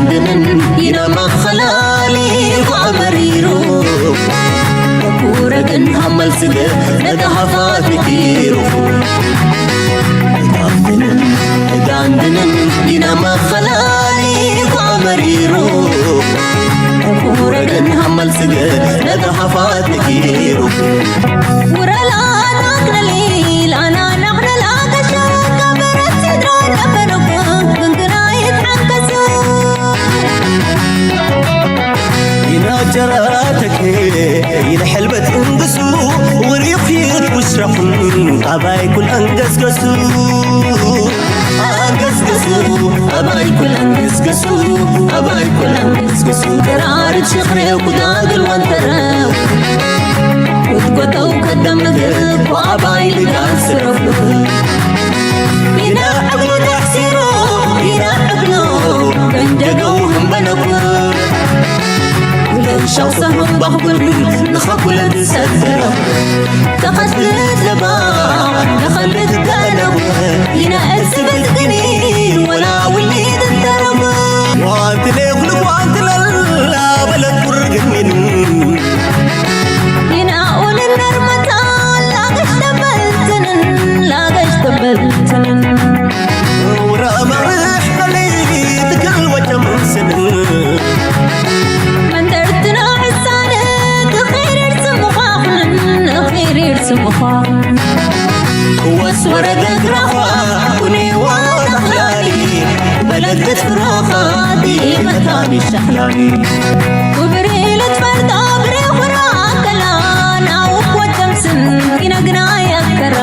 ድንን ኢና መኸላሊ ጓመሪሩ ኩረግን ሃመልስገ ነተሃፋት ሚኪሩ ጋንድንን ጋንድንን ኢና መኸላሊ ጓመሪሩ ኩረግን ሃመልስገ ነተሃፋት ሚኪሩ ውረላ ናክነሊ ላና ናክነላ ከሸካ በረት ስድራ ነበረኩ ግንግና ይትሓንከሱ ይናጀራተክ ይንሕልበት እንግሱ ውሪኺት ውስረኹን ኣባይ ኩል ኣንገስገሱ ኣንገስገሱ ኣባይ ኩል ኣንገስገሱ ኣባይ ኩል ኣንገስገሱ ተራርድ ሽኽሬው ኩዳግል ወንተረው ክትጎተው ከደምግብ ኣባይ ልጋል ስረፉ ይናዕብሉ ተሕሲሩ ይናዕብሉ መንጀገው ህንበለኩ ለሻው ሰሙን ባኹል ንኸኩለ ዝሰደረ ተኸትልት ለባ ንኸልት ደነቡ ይናእስበት ግኒ ወላ ውሊድ እንተረቡ ዋንትለ ኩሉ ዋንትለላ በለት ቁርግሚን ይናኡልን ነርመታ ላገሽ ተበልትንን ላገሽ ተበልትንን ውራማርሕ በለይ ትክል ወጨምስንን መንደርትና ሕሳነ ክኸይር ስምዃኹንን ክኸይር ስምዃኹን ክወስ ወረደ ግራኻ ኩኒ ዋዳኽላሊ በለገት ፍራኻ ዲመታ ሚሻኽላሊ ክብሪ ልትፈርዶ ብሬኹራ ከላ ናውክ ወጨምስን ይነግና ያከራ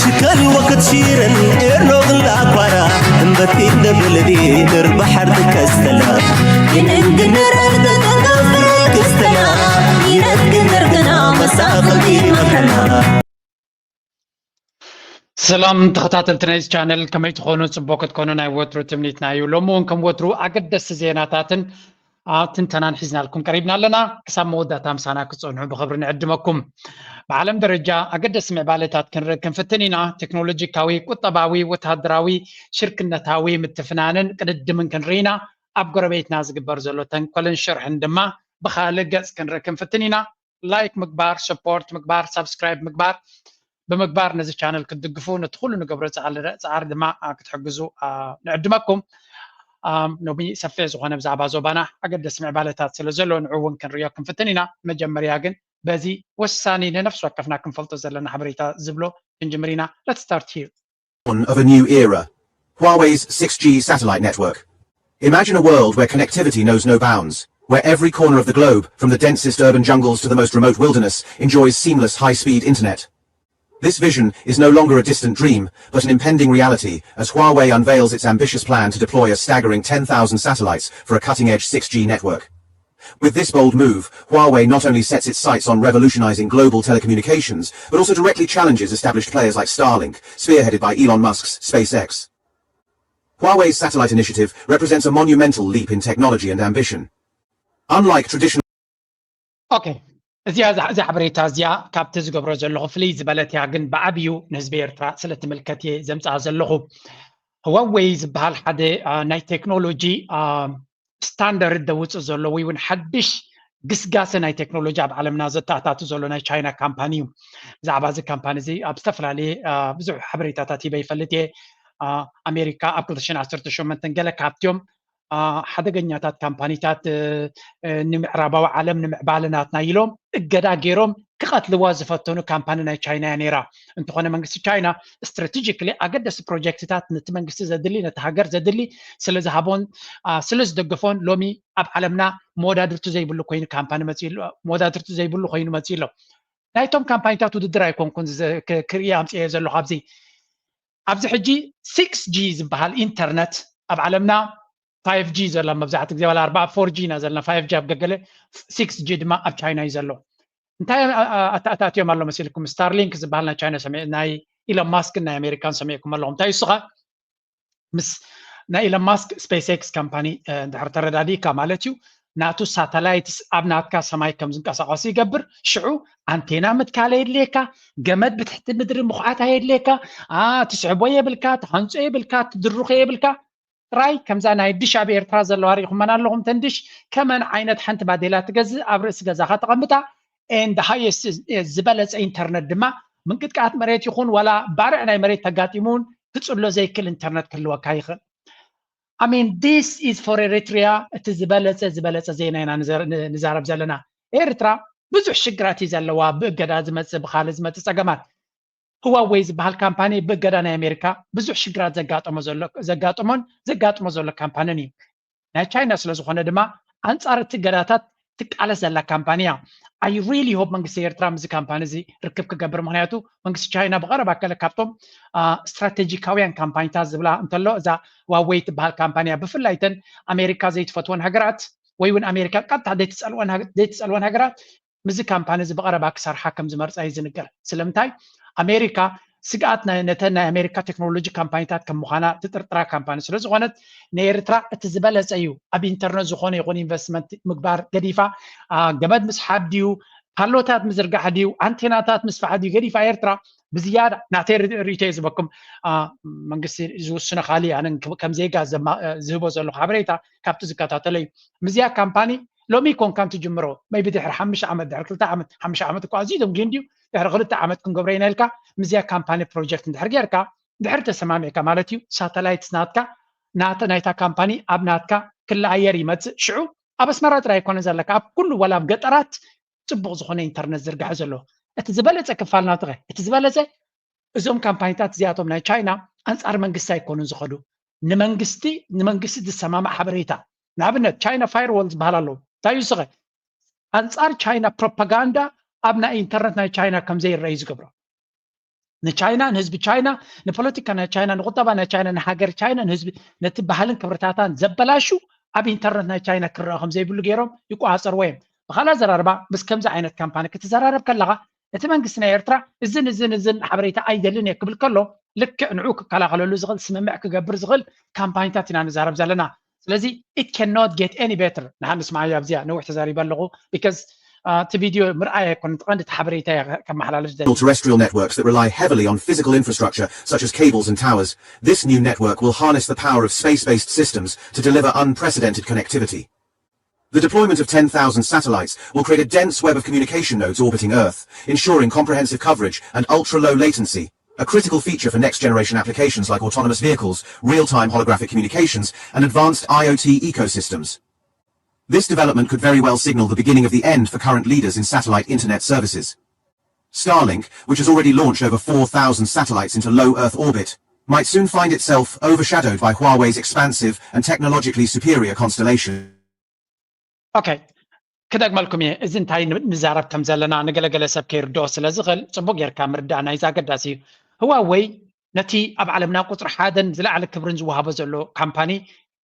ሽከል ወክት ሺርን ኤርኖግላ ኳራ እምበቲ ደብልዲ ንርባሓር ትከስተላ ይንንግንረር ተተንገፍር ክስተላ ይነግንር ግና መሳኽልቲ መከላ ሰላም ተኸታተልቲ ናይዚ ቻነል ከመይ ትኾኑ? ፅቡቅ ክትኮኑ ናይ ወትሩ ትምኒትና እዩ። ሎሚ እውን ከም ወትሩ ኣገደስቲ ዜናታትን ኣብ ትንተናን ሒዝናልኩም ቀሪብና ኣለና። ክሳብ መወዳእታ ምሳና ክትፀንሑ ብኽብሪ ንዕድመኩም። ብዓለም ደረጃ ኣገደስቲ ምዕባለታት ክንርኢ ክንፍትን ኢና። ቴክኖሎጂካዊ፣ ቁጠባዊ፣ ወተሃደራዊ፣ ሽርክነታዊ ምትፍናንን ቅድድምን ክንርኢ ኢና። ኣብ ጎረቤትና ዝግበር ዘሎ ተንኮልን ሽርሕን ድማ ብኻልእ ገፅ ክንርኢ ክንፍትን ኢና። ላይክ ምግባር፣ ሰፖርት ምግባር፣ ሳብስክራይብ ምግባር ብምግባር ነዚ ቻነል ክትድግፉ ነቲ ኩሉ ንገብሮ ፃዕሪ ድማ ክትሕግዙ ንዕድመኩም። ሎሚ ሰፊሕ ዝኾነ ብዛዕባ ዞባና ኣገደሲ ምዕባለታት ስለ ዘሎ ንዑ እውን ክንሪኦ ክንፍትን ኢና። መጀመርያ ግን በዚ ወሳኒ ንነፍሲ ወከፍና ክንፈልጦ ዘለና ሓበሬታ ዝብሎ ክንጅምር ኢና። Let's start here. Dawn of a new era. Huawei's six G satellite network. Imagine a world where connectivity knows no bounds, where every corner of the globe, from the densest urban jungles to the most remote wilderness, enjoys seamless high-speed internet. This vision is no longer a distant dream, but an impending reality as Huawei unveils its ambitious plan to deploy a staggering ten thousand satellites for a cutting-edge six G network. With this bold move, Huawei not only sets its sights on revolutionizing global telecommunications, but also directly challenges established players like Starlink, spearheaded by Elon Musk's SpaceX. Huawei's satellite initiative represents a monumental leap in technology and ambition. Unlike traditional ኦኬ፣ እዚኣ እዛ እዛ ሓበሬታ እዚኣ ካብቲ ዝገብሮ ዘለኹ ፍልይ ዝበለት እያ፣ ግን ብዓብዩ ንህዝቢ ኤርትራ ስለ ትምልከት እየ ዘምፅኣ ዘለኹ። ህዋወይ ዝበሃል ሓደ አ፣ ናይ ቴክኖሎጂ አ፣ ስታንዳርድ ደውፅእ ዘሎ ወይ እውን ሓድሽ ግስጋሰ ናይ ቴክኖሎጂ ኣብ ዓለምና ዘተኣታቱ ዘሎ ናይ ቻይና ካምፓኒ እዩ። ብዛዕባ እዚ ካምፓኒ እዚ ኣብ ዝተፈላለየ አ፣ ብዙሕ ሓበሬታታት ሂበ ይፈልጥ እየ። አ፣ ኣሜሪካ ኣብ ክልተ ሽሕን ዓሰርተ ሸሞንተን ገለ ካብትዮም አ፣ ሓደገኛታት ካምፓኒታት እ፣ እ፣ ንምዕራባዊ ዓለም ንምዕባለ ናትና ኢሎም እገዳ ገይሮም ክቐትልዋ ዝፈተኑ ካምፓኒ ናይ ቻይና እያ ነይራ። እንተኾነ መንግስቲ ቻይና ስትራቴጂክሊ ኣገደስቲ ፕሮጀክትታት ነቲ መንግስቲ ዘድሊ ነቲ ሃገር ዘድሊ ስለ ዝሃቦን አ፣ ስለ ዝደገፎን ሎሚ ኣብ ዓለምና መወዳድርቱ ዘይብሉ ኮይኑ ካምፓኒ መፂኡ ኣሎ። መወዳድርቱ ዘይብሉ ኮይኑ መፂኡ ኣሎ። ናይቶም ካምፓኒታት ውድድር ኣይኮንኩን ዝ- ክ- ክርኢ ኣምፅኤ ዘለኹ ኣብዚ ኣብዚ ሕጂ ሲክስ ጂ ዝበሃል ኢንተርነት ኣብ ዓለምና ፋይቭ ጂ ዘላ መብዛሕትኡ ግዜ ዋላ ኣርባዓ ፎር ጂ ኢና ዘለና ፋይቭ ጂ ኣብ ገገለ ሲክስ ጂ ድማ ኣብ ቻይና እዩ ዘሎ እንታይ ኣተኣታትዮም ኣሎ መሲልኩም ስታርሊንክ ዝበሃል ናይ ቻይና ሰሚዕ ናይ ኢሎን ማስክን ናይ ኣሜሪካን ሰሚዕኩም ኣለኹም እንታይ እሱኻ ምስ ናይ ኢሎን ማስክ ስፔስ ኤክስ ካምፓኒ ድሕር ተረዳዲእካ ማለት እዩ ናቱ ሳተላይትስ ኣብ ናትካ ሰማይ ከም ዝንቀሳቀሱ ይገብር ሽዑ ኣንቴና ምትካል የድልየካ ገመድ ብትሕቲ ምድሪ ምኹዓት ኣየድልየካ ትስሕቦ የብልካ ትሃንፆ የብልካ ትድርኾ የብልካ ጥራይ ከምዛ ናይ ድሽ ኣብ ኤርትራ ዘለዋ ርኢኹመን ኣለኹም። ተን ድሽ ከመን ዓይነት ሓንቲ ባዴላ ትገዝእ፣ ኣብ ርእሲ ገዛኻ ተቐምጣ፣ and the highest ዝበለጸ ኢንተርነት ድማ ምንቅጥቃጥ መሬት ይኹን ዋላ ባርዕ ናይ መሬት ተጋጢሙ እውን ክጽሎ ዘይክል ኢንተርነት ክህልወካ ይኽእል። I mean, this is for Eritrea። እቲ ዝበለጸ ዝበለጸ ዜና ኢና ንዛረብ ዘለና። ኤርትራ ብዙሕ ሽግራት እዩ ዘለዋ፣ ብእገዳ ዝመጽእ ብካልእ ዝመጽእ ጸገማት። ህዋወይ ዝበሃል ካምፓኒ ብእገዳ ናይ ኣሜሪካ ብዙሕ ሽግራት ዘጋጠሞ ዘሎ ዘጋጠሞን ዘጋጥሞ ዘሎ ካምፓኒን እዩ። ናይ ቻይና ስለ ዝኾነ ድማ ኣንጻር እቲ እገዳታት ትቃለስ ዘላ ካምፓኒ እያ። I really hope መንግስቲ ኤርትራ ምስዚ ካምፓኒ እዚ ርክብ ክገብር፣ ምክንያቱ መንግስቲ ቻይና ብቐረባ ገለ ካብቶም ስትራቴጂካውያን ካምፓኒታት ዝብላ እንተሎ እዛ ዋወይ ትበሃል ካምፓኒ እያ። ብፍላይ ተን ኣሜሪካ ዘይትፈትወን ሃገራት ወይ እውን ኣሜሪካ ቀጥታ ዘይትጸልወን ሃገራት ምስዚ ካምፓኒ እዚ ብቐረባ ክሰርሓ ከም ዝመርጻ እዩ ዝንገር። ስለምንታይ? ኣሜሪካ ስግኣት ነተን ናይ ኣሜሪካ ቴክኖሎጂ ካምፓኒታት ከም ምዃና ትጥርጥራ ካምፓኒ ስለ ዝኾነት፣ ንኤርትራ እቲ ዝበለጸ እዩ። ኣብ ኢንተርነት ዝኾነ ይኹን ኢንቨስትመንት ምግባር ገዲፋ፣ ገመድ ምስሓብ ድዩ፣ ፓሎታት ምዝርጋሕ ድዩ፣ ኣንቴናታት ምስፋሕ ድዩ ገዲፋ፣ ኤርትራ ብዝያዳ ናተይ ርእይቶ እየ ዝበኩም። መንግስቲ ዝውስኖ ካሊ ኣነ ከም ዜጋ ዝህቦ ዘለኹ ሓበሬታ ካብቲ ዝከታተሎ እዩ። ምዝያ ካምፓኒ ሎሚ ኮንካን ትጅምሮ፣ maybe ድሕሪ ሓምሽ ዓመት፣ ድሕሪ ክልተ ዓመት፣ ሓምሽ ዓመት እኳ ኣዝዩ ደንጉዩ እንድዩ፣ ድሕሪ ክልተ ዓመት ክንገብሮ ኢና ኢልካ ምዝያ ካምፓኒ ፕሮጀክት እንድሕር ጌርካ፣ ድሕሪ ተሰማሚዕካ ማለት እዩ፣ ሳተላይት ናትካ ናተ ናይታ ካምፓኒ ኣብ ናትካ ክለኣየር ይመጽእ። ሽዑ ኣብ ኣስመራ ጥራይ ኣይኮነ ዘለካ፣ ኣብ ኩሉ ዋላ ኣብ ገጠራት ጽቡቕ ዝኾነ ኢንተርነት ዝርጋሐ ዘሎ። እቲ ዝበለጸ ክፋል ናትኸ፣ እቲ ዝበለጸ እዞም ካምፓኒታት እዚኣቶም ናይ ቻይና ኣንጻር መንግስቲ ኣይኮኑን ዝኸዱ። ንመንግስቲ ንመንግስቲ ዝሰማማዕ ሓበሬታ፣ ንኣብነት ቻይና ፋይርዎል ዝበሃል ኣለዉ። እንታይ እዩ ስኸ ኣንጻር ቻይና ፕሮፓጋንዳ ኣብ ናይ ኢንተርነት ናይ ቻይና ከም ዘይረኣዩ ዝገብሮ። ንቻይና፣ ንህዝቢ ቻይና፣ ንፖለቲካ ናይ ቻይና፣ ንቁጠባ ናይ ቻይና፣ ንሃገር ቻይና፣ ንህዝቢ፣ ነቲ ባህልን ክብርታታን ዘበላሹ ኣብ ኢንተርነት ናይ ቻይና ክረኣ ከም ዘይብሉ ገይሮም ይቆጻጸርዎ እዮም። ብኻልእ ኣዘራርባ ምስ ከምዚ ዓይነት ካምፓኒ ክትዘራረብ ከለኻ እቲ መንግስቲ ናይ ኤርትራ እዝን እዝን እዝን ሓበሬታ ኣይደልን እየ ክብል ከሎ ልክዕ ንዑ ክከላኸለሉ ዝኽእል ስምምዕ ክገብር ዝኽእል ካምፓኒታት ኢና ንዛረብ ዘለና። ስለዚ it cannot get any better። ንሓ ንስማዓዮ ኣብዚኣ ነዊሕ ተዛሪበ ኣለኹ because እቲ ቪድዮ ምርኣይ ኣይኮነን፣ ቀንዲ እቲ ሓበሬታ እየ ከመሓላልፍ ደሊ። Terrestrial networks that rely heavily on physical infrastructure such as cables and towers. This new network will harness the power of space-based systems to deliver unprecedented connectivity. The deployment of ten thousand satellites will create a dense web of communication nodes orbiting Earth, ensuring comprehensive coverage and ultra-low latency, a critical feature for next-generation applications like autonomous vehicles, real-time holographic communications, and advanced I O T ecosystems. This development could very well signal the beginning of the end for current leaders in satellite internet services. Starlink, which has already launched over four thousand satellites into low Earth orbit, might soon find itself overshadowed by Huawei's expansive and technologically superior constellation. ኦኬ፣ ክደግመልኩም እየ። እዚ እንታይ ንዛረብ ከም ዘለና ንገለገለ ሰብ ከይርድኦ ስለ ዝኽእል ጽቡቅ ጌርካ ምርዳእ ናይዚ ኣገዳሲ እዩ። ህዋወይ ነቲ ኣብ ዓለምና ቁጽሪ ሓደን ዝለዓለ ክብርን ዝወሃቦ ዘሎ ካምፓኒ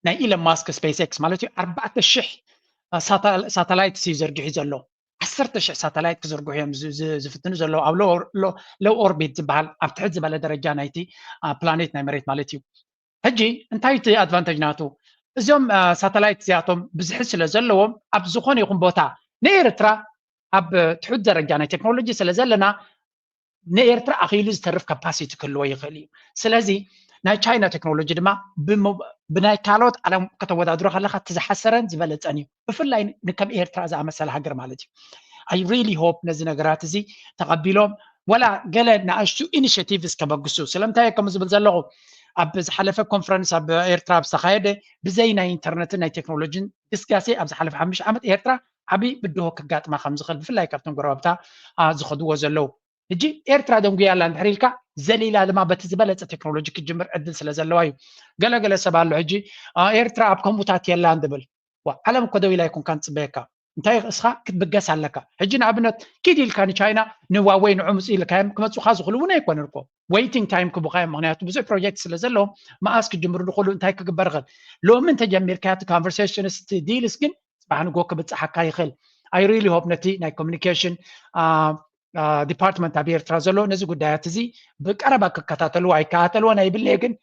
ናይ ኢለን ማስክ ስፔስ ኤክስ ማለት እዩ ኣርባዕተ ሽሕ ሳተላይት እዩ ዘርጊሑ ዘሎ። ዓሰርተ ሽሕ ሳተላይት ክዝርግሑ እዮም ዝፍትኑ ዘለዉ ኣብ ሎው ኦርቢት ዝበሃል ኣብ ትሕት ዝበለ ደረጃ ናይቲ ፕላኔት ናይ መሬት ማለት እዩ። ሕጂ እንታይ እቲ ኣድቫንተጅ ናቱ? እዚኦም ሳተላይት እዚኣቶም ብዝሒ ስለ ዘለዎም ኣብ ዝኾነ ይኹን ቦታ ንኤርትራ ኣብ ትሑት ደረጃ ናይ ቴክኖሎጂ ስለ ዘለና ንኤርትራ ኣኺሉ ዝተርፍ ካፓሲቲ ክህልዎ ይኽእል እዩ። ስለዚ ናይ ቻይና ቴክኖሎጂ ድማ ብናይ ካልኦት ዓለም ከተወዳድሮ ከለካ እቲ ዝሓሰረን ዝበለፀን እዩ። ብፍላይ ንከም ኤርትራ ዝኣመሰለ ሃገር ማለት እዩ። I really hope ነዚ ነገራት እዚ ተቐቢሎም ወላ ገለ ንኣሽቱ ኢኒሽቲቭስ ከበግሱ። ስለምንታይ ከም ዝብል ዘለኹ ኣብ ዝሓለፈ ኮንፈረንስ ኣብ ኤርትራ ኣብ ዝተኻየደ ብዘይ ናይ ኢንተርነትን ናይ ቴክኖሎጂን ግስጋሴ ኣብ ዝሓለፈ ሓሙሽተ ዓመት ኤርትራ ዓብዪ ብድሆ ከጋጥማ ከም ዝኽእል ብፍላይ ካብቶም ጎረባብታ ዝኸድዎ ዘለዉ ሕጂ ኤርትራ ደንጉያ ኣላ እንድሕር ኢልካ ዘሊላ ድማ በቲ ዝበለፀ ቴክኖሎጂ ክትጅምር ዕድል ስለ ዘለዋ እዩ። ገለገለ ሰብ ኣሎ ሕጂ ኤርትራ ኣብ ከምኡታት የላን ዝብል። ዓለም እኮ ደው ኢላ ኣይኮንካን ትፅበየካ። እንታይ እስኻ ክትብገስ ኣለካ። ሕጂ ንኣብነት ኪድ ኢልካ ንቻይና ንዋወይ ንዑ ምፁ ኢልካዮም ክመፁኻ ዝኽእሉ እውን ኣይኮነን እኮ። ዌይቲንግ ታይም ክቡኻ እዮም። ምክንያቱ ብዙሕ ፕሮጀክት ስለ ዘለዎም መኣስ ክጅምሩ ዝኽእሉ እንታይ ክግበር ይኽእል። ሎሚ እንተጀሚርካዮ እቲ ኮንቨርሴሽንስ እቲ ዲልስ ግን ፅባሕ ንጎ ክብፅሓካ ይኽእል። I really hope ነቲ ናይ ኮሚኒኬሽን ዲፓርትመንት ኣብ ኤርትራ ዘሎ ነዚ ጉዳያት እዚ ብቀረባ ክከታተልዎ ኣይከታተልዎን ኣይብልንየ ግን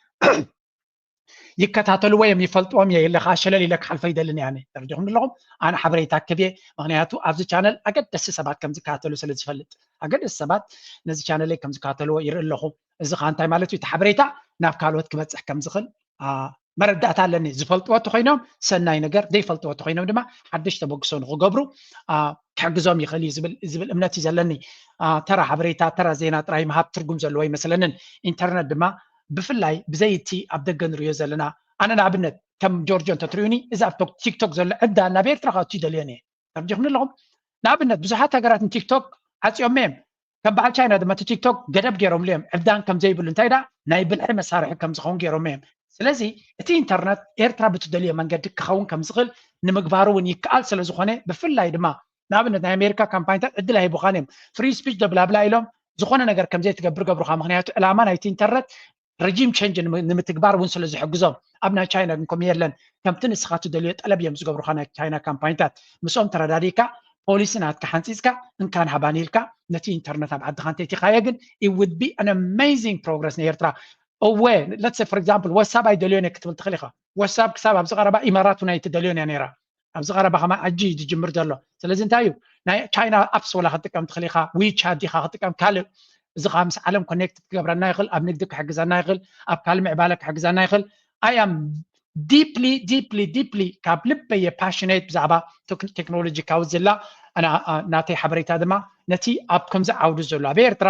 ይከታተልዎ እዮም ይፈልጥዎም እየ ኢለ ከዓ ሸለል ኢለ ክሓልፈ ይደልን እየ ኣነ ተረዲኹም ኣለኹም ኣነ ሓበሬታ ክብ እየ ምክንያቱ ኣብዚ ቻነል ኣገደሲ ሰባት ከም ዝከታተሉ ስለ ዝፈልጥ ኣገደሲ ሰባት ነዚ ቻነለይ ከም ዝከታተልዎ ይርኢ ኣለኹ እዚ ከዓ እንታይ ማለት እዩ እቲ ሓበሬታ ናብ ካልኦት ክበፅሕ ከም ዝኽእል መረዳእታ ኣለኒ። ዝፈልጥዎ እንተኾይኖም ሰናይ ነገር፣ ዘይፈልጥዎ እንተኾይኖም ድማ ሓድሽ ተበግሶ ንኽገብሩ ክሕግዞም ይኽእል እዩ ዝብል እምነት እዩ ዘለኒ። ተራ ሓበሬታ፣ ተራ ዜና ጥራይ ምሃብ ትርጉም ዘለዎ ኣይመስለንን። ኢንተርነት ድማ ብፍላይ ብዘይ እቲ ኣብ ደገ ንሪኦ ዘለና፣ ኣነ ንኣብነት ከም ጆርጆ እንተትሪኡኒ፣ እዚ ኣብ ቲክቶክ ዘሎ ዕዳ ናብ ኤርትራ ከእቱ ይደልዮን እየ። ተረዲኹም ኣለኹም? ንኣብነት ብዙሓት ሃገራት ንቲክቶክ ዓፅዮም እዮም። ከም በዓል ቻይና ድማ እቲ ቲክቶክ ገደብ ገይሮምሉ እዮም። ዕብዳን ከም ዘይብሉ፣ እንታይ ደኣ ናይ ብልሒ መሳርሒ ከም ዝኸውን ገይሮም እዮም። ስለዚ እቲ ኢንተርነት ኤርትራ ብትደልዮ መንገዲ ክኸውን ከም ዝኽእል ንምግባሩ እውን ይከኣል ስለ ዝኾነ፣ ብፍላይ ድማ ንኣብነት ናይ ኣሜሪካ ካምፓኒታት ዕድል ኣይቡኻን እዮም። ፍሪ ስፒች ዶ ብላብላ ኢሎም ዝኾነ ነገር ከም ዘይትገብር ገብሩኻ። ምክንያቱ ዕላማ ናይቲ ኢንተርነት ረጂም ቸንጅ ንምትግባር እውን ስለ ዝሕግዞም። ኣብ ናይ ቻይና ግን ከምኡ የለን። ከምቲ ንስኻ ትደልዮ ጠለብ እዮም ዝገብሩኻ ናይ ቻይና ካምፓኒታት። ምስኦም ተረዳዲእካ ፖሊሲ ናትካ ሓንፂፅካ እንካን ሃባን ኢልካ ነቲ ኢንተርነት ኣብ ዓድኻ እንተይቲኻዮ ግን it would be an amazing progress ንኤርትራ። እወ let's say for example ወሳብ ኣይደልዮን እየ ክትብል ትኽእል ኢኻ። ወሳብ ክሳብ ኣብዚ ቀረባ ኢማራት እውን ኣይትደልዮን እያ ነይራ። ኣብዚ ቀረባ ከማ ኣጂ እዩ ዝጅምር ዘሎ። ስለዚ እንታይ እዩ ናይ ቻይና ኣፕስ ወላ ክትጥቀም ትኽእል ኢኻ። ዊቻት ዲኻ ክትጥቀም ካልእ እዚ ከዓ ምስ ዓለም ኮኔክት ክገብረና ይኽእል፣ ኣብ ንግዲ ክሕግዘና ይኽእል፣ ኣብ ካልእ ምዕባለ ክሕግዘና ይኽእል። I am deeply deeply deeply ካብ ልበይ እየ ፓሽኔት ብዛዕባ ቴክኖሎጂ ካብ ዝላ ናተይ ሓበሬታ ድማ ነቲ ኣብ ከምዚ ዓውዲ ዘሎ ኣብ ኤርትራ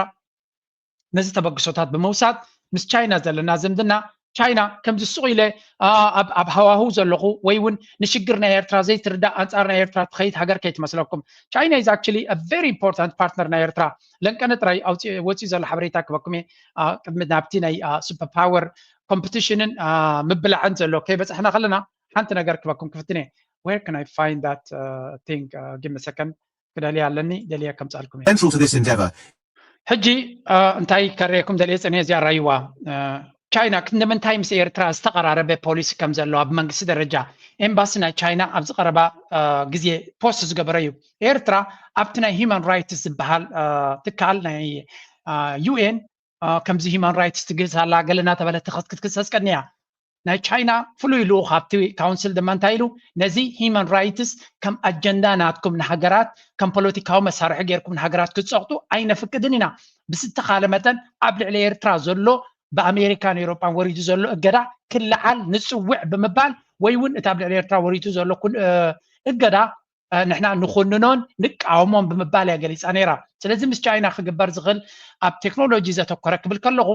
ነዚ ተበግሶታት ብምውሳድ ምስ ቻይና ዘለና ዝምድና ቻይና ከምዚ ሱቕ ኢለ ኣብ ሃዋሁ ዘለኹ ወይ እውን ንሽግር ናይ ኤርትራ ዘይትርዳእ ኣንጻር ናይ ኤርትራ ትኸይድ ሃገር ከይትመስለኩም። China is actually a very important partner ናይ ኤርትራ። ለንቀነ ጥራይ ወፂኡ ዘሎ ሓበሬታ ክበኩም እየ። ቅድሚ ናብቲ ናይ ሱፐር ፓወር ኮምፒቲሽንን ምብላዕን ዘሎ ከይበፃሕና ከለና ሓንቲ ነገር ክበኩም ክፍትን እየ። Where can I find that thing? Give me a second. ክደልያ ኣለኒ፣ ደልየ ከምፃልኩም እየ። Central to this endeavor. ሕጂ እንታይ ከርእየኩም ደልየ ፅንየ እዚኣ ራይዋ ቻይና ክንዲ ምንታይ ምስ ኤርትራ ዝተቐራረበ ፖሊሲ ከም ዘለዎ ኣብ መንግስቲ ደረጃ ኤምባሲ ናይ ቻይና ኣብዚ ቀረባ ግዜ ፖስት ዝገበረ እዩ። ኤርትራ ኣብቲ ናይ ሂማን ራይትስ ዝበሃል ትካል ናይ ዩኤን ከምዚ ሂማን ራይትስ ትግህስ ኣላ ገለ እናተበለት ክትክሰስ ቀኒያ። ናይ ቻይና ፍሉይ ልኡኽ ኣብቲ ካውንስል ድማ እንታይ ኢሉ፣ ነዚ ሂማን ራይትስ ከም ኣጀንዳ ናትኩም ንሃገራት ከም ፖለቲካዊ መሳርሒ ጌርኩም ንሃገራት ክትፀቕጡ ኣይነፍቅድን ኢና። ብዝተኻለ መጠን ኣብ ልዕሊ ኤርትራ ዘሎ ብኣሜሪካን ኤውሮጳን ወሪዱ ዘሎ እገዳ ክለዓል ንፅውዕ ብምባል ወይ እውን እቲ ኣብ ልዕሊ ኤርትራ ወሪዱ ዘሎ እገዳ ንሕና ንኹንኖን ንቃወሞን ብምባል እያ ገሊፃ ነይራ። ስለዚ ምስ ቻይና ክግበር ዝኽእል ኣብ ቴክኖሎጂ ዘተኮረ ክብል ከለኹ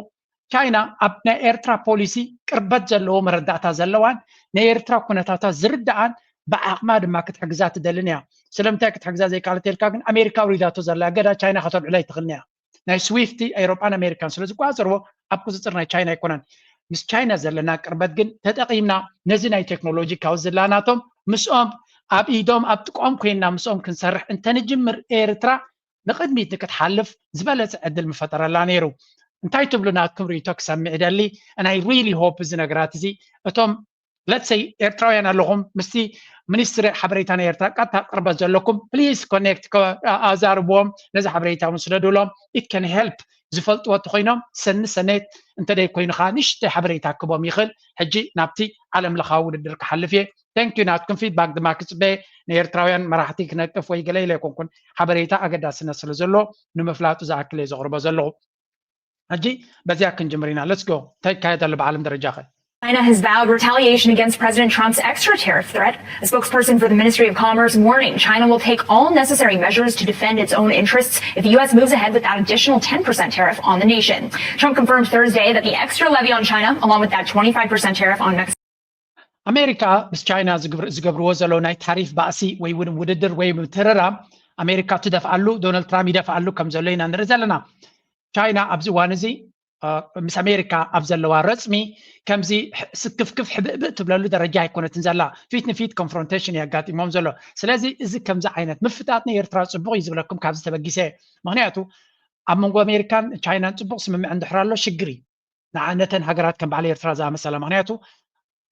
ቻይና ኣብ ናይ ኤርትራ ፖሊሲ ቅርበት ዘለዎ መረዳእታ ዘለዋን ናይ ኤርትራ ኩነታታ ዝርድኣን ብዓቕማ ድማ ክትሕግዛ ትደልን እያ። ስለምንታይ ክትሕግዛ ዘይከኣለት ኢልካ ግን ኣሜሪካ ኣውሪዳቶ ዘላ እገዳ ቻይና ከተልዕሎ ኣይትኽእልን እያ። ናይ ስዊፍቲ ኤውሮጳን ኣሜሪካን ስለ ዝቆጻጸርዎ ኣብ ቁፅፅር ናይ ቻይና ኣይኮነን። ምስ ቻይና ዘለና ቅርበት ግን ተጠቒምና ነዚ ናይ ቴክኖሎጂ ካብ ዝላናቶም ምስኦም ኣብ ኢዶም ኣብ ጥቆም ኮይንና ምስኦም ክንሰርሕ እንተንጅምር ኤርትራ ንቕድሚት ንክትሓልፍ ዝበለፀ ዕድል ምፈጠረላ ነይሩ። እንታይ ትብሉ ናትኩም ርእይቶ ክሰምዕ ይደሊ። And I really hope እዚ ነገራት እዚ እቶም let's say ኤርትራውያን ኣለኹም ምስቲ ሚኒስትሪ ሓበሬታ ናይ ኤርትራ ቀጥታ ቅርበት ዘለኩም please connect ኣዛርብዎም። ነዚ ሓበሬታ እውን ስደዱሎም። It can help ዝፈልጥዎ እንተኮይኖም ሰኒ ሰኔት እንተደይ ኮይኑ ከዓ ንሽተይ ሓበሬታ ክቦም ይኽእል። ሕጂ ናብቲ ዓለም ለኻዊ ውድድር ክሓልፍ እየ። Thank you ናትኩም ፊድባክ ድማ ክፅበየ። ንኤርትራውያን መራሕቲ ክነቅፍ ወይ ገለ ኢለ ኣይኮንኩን። ሓበሬታ ኣገዳስነት ስለ ዘሎ ንምፍላጡ ዝኣክል እየ ዘቕርቦ ዘለኹ። ሕጂ በዚያ ክንጅምር ኢና። Let's go። እንታይ ይካየድ ኣሎ ብዓለም ደረጃ ኸ? China has vowed retaliation against President Trump's extra tariff threat. A spokesperson for the Ministry of Commerce warning China will take all necessary measures to defend its own interests if the U S moves ahead with that additional ten percent tariff on the nation. Trump confirmed Thursday that the extra levy on China, along with that twenty-five percent tariff on Mexico. ኣሜሪካ ምስ ቻይና ዝገብርዎ ዘሎ ናይ ታሪፍ ባእሲ ወይ እውን ውድድር ወይ ምትርራም ኣሜሪካ ትደፍኣሉ ዶናልድ ትራምፕ ይደፍኣሉ ከም ዘሎ ኢና ንርኢ ዘለና። ቻይና ኣብዚ እዋን እዚ ምስ ኣሜሪካ ኣብ ዘለዋ ረፅሚ ከምዚ ስክፍክፍ ሕብእብእ ትብለሉ ደረጃ ኣይኮነትን ዘላ። ፊት ንፊት ኮንፍሮንቴሽን የጋጢሞም ዘሎ። ስለዚ እዚ ከምዚ ዓይነት ምፍጣጥ ንኤርትራ ፅቡቕ እዩ ዝብለኩም ካብዚ ተበጊሰ። ምክንያቱ ኣብ መንጎ ኣሜሪካን ቻይናን ፅቡቕ ስምምዕ እንድሕር ኣሎ ሽግር እዩ። ነተን ሃገራት ከም በዓል ኤርትራ ዝኣመሰላ። ምክንያቱ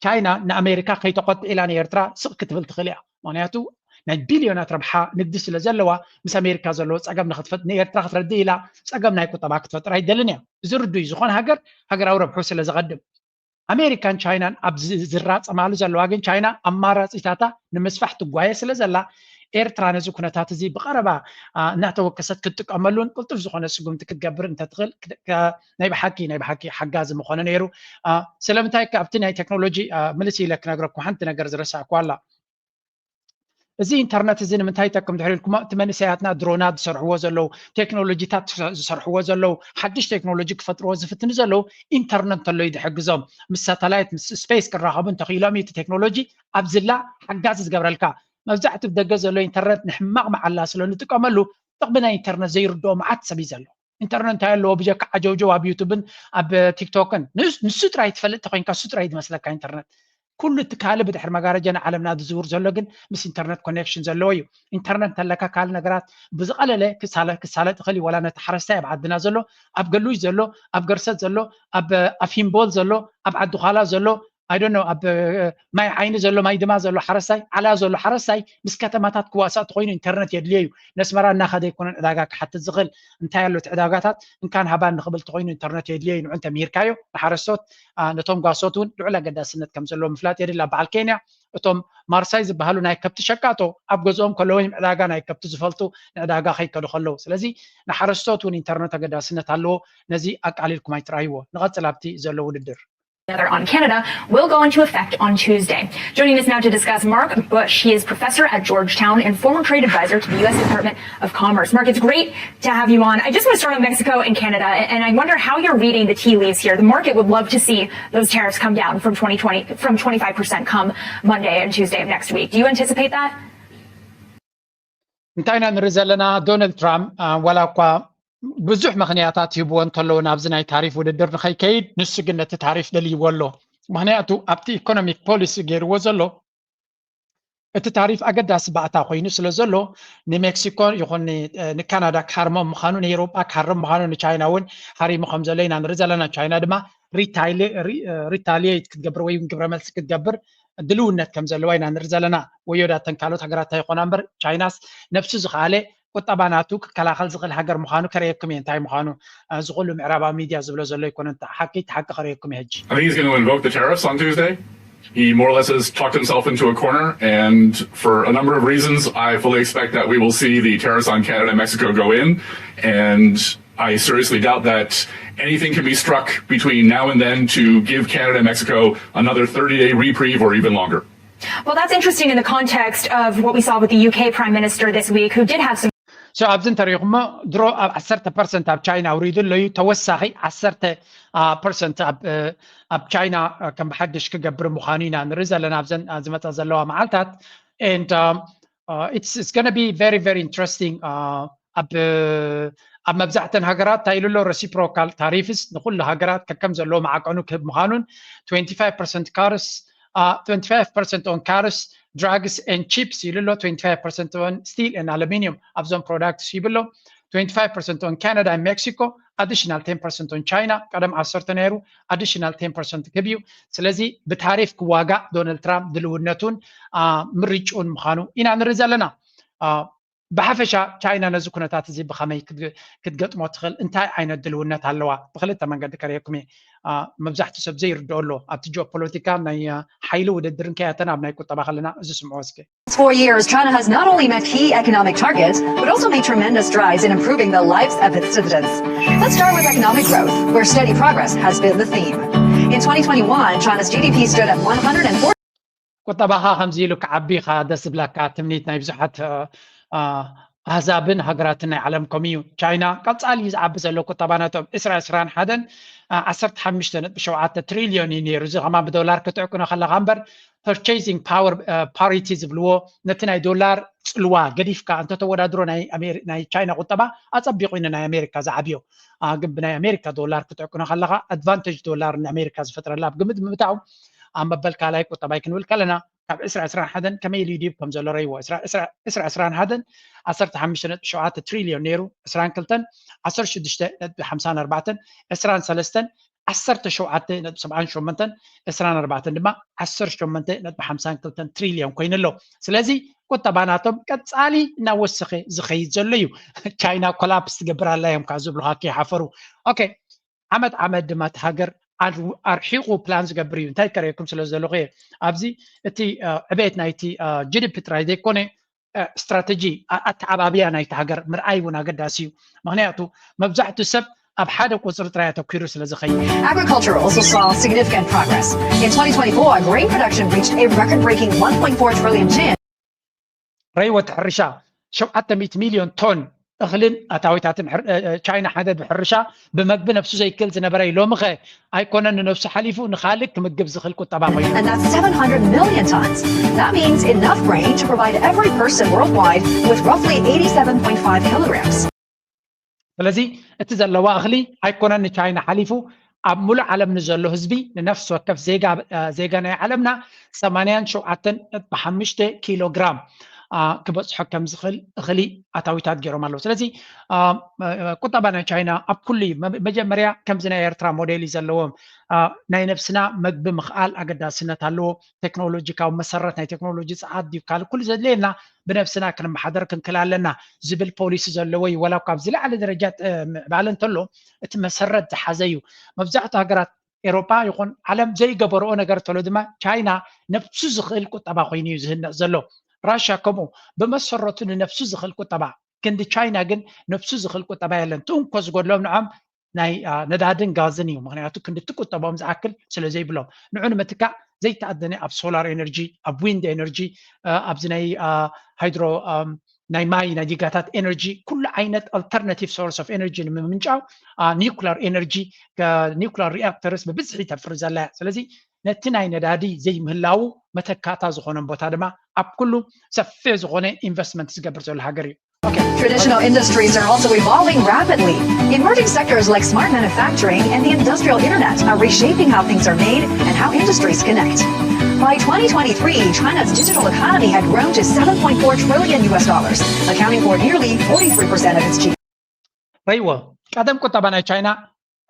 ቻይና ንኣሜሪካ ከይተቆጥዒ ኢላ ንኤርትራ ስቕ ክትብል ትኽእል እያ። ምክንያቱ ናይ ቢልዮናት ረብሓ ንግዲ ስለ ዘለዋ ምስ ኣሜሪካ ዘለዎ ፀገም ንክትፈጥ ንኤርትራ ክትረድእ ኢላ ፀገም ናይ ቁጠባ ክትፈጥር ኣይደልን እያ። እዚ ርዱይ እዩ። ዝኾነ ሃገር ሃገራዊ ረብሑ ስለ ዘቐድም ኣሜሪካን ቻይናን ኣብ ዝራፀማሉ ዘለዋ ግን ቻይና ኣማራፂታታ ንምስፋሕ ትጓየ ስለ ዘላ ኤርትራ ነዚ ኩነታት እዚ ብቐረባ እናተወከሰት ክትጥቀመሉን ቅልጡፍ ዝኾነ ስጉምቲ ክትገብር እንተትኽእል ናይ ብሓቂ ናይ ብሓቂ ሓጋዚ ምኾነ ነይሩ። ስለምንታይ ኣብቲ ናይ ቴክኖሎጂ ምልስ ኢለ ክነግረኩም ሓንቲ ነገር ዝረሳዕኩ ኣላ። እዚ ኢንተርነት እዚ ንምንታይ ይጠቅም ድሕሪ ኢልኩም እቲ መንእሰያትና ድሮናት ዝሰርሕዎ ዘለዉ ቴክኖሎጂታት ዝሰርሕዎ ዘለዉ ሓድሽ ቴክኖሎጂ ክፈጥርዎ ዝፍትኑ ዘለዉ ኢንተርነት እንተሎ እዩ ዝሕግዞም። ምስ ሳተላይት ምስ ስፔስ ክራኸቡ እንተኽኢሎም እዩ እቲ ቴክኖሎጂ ኣብዝላ ሓጋዚ ዝገብረልካ። መብዛሕትኡ ብደገ ዘሎ ኢንተርነት ንሕማቕ መዓላ ስለ ንጥቀመሉ ጥቕሚ ናይ ኢንተርነት ዘይርድኦ መዓት ሰብ እዩ ዘሎ። ኢንተርነት እንታይ ኣለዎ ብጀካ ዓጀውጀው ኣብ ዩቱብን ኣብ ቲክቶክን ንሱ ጥራይ ትፈልጥ ተኮይንካ እሱ ጥራይ ዝመስለካ ኢንተርነት። ኩሉ እቲ ካልእ ብድሕሪ መጋረጃ ንዓለምና ዝዝውር ዘሎ ግን ምስ ኢንተርነት ኮኔክሽን ዘለዎ እዩ። ኢንተርነት እንተለካ ካልእ ነገራት ብዝቐለለ ክሳለጥ ይኽእል እዩ። ዋላ ነቲ ሓረስታይ ኣብ ዓድና ዘሎ፣ ኣብ ገሉይ ዘሎ፣ ኣብ ገርሰት ዘሎ፣ ኣብ ኣፊምቦል ዘሎ፣ ኣብ ዓዲ ዃላ ዘሎ፣ I don't know ኣብ ማይ ዓይኒ ዘሎ ማይ ድማ ዘሎ ሓረስታይ ዓላ ዘሎ ሓረስታይ ምስ ከተማታት ክዋሳእ ተኮይኑ ኢንተርነት የድልዮ እዩ። ነስመራ እናኸደ ኣይኮነን ዕዳጋ ክሓትት ዝኽእል እንታይ ኣሎ እቲ ዕዳጋታት እንካን ሃባን ንኽብል ተኮይኑ ኢንተርነት የድልዮ እዩ። ንዑ እንተምሂርካዮ ንሓረስቶት ነቶም ጓሶት እውን ልዑል ኣገዳስነት ከም ዘለዎ ምፍላጥ የድሊ። ኣብ በዓል ኬንያ እቶም ማርሳይ ዝበሃሉ ናይ ከብቲ ሸቃጦ ኣብ ገዝኦም ከለዉ እዮም ዕዳጋ ናይ ከብቲ ዝፈልጡ ንዕዳጋ ከይከዱ ከለዉ። ስለዚ ንሓረስቶት እውን ኢንተርነት ኣገዳስነት ኣለዎ። ነዚ ኣቃሊልኩም ኣይትረኣይዎ። ንቐጽል ኣብቲ ዘሎ ውድድር። Together on Canada will go into effect on Tuesday. Joining us now to discuss Mark Bush. He is professor at Georgetown and former trade advisor to the U S Department of Commerce. Mark, it's great to have you on. I just want to start on Mexico and Canada, and I wonder how you're reading the tea leaves here. The market would love to see those tariffs come down from twenty twenty, from twenty-five percent come Monday and Tuesday of next week. Do you anticipate that? እንታይ ኢና ንርኢ ዘለና? ዶናልድ ትራምፕ ዋላ እኳ ብዙሕ ምኽንያታት ሂብዎ እንተለዉ ናብዚ ናይ ታሪፍ ውድድር ንኸይከይድ፣ ንሱ ግን ነቲ ታሪፍ ደልይዎ ኣሎ። ምኽንያቱ ኣብቲ ኢኮኖሚክ ፖሊሲ ገይርዎ ዘሎ እቲ ታሪፍ ኣገዳሲ ባእታ ኮይኑ ስለ ዘሎ ንሜክሲኮ ይኹን ንካናዳ ክሃርሞም ምዃኑ፣ ንኤውሮጳ ክሃርም ምዃኑ፣ ንቻይና እውን ሃሪሙ ከም ዘሎ ኢና ንርኢ ዘለና። ቻይና ድማ ሪታሊየት ክትገብር ወይ እውን ግብረ መልሲ ክትገብር ድልውነት ከም ዘለዋ ኢና ንርኢ ዘለና። ወዮ ዳተን ካልኦት ሃገራት እንታይ ይኾና እምበር ቻይናስ ነብሱ ዝኸኣለ ቁጠባ ናቱ ክከላኸል ዝኽእል ሃገር ምዃኑ ከርእየኩም እየ እንታይ ምዃኑ። እዚ ኩሉ ምዕራባዊ ሚድያ ዝብሎ ዘሎ ኣይኮነን። ሓቂ እቲ ሓቂ ከርእየኩም እየ ሕጂ። I think he's going to invoke the tariffs on Tuesday. He more or less has talked himself into a corner, and for a number of reasons, I fully expect that we will see the tariffs on Canada and Mexico go in. And I seriously doubt that anything can be struck between now and then to give Canada and Mexico another thirty day reprieve or even longer. Well, that's interesting in the context of what we saw with the U K Prime Minister this week, who did have some. So ኣብዚ እንተሪኹሞ ድሮ ኣብ ዓሰርተ ፐርሰንት ኣብ ቻይና ኣውሪዱ ኣሎ እዩ። ተወሳኺ ዓሰርተ ፐርሰንት ኣብ ቻይና ከም ብሓድሽ ክገብር ምዃኑ ኢና ንርኢ ዘለና ኣብዘን ዝመፃ ዘለዋ መዓልታት። And it's going to be very very interesting. ኣብ ኣብ መብዛሕተን ሃገራት እንታይ ኢሉ ኣሎ? Reciprocal tariffs ንኩሉ ሃገራት ከከም ዘለዎ መዓቀኑ ክህብ ምዃኑን twenty-five percent cars, twenty-five percent on cars, drugs and chips ኢሉ ኣሎ። Twenty-five percent on steel and aluminium ኣብዞም products ይብሎ። Twenty-five percent on Canada and Mexico, additional ten percent on China። ቀደም ዓሰርተ ነይሩ፣ additional ten percent ክህብ እዩ። ስለዚ ብታሪፍ ክዋጋእ ዶናልድ ትራምፕ ድልውነቱን ምርጭኡን ምዃኑ ኢና ንርኢ ዘለና። ብሓፈሻ ቻይና ነዚ ኩነታት እዚ ብኸመይ ክትገጥሞ ትኽእል? እንታይ ዓይነት ድልውነት ኣለዋ? ብክልተ መንገዲ ከርእየኩም እየ። መብዛሕትኡ ሰብ ዘይርድኦ ኣሎ ኣብቲ ጂኦፖለቲካ ናይ ሓይሊ ውድድርን ከያተን ኣብ ናይ ቁጠባ ከለና እዚ ስምዖ እስኪ። For years, China has not only met key economic targets, but also made tremendous strides in improving the lives of its citizens. Let's start with economic growth, where steady progress has been the theme. In twenty twenty-one, China's G D P stood at one hundred and forty. ቁጠባኻ ከምዚ ኢሉ ክዓቢ ኢኻ ደስ ዝብለካ ትምኒት ናይ ብዙሓት ኣህዛብን ሃገራትን ናይ ዓለም ከምኡ እዩ። ቻይና ቀጻሊ እዩ ዝዓቢ ዘሎ ቁጠባ ናቶም ዕስራ ዕስራን ሓደን ዓሰርተ ሓሙሽተ ነጥቢ ሸውዓተ ትሪልዮን እዩ ነይሩ። እዚ ከማ ብዶላር ክትዕቅኖ ከለኻ እምበር purchasing power parity ዝብልዎ ነቲ ናይ ዶላር ጽልዋ ገዲፍካ እንተተወዳድሮ ናይ ቻይና ቁጠባ ኣጸቢቑ እዩ ንናይ ኣሜሪካ ዝዓብዮ። ግን ብናይ ኣሜሪካ ዶላር ክትዕቅኖ ከለኻ advantage ዶላር ንኣሜሪካ ዝፈጥረላ ኣብ ግምት ብምእታው ኣብ መበል ካልኣይ ቁጠባይ ክንብል ከለና ካብ ዕስራ ዕስራን ሓደን ከመይ ኢሉ ይድይብ ከም ዘሎ ረይዎ። ዕስራ ዕስራን ሓደን ዓሰርተ ሓሙሽተ ነጥቢ ሸውዓተ ትሪልዮን ነይሩ። ዕስራን ክልተን ዓሰርተ ሽዱሽተ ነጥቢ ሓምሳን ኣርባዕተን፣ ዕስራን ሰለስተን ዓሰርተ ሸውዓተ ነጥቢ ሰብዓን ሸሞንተን፣ ዕስራን ኣርባዕተን ድማ ዓሰርተ ሸሞንተ ነጥቢ ሓምሳን ክልተን ትሪልዮን ኮይኑ ኣሎ። ስለዚ ቁጠባ ናቶም ቀጻሊ እናወሰኸ ዝኸይድ ዘሎ እዩ። ቻይና ኮላፕስ ትገብር ኣላ እዮም ካብ ዝብሉኻ ከይሓፈሩ። ኦኬ ዓመት ዓመት ድማ እቲ ሃገር ኣርሒቑ ፕላን ዝገብር እዩ። እንታይ ከርእየኩም ስለ ዘለኹ እየ ኣብዚ እቲ ዕቤት ናይቲ ጂዲፒ ጥራይ ዘይኮነ ስትራተጂ ኣተዓባብያ ናይቲ ሃገር ምርኣይ እውን ኣገዳሲ እዩ። ምክንያቱ መብዛሕትኡ ሰብ ኣብ ሓደ ቁፅሪ ጥራይ ኣተኪሩ ስለ ዝኸይድ። Agriculture also saw significant progress. In twenty twenty-four, grain production reached a record-breaking one point four trillion tons. ረይወት ሕርሻ ሸውዓተ ሚእቲ ሚልዮን ቶን እኽልን ኣታዊታትን ቻይና ሓደ ብሕርሻ ብመግቢ ነብሱ ዘይክእል ዝነበረ እዩ። ሎሚ ኸ ኣይኮነን ንነብሱ ሓሊፉ ንኻልእ ክምግብ ዝኽእል ቁጠባ ኮይኑ። And that's seven hundred million tons. That means enough grain to provide every person worldwide with roughly eighty-seven point five kilograms. ስለዚ እቲ ዘለዋ እኽሊ ኣይኮነን ንቻይና ሓሊፉ ኣብ ሙሉእ ዓለም ንዘሎ ህዝቢ ንነፍሲ ወከፍ ዜጋ ዜጋ ናይ ዓለምና ሰማንያን ሸውዓተን ነጥቢ ሓሙሽተ ኪሎ ግራም ክበፅሖ ከም ዝኽእል እኽሊ ኣታዊታት ገይሮም ኣለዉ። ስለዚ ቁጠባ ናይ ቻይና ኣብ ኩሉ እዩ። መጀመርያ ከምዚ ናይ ኤርትራ ሞዴል እዩ ዘለዎም። ናይ ነብስና መግቢ ምኽኣል ኣገዳስነት ኣለዎ። ቴክኖሎጂካዊ መሰረት ናይ ቴክኖሎጂ ፀዓት ድዩ ካልእ ኩሉ ዘድልየና ብነብስና ክንመሓደር ክንክእል ኣለና ዝብል ፖሊሲ ዘለዎ እዩ። ዋላ እኳ ኣብዚ ላዕሊ ደረጃ ምዕባለ እንተሎ እቲ መሰረት ዝሓዘ እዩ። መብዛሕትኡ ሃገራት ኤሮጳ ይኹን ዓለም ዘይገበርኦ ነገር እንተሎ ድማ ቻይና ነብሱ ዝኽእል ቁጠባ ኮይኑ እዩ ዝህነፅ ዘሎ። ራሻ ከምኡ ብመሰረቱ ንነብሱ ዝኽእል ቁጠባ ክንዲ ቻይና ግን ነብሱ ዝኽእል ቁጠባ የለን። ትእንኮ ዝጎድሎም ንዖም ናይ ነዳድን ጋዝን እዩ። ምክንያቱ ክንዲ እቲ ቁጠባኦም ዝኣክል ስለ ዘይብሎም ንዑ ንምትካእ ዘይተኣደነ ኣብ ሶላር ኤነርጂ፣ ኣብ ዊንድ ኤነርጂ፣ ኣብዚ ናይ ሃይድሮ ናይ ማይ ናይ ዲጋታት ኤነርጂ ኩሉ ዓይነት alternative source of energy ንምምንጫው ኒኩላር ኤነርጂ ኒኩላር ሪኣክተርስ ብብዝሒ ተፍሪ ዘላ እያ። ስለዚ ነቲ ናይ ነዳዲ ዘይምህላዉ መተካእታ ዝኾኖም ቦታ ድማ ኣብ ኩሉ ሰፊሕ ዝኾነ ኢንቨስትመንት ዝገብር ዘሎ ሃገር እዩ። Traditional industries are also evolving rapidly. Emerging sectors like smart manufacturing and the industrial internet are reshaping how things are made and how industries connect. By twenty twenty-three, China's digital economy had grown to seven point four trillion U S dollars, accounting for nearly forty-three percent of its G D P. ረይዎ ቀደም ቁጠባ ናይ ቻይና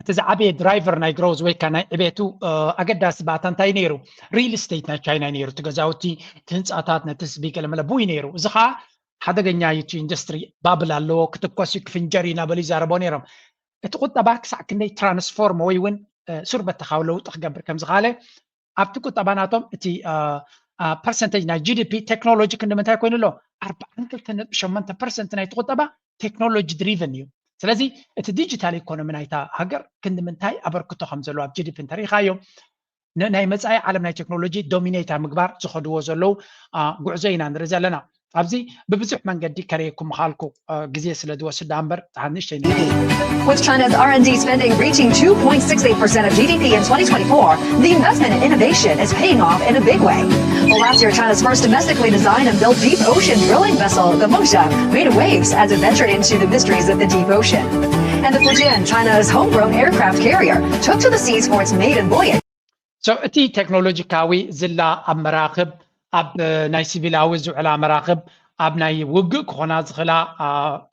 እቲ ዝዓበየ ድራይቨር ናይ ግሮዝ ወይ ከዓ ናይ ዕቤቱ ኣገዳሲ ባእታ እንታይ ነይሩ? ሪል ስቴት ናይ ቻይና ነይሩ። እቲ ገዛውቲ፣ እቲ ህንፃታት፣ ነቲ ህዝቢ ገለመለ ብኡ ነይሩ። እዚ ከዓ ሓደገኛ እዩ። እቲ ኢንዱስትሪ ባብል ኣለዎ፣ ክትኮስ እዩ፣ ክፍንጀር እዩ እናበሉ ይዛረቦ ነይሮም። እቲ ቁጠባ ክሳዕ ክንደይ ትራንስፎርም ወይ እውን ሱር በተኻዊ ለውጢ ክገብር ከም ዝኽኣለ ኣብቲ ቁጠባ ናቶም እቲ ፐርሰንቴጅ ናይ ጂ ዲ ፒ ቴክኖሎጂ ክንዲ ምንታይ ኮይኑ ኣሎ? ኣርባዓን ክልተን ነጥቢ ሸሞንተ ፐርሰንት ናይቲ ቁጠባ ቴክኖሎጂ ድሪቨን እዩ። ስለዚ እቲ ዲጂታል ኢኮኖሚ ናይታ ሃገር ክንዲ ምንታይ ኣበርክቶ ከም ዘለዎ ኣብ ጂ ዲ ፒ እንተሪኢኻዮ ናይ መፃኢ ዓለም ናይ ቴክኖሎጂ ዶሚኔት ኣብ ምግባር ዝኸድዎ ዘለዉ ጉዕዞ ኢና ንርኢ ዘለና። ኣብዚ ብብዙሕ መንገዲ ከርእየኩም ምኻልኩ ግዜ ስለ ዝወስድ ደኣ እምበር ንእሽተይ With China's R and D spending reaching two point six eight percent of G D P in twenty twenty-four, the investment in innovation is paying off in a big way. Well, last year, China's first domestically designed and built deep ocean drilling vessel, the Mosha, made waves as it ventured into the mysteries of the deep ocean. And the Fujian, China's homegrown aircraft carrier, took to the seas for its maiden voyage. So እቲ ቴክኖሎጂካዊ ዝላ ኣብ መራኽብ ኣብ ናይ ሲቪላዊ ዝውዕላ መራኽብ ኣብ ናይ ውግእ ክኾና ዝኽእላ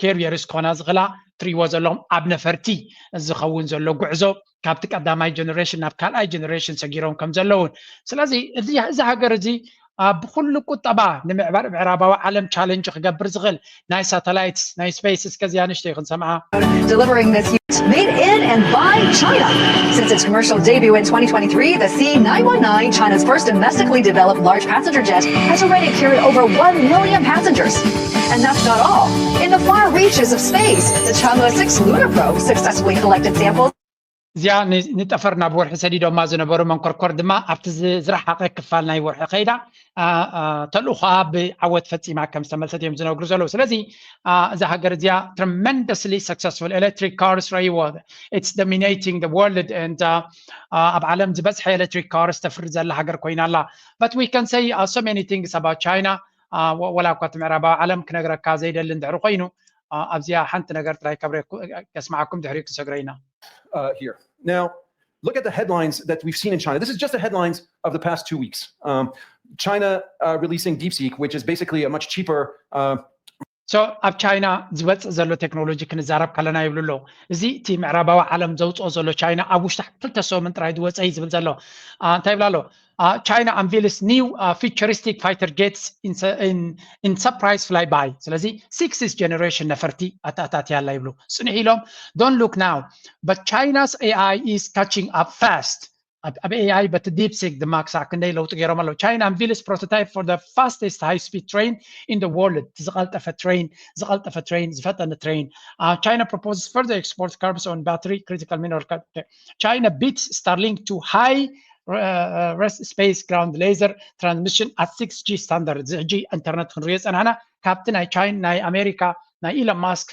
ካሪየርስ ክኾና ዝኽእላ ትሪእዎ ዘለኹም ኣብ ነፈርቲ ዝኸውን ዘሎ ጉዕዞ ካብቲ ቀዳማይ ጀነሬሽን ናብ ካልኣይ ጀነሬሽን ሰጊሮም ከም ዘለውን ስለዚ እዚ ሃገር እዚ ብኩሉ ቁጠባ ንምዕባር ምዕራባዊ ዓለም ቻለንጅ ክገብር ዝኽእል ናይ ሳተላይትስ ናይ ስፔስ እስከዚኣ ንእሽተይ ክንሰምዓ Delivering this unit made in and by China. Since its commercial debut in twenty twenty-three, the C nine one nine, China's first domestically developed large passenger jet, has already carried over one million passengers. And that's not all. In the far reaches of space, the Chang'e six lunar probe successfully collected samples. እዚኣ ንጠፈር ናብ ወርሒ ሰዲዶማ ዝነበሩ መንኮርኮር ድማ ኣብቲ ዝረሓቐ ክፋል ናይ ወርሒ ከይዳ ተልእኾኣ ብዓወት ፈፂማ ከም ዝተመልሰት እዮም ዝነግሩ ዘለዉ። ስለዚ እዛ ሃገር እዚኣ tremendously successful electric cars ረይዎ it's dominating the world and ኣብ ዓለም ዝበዝሐ electric cars ተፍሪ ዘላ ሃገር ኮይና ኣላ። But we can say so many things about China. ወላ እኳ እቲ ምዕራባዊ ዓለም ክነግረካ ዘይደሊ እንድሕሪ ኮይኑ ኣብዚኣ ሓንቲ ነገር ጥራይ ከስምዓኩም ድሕሪኡ ክሰግረ ኢና። Here. Now, look at the headlines that we've seen in China. This is just the headlines of the past two weeks. Um, China uh, releasing DeepSeek, which is basically a much cheaper uh, So ኣብ ቻይና ዝወፅእ ዘሎ ቴክኖሎጂ ክንዛረብ ከለና ይብሉ ኣለዉ። እዚ እቲ ምዕራባዊ ዓለም ዘውፅኦ ዘሎ ቻይና ኣብ ውሽጢ ክልተ ሰሙን ጥራይ ዝወፀ እዩ ዝብል ዘሎ እንታይ ይብላ ኣሎ? China unveils new uh, futuristic fighter jets in, in, in surprise flyby. ስለዚ sixth generation ነፈርቲ ኣተኣታትያ ኣላ ይብሉ። ፅንሕ ኢሎም don't look now but China's A I is catching up fast. ኣብ ኤኣይ በቲ ዲፕሲክ ድማ ክሳዕ ክንደይ ለውጢ ገይሮም ኣለዉ። China unveils prototype for the fastest high speed train in the world። ዝቐልጠፈ ትሬን ዝቐልጠፈ ትሬን ዝፈጠነ ትሬን። China proposes further export carbs on battery critical mineral. China beats Starlink to high rest space ground laser transmission at six G standard። እዚ ሕጂ ኢንተርነት ክንሪኦ ዝፀናሕና ካብቲ ናይ ቻይና ናይ ኣሜሪካ ናይ ኢሎን ማስክ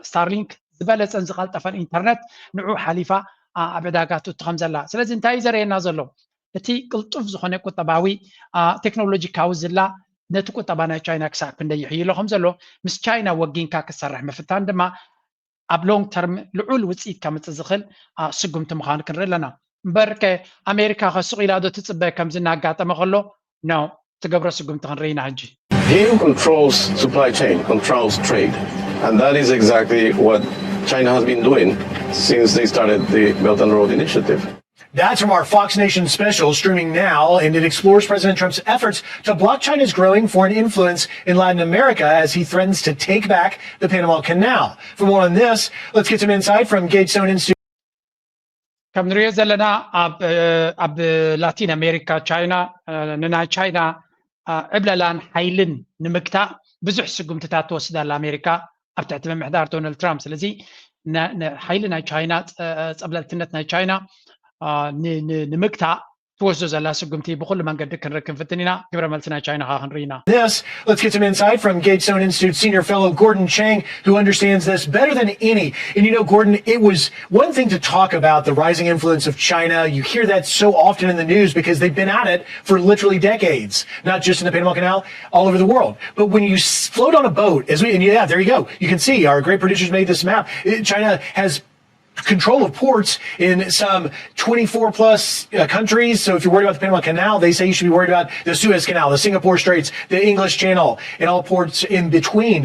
ስታርሊንክ ዝበለፀን ዝቐልጠፈን ኢንተርነት ንዑ ሓሊፋ ኣብ ዕዳጋ ትእቱ ከም ዘላ። ስለዚ እንታይ እዩ ዘርእየና ዘሎ? እቲ ቅልጡፍ ዝኾነ ቁጠባዊ ቴክኖሎጂካዊ ዝላ ነቲ ቁጠባ ናይ ቻይና ክሳብ ክንደይ ይሕይሎ ከም ዘሎ ምስ ቻይና ወጊንካ ክትሰርሕ ምፍታን ድማ ኣብ ሎንግ ተርም ልዑል ውፅኢት ከምፅእ ዝኽእል ስጉምቲ ምዃኑ ክንርኢ ኣለና። እምበር ከ ኣሜሪካ ከ ስቕ ኢላ ዶ ትፅበ ከምዚ እናጋጠመ ከሎ? ኖ፣ ትገብሮ ስጉምቲ ክንርኢ ኢና ሕጂ። He who controls supply chain controls trade. And that is exactly what China has been doing since they started the Belt and Road Initiative. That's from our Fox Nation special streaming now, and it explores President Trump's efforts to block China's growing foreign influence in Latin America as he threatens to take back the Panama Canal. For more on this, let's get some insight from Gagestone Institute. ከም ንሪኦ ዘለና ኣብ ላቲን ኣሜሪካ ቻይና ንናይ ቻይና ዕብለላን ሓይልን ንምግታእ ብዙሕ ስጉምትታት ትወስድ ኣላ ኣሜሪካ ኣብ ትሕቲ ምምሕዳር ዶናልድ ትራምፕ። ስለዚ ሓይሊ ናይ ቻይና፣ ፀብለልትነት ናይ ቻይና ንምግታእ ትወስዶ ዘላ ስጉምቲ ብኩሉ መንገዲ ክንርኢ ክንፍትን ኢና። ግብረ መልሲ ናይ ቻይና ከዓ ክንርኢ ኢና። This, let's get some insight from Gagestone Institute senior fellow Gordon Chang, who understands this better than any. And you know, Gordon, it was one thing to talk about the rising influence of China. You hear that so often in the news because they've been at it for literally decades, not just in the Panama Canal, all over the world. But when you float on a boat, as we, and yeah, there you go. You can see our great producers made this map. China has control of ports in some twenty-four plus uh, countries. So if you're worried about the Panama Canal, they say you should be worried about the Suez Canal, the Singapore Straits, the English Channel, and all ports in between.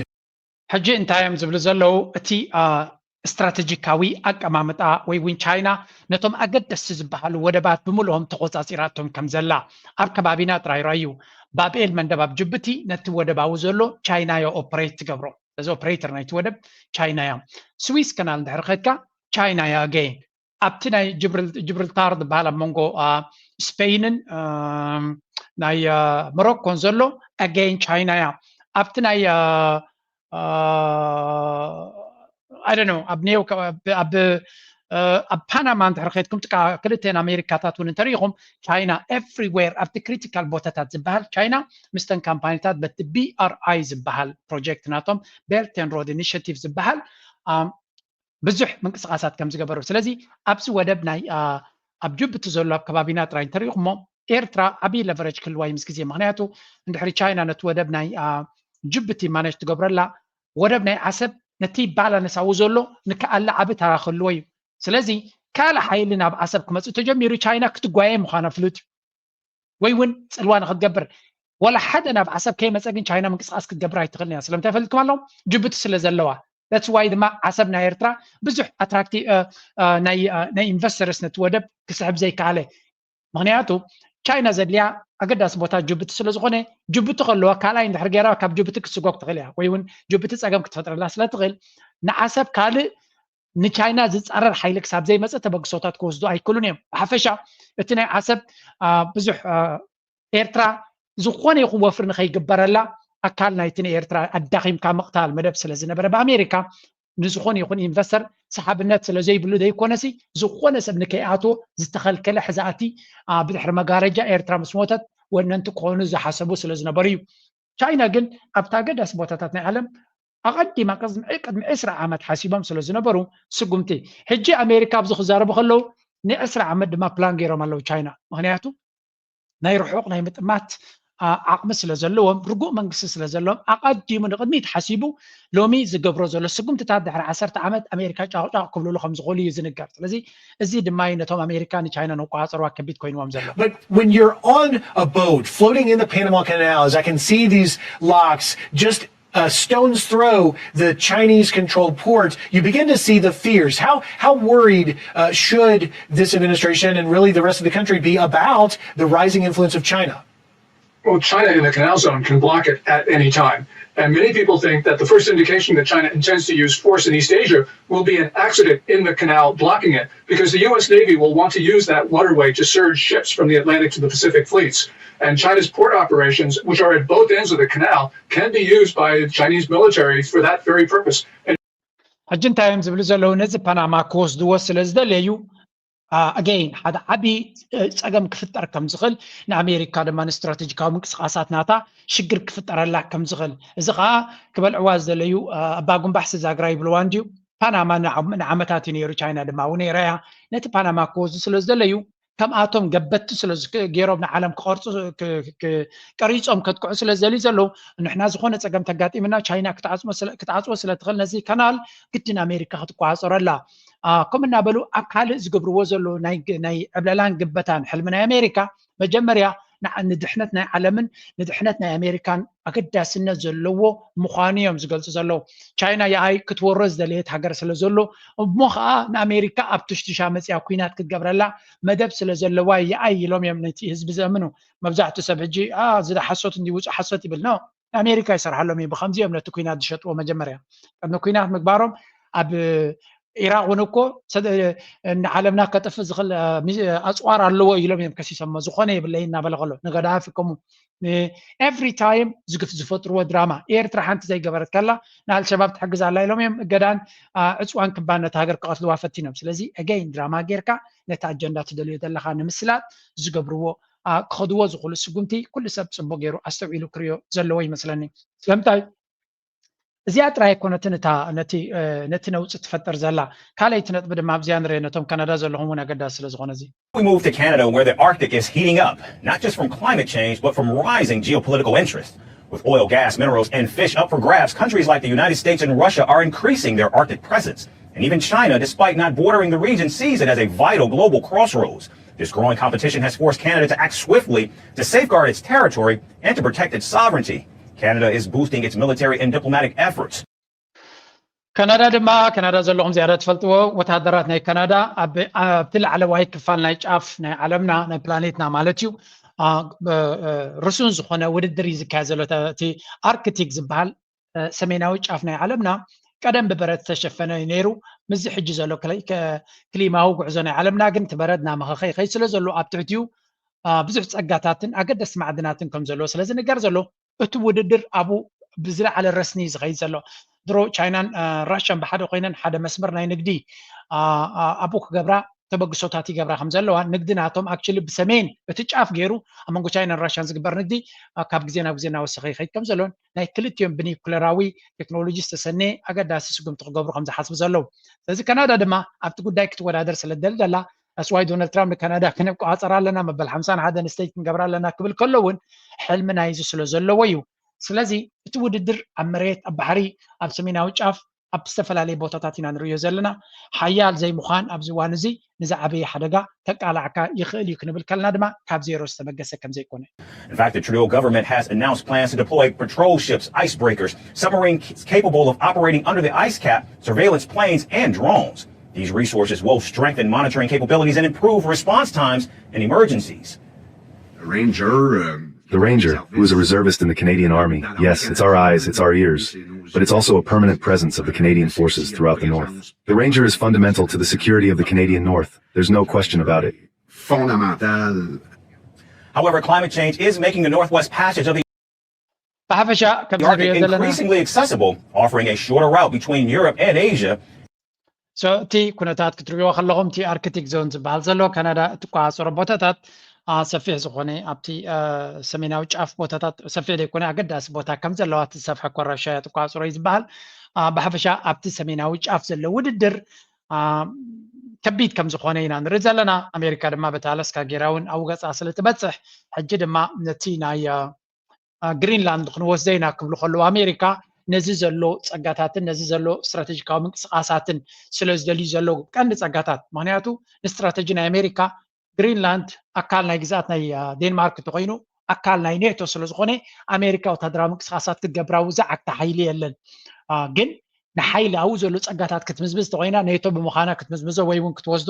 ሕጂ እንታይ እዮም ዝብሉ ዘለዉ? እቲ ስትራቴጂካዊ ኣቀማምጣ ወይ እውን ቻይና ነቶም ኣገደስቲ ዝበሃሉ ወደባት ብምልኦም ተቆፃፂራቶም ከም ዘላ ኣብ ከባቢና ጥራይ ራዩ። ባብኤል መንደብ ኣብ ጅቡቲ ነቲ ወደባዊ ዘሎ ቻይና ዮ ኦፕሬት ትገብሮ። እዚ ኦፕሬተር ናይቲ ወደብ ቻይና እያ። ስዊስ ከናል እንድሕር ከድካ ቻይና እያ። ኣገይን ኣብቲ ናይ ጅብርልታር ዝበሃል ኣብ መንጎ ስፔይንን ናይ ሞሮኮን ዘሎ ኣገይን ቻይና እያ። ኣብቲ ናይ ኣይ ዶንት ኖ ኣብ ኔው ኣብ ኣብ ፓናማ እንድሕር ከድኩም ጥቃ ክልተን ኣሜሪካታት እውን እንተሪኢኹም ቻይና ኤቭሪዌር ኣብቲ ክሪቲካል ቦታታት ዝበሃል ቻይና ምስተን ካምፓኒታት በቲ ቢኣርኣይ ዝበሃል ፕሮጀክት ናቶም ቤልት ኤንድ ሮድ ኢኒሽቲቭ ዝበሃል ብዙሕ ምንቅስቃሳት ከም ዝገበሩ። ስለዚ ኣብዚ ወደብ ናይ ኣብ ጅቡቲ ዘሎ ኣብ ከባቢና ጥራይ እንተሪኢኹሞ ኤርትራ ዓብዪ ለቨረጅ ክህልዋ እዩ ምስ ግዜ። ምክንያቱ እንድሕሪ ቻይና ነቲ ወደብ ናይ ጅቡቲ ማነጅ ትገብረላ ወደብ ናይ ዓሰብ ነቲ ባላንሳዊ ዘሎ ንክኣለ ዓቢ ተራ ክህልዎ እዩ። ስለዚ ካልእ ሓይሊ ናብ ዓሰብ ክመፅእ ተጀሚሩ ቻይና ክትጓየ ምዃና ፍሉጥ እዩ። ወይ እውን ፅልዋ ንክትገብር ዋላ ሓደ ናብ ዓሰብ ከይመፀ ግን ቻይና ምንቅስቃስ ክትገብር ኣይትኽእልን እያ። ስለምንታይ ፈልጥኩም ኣለኹም? ጅቡቲ ስለ ዘለዋ። That's why ድማ ዓሰብ ናይ ኤርትራ ብዙሕ ኣትራክቲ ናይ ኢንቨስተርስ ነቲ ወደብ ክስሕብ ዘይከኣለ። ምክንያቱ ቻይና ዘድልያ ኣገዳሲ ቦታ ጅቡቲ ስለዝኾነ ጅቡቲ ከለዋ ካልኣይ እንድሕር ገይራ ካብ ጅቡቲ ክትስጎግ ትኽእል እያ ወይ እውን ጅቡቲ ፀገም ክትፈጥረላ ስለትኽእል ንዓሰብ ካልእ ንቻይና ዝፃረር ሓይሊ ክሳብ ዘይመፀ ተበግሶታት ክወስዱ ኣይክእሉን እዮም። ብሓፈሻ እቲ ናይ ዓሰብ ብዙሕ ኤርትራ ዝኾነ ይኹን ወፍሪ ንኸይግበረላ ኣካል ናይቲ ንኤርትራ ኣዳኺምካ ምቕታል መደብ ስለ ዝነበረ ብኣሜሪካ ንዝኾነ ይኹን ኢንቨስተር ሰሓብነት ስለ ዘይብሉ ዘይኮነሲ ዝኾነ ሰብ ንከይኣትዎ ዝተኸልከለ ሕዛእቲ ብድሕሪ መጋረጃ ኤርትራ ምስ ሞተት ወነንቲ ክኾኑ ዝሓሰቡ ስለ ዝነበሩ እዩ። ቻይና ግን ኣብታ ኣገዳሲ ቦታታት ናይ ዓለም ኣቐዲማ ቅድሚ ዕስራ ዓመት ሓሲቦም ስለ ዝነበሩ ስጉምቲ ሕጂ ኣሜሪካ ኣብዚ ክዛረቡ ከለዉ ንዕስራ ዓመት ድማ ፕላን ገይሮም ኣለዉ ቻይና። ምክንያቱ ናይ ርሑቕ ናይ ምጥማት ዓቕሚ ስለ ዘለዎም ርጉእ መንግስቲ ስለ ዘለዎም ኣቐዲሙ ንቕድሚት ሓሲቡ ሎሚ ዝገብሮ ዘሎ ስጉምትታት ድሕሪ ዓሰርተ ዓመት ኣሜሪካ ጫቕጫቕ ክብልሉ ከም ዝኽእሉ እዩ ዝንገር። ስለዚ እዚ ድማ እዩ ነቶም ኣሜሪካ ንቻይና ንቆፃፀርዋ ከቢድ ኮይንዎም ዘሎ። But when you're on a boat floating in the Panama Canal, as I can see these locks just a stone's throw the Chinese controlled port, you begin to see the fears. How, how worried uh, should this administration and really the rest of the country be about the rising influence of China? Well, China in the canal zone can block it at any time. And many people think that the first indication that China intends to use force in East Asia will be an accident in the canal blocking it, because the U S Navy will want to use that waterway to surge ships from the Atlantic to the Pacific fleets. And China's port operations, which are at both ends of the canal, can be used by the Chinese military for that very purpose. And ሕጂ እንታይ እዮም ዝብሉ ዘለዉ? ነዚ ፓናማ ክወስድዎ ስለ ዝደለዩ፣ ኣገይን ሓደ ዓብዪ ጸገም ክፍጠር ከም ዝኽእል፣ ንኣሜሪካ ድማ ንስትራቴጂካዊ ምንቅስቃሳት ናታ ሽግር ክፍጠረላ ከም ዝኽእል፣ እዚ ከዓ ክበልዕዋ ዝደለዩ ኣባጉንባሕ ስዛግራ ይብልዋ እንድዩ። ፓናማ ንዓመታት እዩ ነይሩ፣ ቻይና ድማ እውን ነይራ እያ። ነቲ ፓናማ ክወስዱ ስለ ዝደለዩ፣ ከምኣቶም ገበትቲ ስለ ገይሮም ንዓለም ክቐርፁ ቀሪፆም ከጥቅዑ ስለ ዝደልዩ ዘለዉ፣ ንሕና ዝኾነ ፀገም ተጋጢምና ቻይና ክትዓፅዎ ስለ ትኽእል፣ ነዚ ካናል ግድን ኣሜሪካ ክትቆፃፀረላ። ከምኡ እናበሉ ኣብ ካልእ ዝገብርዎ ዘሎ ናይ ዕብለላን ግበታን ሕልሚ ናይ ኣሜሪካ፣ መጀመርያ ንድሕነት ናይ ዓለምን ንድሕነት ናይ ኣሜሪካን ኣገዳስነት ዘለዎ ምዃኑ እዮም ዝገልፁ ዘለዉ። ቻይና የኣይ ክትወሮ ዝደለየት ሃገር ስለ ዘሎ፣ እሞ ከዓ ንኣሜሪካ ኣብ ትሽትሻ መፅያ ኩናት ክትገብረላ መደብ ስለ ዘለዋ የኣይ ኢሎም እዮም ነቲ ህዝቢ ዘእምኑ። መብዛሕትኡ ሰብ ሕጂ እዚ ሓሶት እንዲ ውፁ ሓሶት ይብል ነው። ኣሜሪካ ይሰርሓሎም እዩ። ብከምዚ እዮም ነቲ ኩናት ዝሸጥዎ። መጀመርያ ቅድሚ ኩናት ምግባሮም ኣብ ኢራቅ እውን እኮ ንዓለምና ከጥፍእ ዝኽእል ኣፅዋር ኣለዎ ኢሎም እዮም ከሲሶሞ። ዝኾነ የብለይ እናበለ ከሎ ንገዳፊ ከምኡ every time ዝፈጥርዎ ድራማ። ኤርትራ ሓንቲ ዘይገበረት ከላ ንኣልሸባብ ትሕግዝ ኣላ ኢሎም እዮም እገዳን ዕፅዋን ክባን ነቲ ሃገር ክቐትልዋ ፈቲኖም። ስለዚ again ድራማ ጌርካ ነቲ ኣጀንዳ ትደልዮ ዘለካ ንምስላጥ ዝገብርዎ ክኸድዎ ዝኽእሉ ስጉምቲ ኩሉ ሰብ ፅቡቅ ገይሩ ኣስተውዒሉ ክሪኦ ዘለዎ ይመስለኒ። ስለምንታይ እዚኣ ጥራይ ኣይኮነትን እታ ነቲ ነውፂ ትፈጥር ዘላ። ካልኣይቲ ነጥቢ ድማ ኣብዚኣ ንሪኦ ነቶም ካናዳ ዘለኹም እውን ኣገዳሲ ስለ ዝኾነ እዚ We move to Canada, where the Arctic is heating up, not just from climate change, but from rising geopolitical interest. With oil, gas, minerals, and fish up for grabs, countries like the United States and Russia are increasing their Arctic presence. And even China, despite not bordering the region, sees it as a vital global crossroads. This growing competition has forced Canada to act swiftly to safeguard its territory and to protect its sovereignty. Canada is boosting its military and diplomatic efforts. ካናዳ ድማ፣ ካናዳ ዘለኹም ዝያዳ ትፈልጥዎ፣ ወታደራት ናይ ካናዳ ኣብቲ ላዕለዋይ ክፋል ናይ ጫፍ ናይ ዓለምና፣ ናይ ፕላኔትና ማለት እዩ፣ ርሱን ዝኾነ ውድድር እዩ ዝካየድ ዘሎ። እቲ ኣርክቲክ ዝበሃል ሰሜናዊ ጫፍ ናይ ዓለምና ቀደም ብበረድ ዝተሸፈነ እዩ ነይሩ። ምስዚ ሕጂ ዘሎ ክሊማዊ ጉዕዞ ናይ ዓለምና ግን እቲ በረድ እናመኸኸ ይኸይድ ስለ ዘሎ ኣብ ትሕቲኡ ብዙሕ ፀጋታትን ኣገደስቲ ማዕድናትን ከም ዘለዎ ስለ ዝንገር ዘሎ እቲ ውድድር ኣብኡ ብዝለዓለ ረስኒ እዩ ዝኸይድ ዘሎ። ድሮ ቻይናን ራሽያን ብሓደ ኮይነን ሓደ መስመር ናይ ንግዲ ኣብኡ ክገብራ ተበግሶታት ይገብራ ከም ዘለዋ፣ ንግዲ ናቶም actually ብሰሜን እቲ ጫፍ ገይሩ ኣብ መንጎ ቻይናን ራሽያን ዝግበር ንግዲ ካብ ግዜ ናብ ግዜ እናወሰኸ ይኸይድ ከም ዘሎን ናይ ክልቲኦም ብኒኩለራዊ ቴክኖሎጂ ዝተሰነየ ኣገዳሲ ስጉምቲ ክገብሩ ከም ዝሓስቡ ዘለዉ። ስለዚ ካናዳ ድማ ኣብቲ ጉዳይ ክትወዳደር ስለ ትደሊ ዘላ፣ that's why ዶናልድ ትራምፕ ንካናዳ ክንቆፃፀራ ኣለና፣ መበል ሓምሳን ሓደን ስቴት ክንገብራ ኣለና ክብል ከሎ እውን ሕልሚ ናይዚ ስለ ዘለዎ እዩ። ስለዚ እቲ ውድድር ኣብ መሬት፣ ኣብ ባሕሪ፣ ኣብ ሰሜናዊ ጫፍ ኣብ ዝተፈላለየ ቦታታት ኢና ንርእዮ ዘለና። ሓያል ዘይምዃን ኣብዚ እዋን እዚ ንዝዓበየ ሓደጋ ከቃላዕካ ይኽእል እዩ ክንብል ከለና ድማ ካብ ዜሮ ዝተበገሰ ከም ዘይኮነ። In fact, the Trudeau government has announced plans to deploy patrol ships, icebreakers, submarines capable of operating under the ice cap, surveillance planes, and drones. These resources will strengthen monitoring capabilities and improve response times in emergencies. The Ranger, um, the Ranger, who is a reservist in the Canadian Army, yes, it's our eyes, it's our ears, but it's also a permanent presence of the Canadian forces throughout the North. The Ranger is fundamental to the security of the Canadian North. There's no question about it. However, climate change is making the Northwest Passage of the ብሓፈሻ ከም Arctic increasingly accessible, offering a shorter route between Europe and Asia. So እቲ ኩነታት ክትርእይዎ ከለኹም እቲ ኣርክቲክ ዞን ዝበሃል ዘሎ ካናዳ እትቆፃፀሮ ቦታታት ሰፊሕ ዝኾነ ኣብቲ ሰሜናዊ ጫፍ ቦታታት ሰፊሕ ዘይኮነ ኣገዳሲ ቦታ ከም ዘለዋ እቲ ዝሰፍሐ ኮረሻ እያ ትቆፃፀሮ እዩ ዝበሃል። ብሓፈሻ ኣብቲ ሰሜናዊ ጫፍ ዘሎ ውድድር ከቢድ ከም ዝኾነ ኢና ንርኢ ዘለና። ኣሜሪካ ድማ በቲ ኣላስካ ገይራ እውን ኣብ ገፃ ስለ ትበፅሕ ሕጂ ድማ ነቲ ናይ ግሪንላንድ ክንወስደ ኢና ክብሉ ከለዉ ኣሜሪካ ነዚ ዘሎ ፀጋታትን ነዚ ዘሎ ስትራቴጂካዊ ምንቅስቃሳትን ስለ ዝደልዩ ዘለዉ ቀንዲ ፀጋታት፣ ምክንያቱ ንስትራቴጂ ናይ ኣሜሪካ ግሪንላንድ ኣካል ናይ ግዝኣት ናይ ዴንማርክ እንተኮይኑ ኣካል ናይ ኔቶ ስለ ዝኾነ ኣሜሪካ ወታደራዊ ምንቅስቃሳት ክትገብር ኣብኡ ዝዓግታ ሓይሊ የለን። ግን ንሓይሊ ኣብኡ ዘሎ ፀጋታት ክትምዝምዝ እንተኮይና ኔቶ ብምዃና ክትምዝምዞ ወይ እውን ክትወስዶ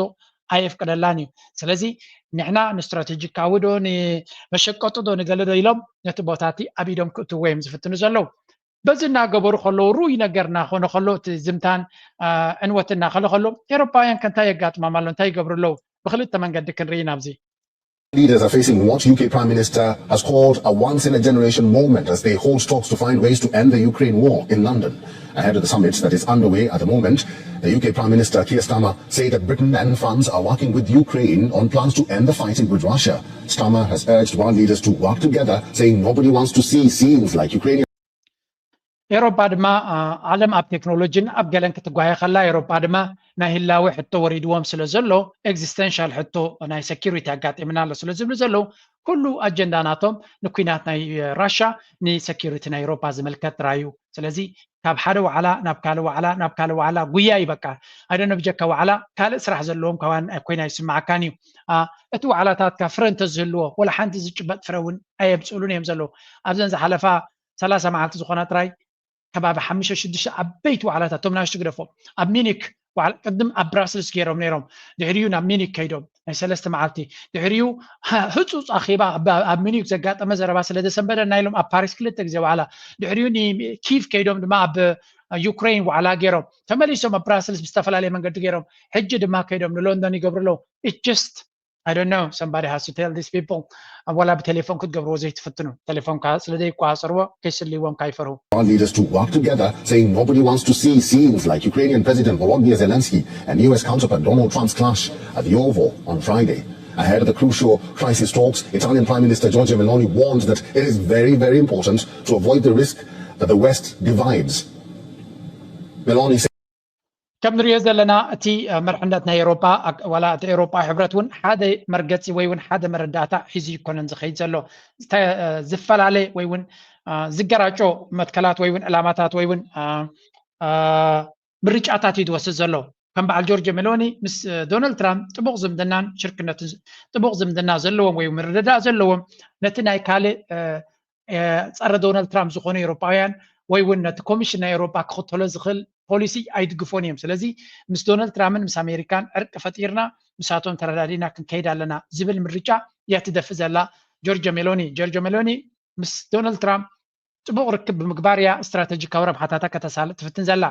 ኣየፍቅደላን እዩ። ስለዚ ንሕና ንስትራቴጂካዊ ዶ ንመሸቀጡ ዶ ንገለ ዶ ኢሎም ነቲ ቦታቲ ኣብ ኢዶም ክእትዎ እዮም ዝፍትኑ ዘለዉ። በዚ እናገበሩ ከለዉ ርኡይ ነገር እናኾነ ከሎ እቲ ዝምታን ዕንወትን እናኸለ ከሎ ኤሮፓውያን ከ እንታይ የጋጥማም ኣሎ እንታይ ይገብሩ ኣለዉ? ብክልተ መንገዲ ክንርኢ ናብዚ። Leaders are facing what U K Prime Minister has called a once in a generation moment as they hold talks to find ways to end the Ukraine war in London. Ahead of the summit that is underway at the moment, the U K Prime Minister Keir Starmer said that Britain and France are working with Ukraine on plans to end the fighting with Russia. Starmer has urged world leaders to work together, saying nobody wants to see scenes like Ukrainian ኤሮፓ ድማ ዓለም ኣብ ቴክኖሎጂን ኣብ ገለን ክትጓየ ከላ ኤሮፓ ድማ ናይ ህላዌ ሕቶ ወሪድዎም ስለ ዘሎ ኤግዚስተንሻል ሕቶ ናይ ሰኪሪቲ ኣጋጢምና ኣሎ ስለ ዝብሉ ዘለዉ ኩሉ ኣጀንዳ ናቶም ንኩናት ናይ ራሻ ንሰኪሪቲ ናይ ኤሮፓ ዝምልከት ጥራይ እዩ። ስለዚ ካብ ሓደ ዋዕላ ናብ ካልእ ዋዕላ ናብ ካልእ ዋዕላ ጉያ እዩ በቃ። ኣይደነ ብጀካ ዋዕላ ካልእ ስራሕ ዘለዎም ካባን ኮይና ይስማዓካን እዩ። እቲ ዋዕላታትካ ፍረ እንተዝህልዎ ወላ ሓንቲ ዝጭበጥ ፍረ እውን ኣየምፅእሉን እዮም ዘለዉ። ኣብዘን ዝሓለፋ ሰላሳ መዓልቲ ዝኾና ጥራይ ከባቢ ሓሙሽተ ሽዱሽተ ዓበይቲ ዋዕላታት እቶም ናሽቱ ግደፎም ኣብ ሚኒክ ቅድም ኣብ ብራስልስ ገይሮም ነይሮም ድሕሪኡ ናብ ሚኒክ ከይዶም ናይ ሰለስተ መዓልቲ ድሕሪኡ ህፁፅ ኣኼባ ኣብ ሚኒክ ዘጋጠመ ዘረባ ስለ ዘሰንበደና ኢሎም ኣብ ፓሪስ ክልተ ግዜ ዋዕላ ድሕሪኡ ንኪቭ ከይዶም ድማ ኣብ ዩክሬን ዋዕላ ገይሮም ተመሊሶም ኣብ ብራስልስ ብዝተፈላለየ መንገዲ ገይሮም ሕጂ ድማ ከይዶም ንሎንዶን ይገብሩ ኣለዉ just I don't know somebody has to tell these people ወላ ብቴሌፎን ክትገብርዎ ዘይትፍትኑ ቴሌፎንካ ስለ ዘይቋፀርዎ ከይስልይዎም ካይፈርሁ Our leaders to work together, saying nobody wants to see scenes like Ukrainian President Volodymyr Zelensky and U S counterpart Donald Trump's clash at the Oval on Friday. Ahead of the crucial crisis talks, Italian Prime Minister Giorgia Meloni warned that it is very, very important to avoid the risk that the West divides. Meloni said. ከም ንሪኦ ዘለና እቲ መርሕነት ናይ ኤሮፓ ዋላ እቲ ኤሮፓ ሕብረት እውን ሓደ መርገፂ ወይ እውን ሓደ መረዳእታ ሒዙ ይኮነን ዝኸይድ ዘሎ ዝፈላለ ወይ እውን ዝገራጮ መትከላት ወይ እውን ዕላማታት ወይ እውን ምርጫታት እዩ ዝወስድ ዘሎ ከም በዓል ጆርጆ ሜሎኒ ምስ ዶናልድ ትራምፕ ጥቡቕ ዝምድናን ሽርክነትን ጥቡቕ ዝምድና ዘለዎም ወይ ምርድዳእ ዘለዎም ነቲ ናይ ካልእ ጸረ ዶናልድ ትራምፕ ዝኾኑ ኤሮፓውያን ወይ እውን ነቲ ኮሚሽን ናይ ኤሮፓ ክኽተሎ ዝኽእል ፖሊሲ ኣይድግፎን እዮም ስለዚ ምስ ዶናልድ ትራምፕን ምስ ኣሜሪካን ዕርቂ ፈጢርና ምሳቶም ተረዳዲና ክንከይድ ኣለና ዝብል ምርጫ እያ ትደፊ ዘላ ጆርጆ ሜሎኒ ጆርጆ ሜሎኒ ምስ ዶናልድ ትራምፕ ፅቡቕ ርክብ ብምግባር እያ ስትራተጂካዊ ረብሓታታ ከተሳልጥ ትፍትን ዘላ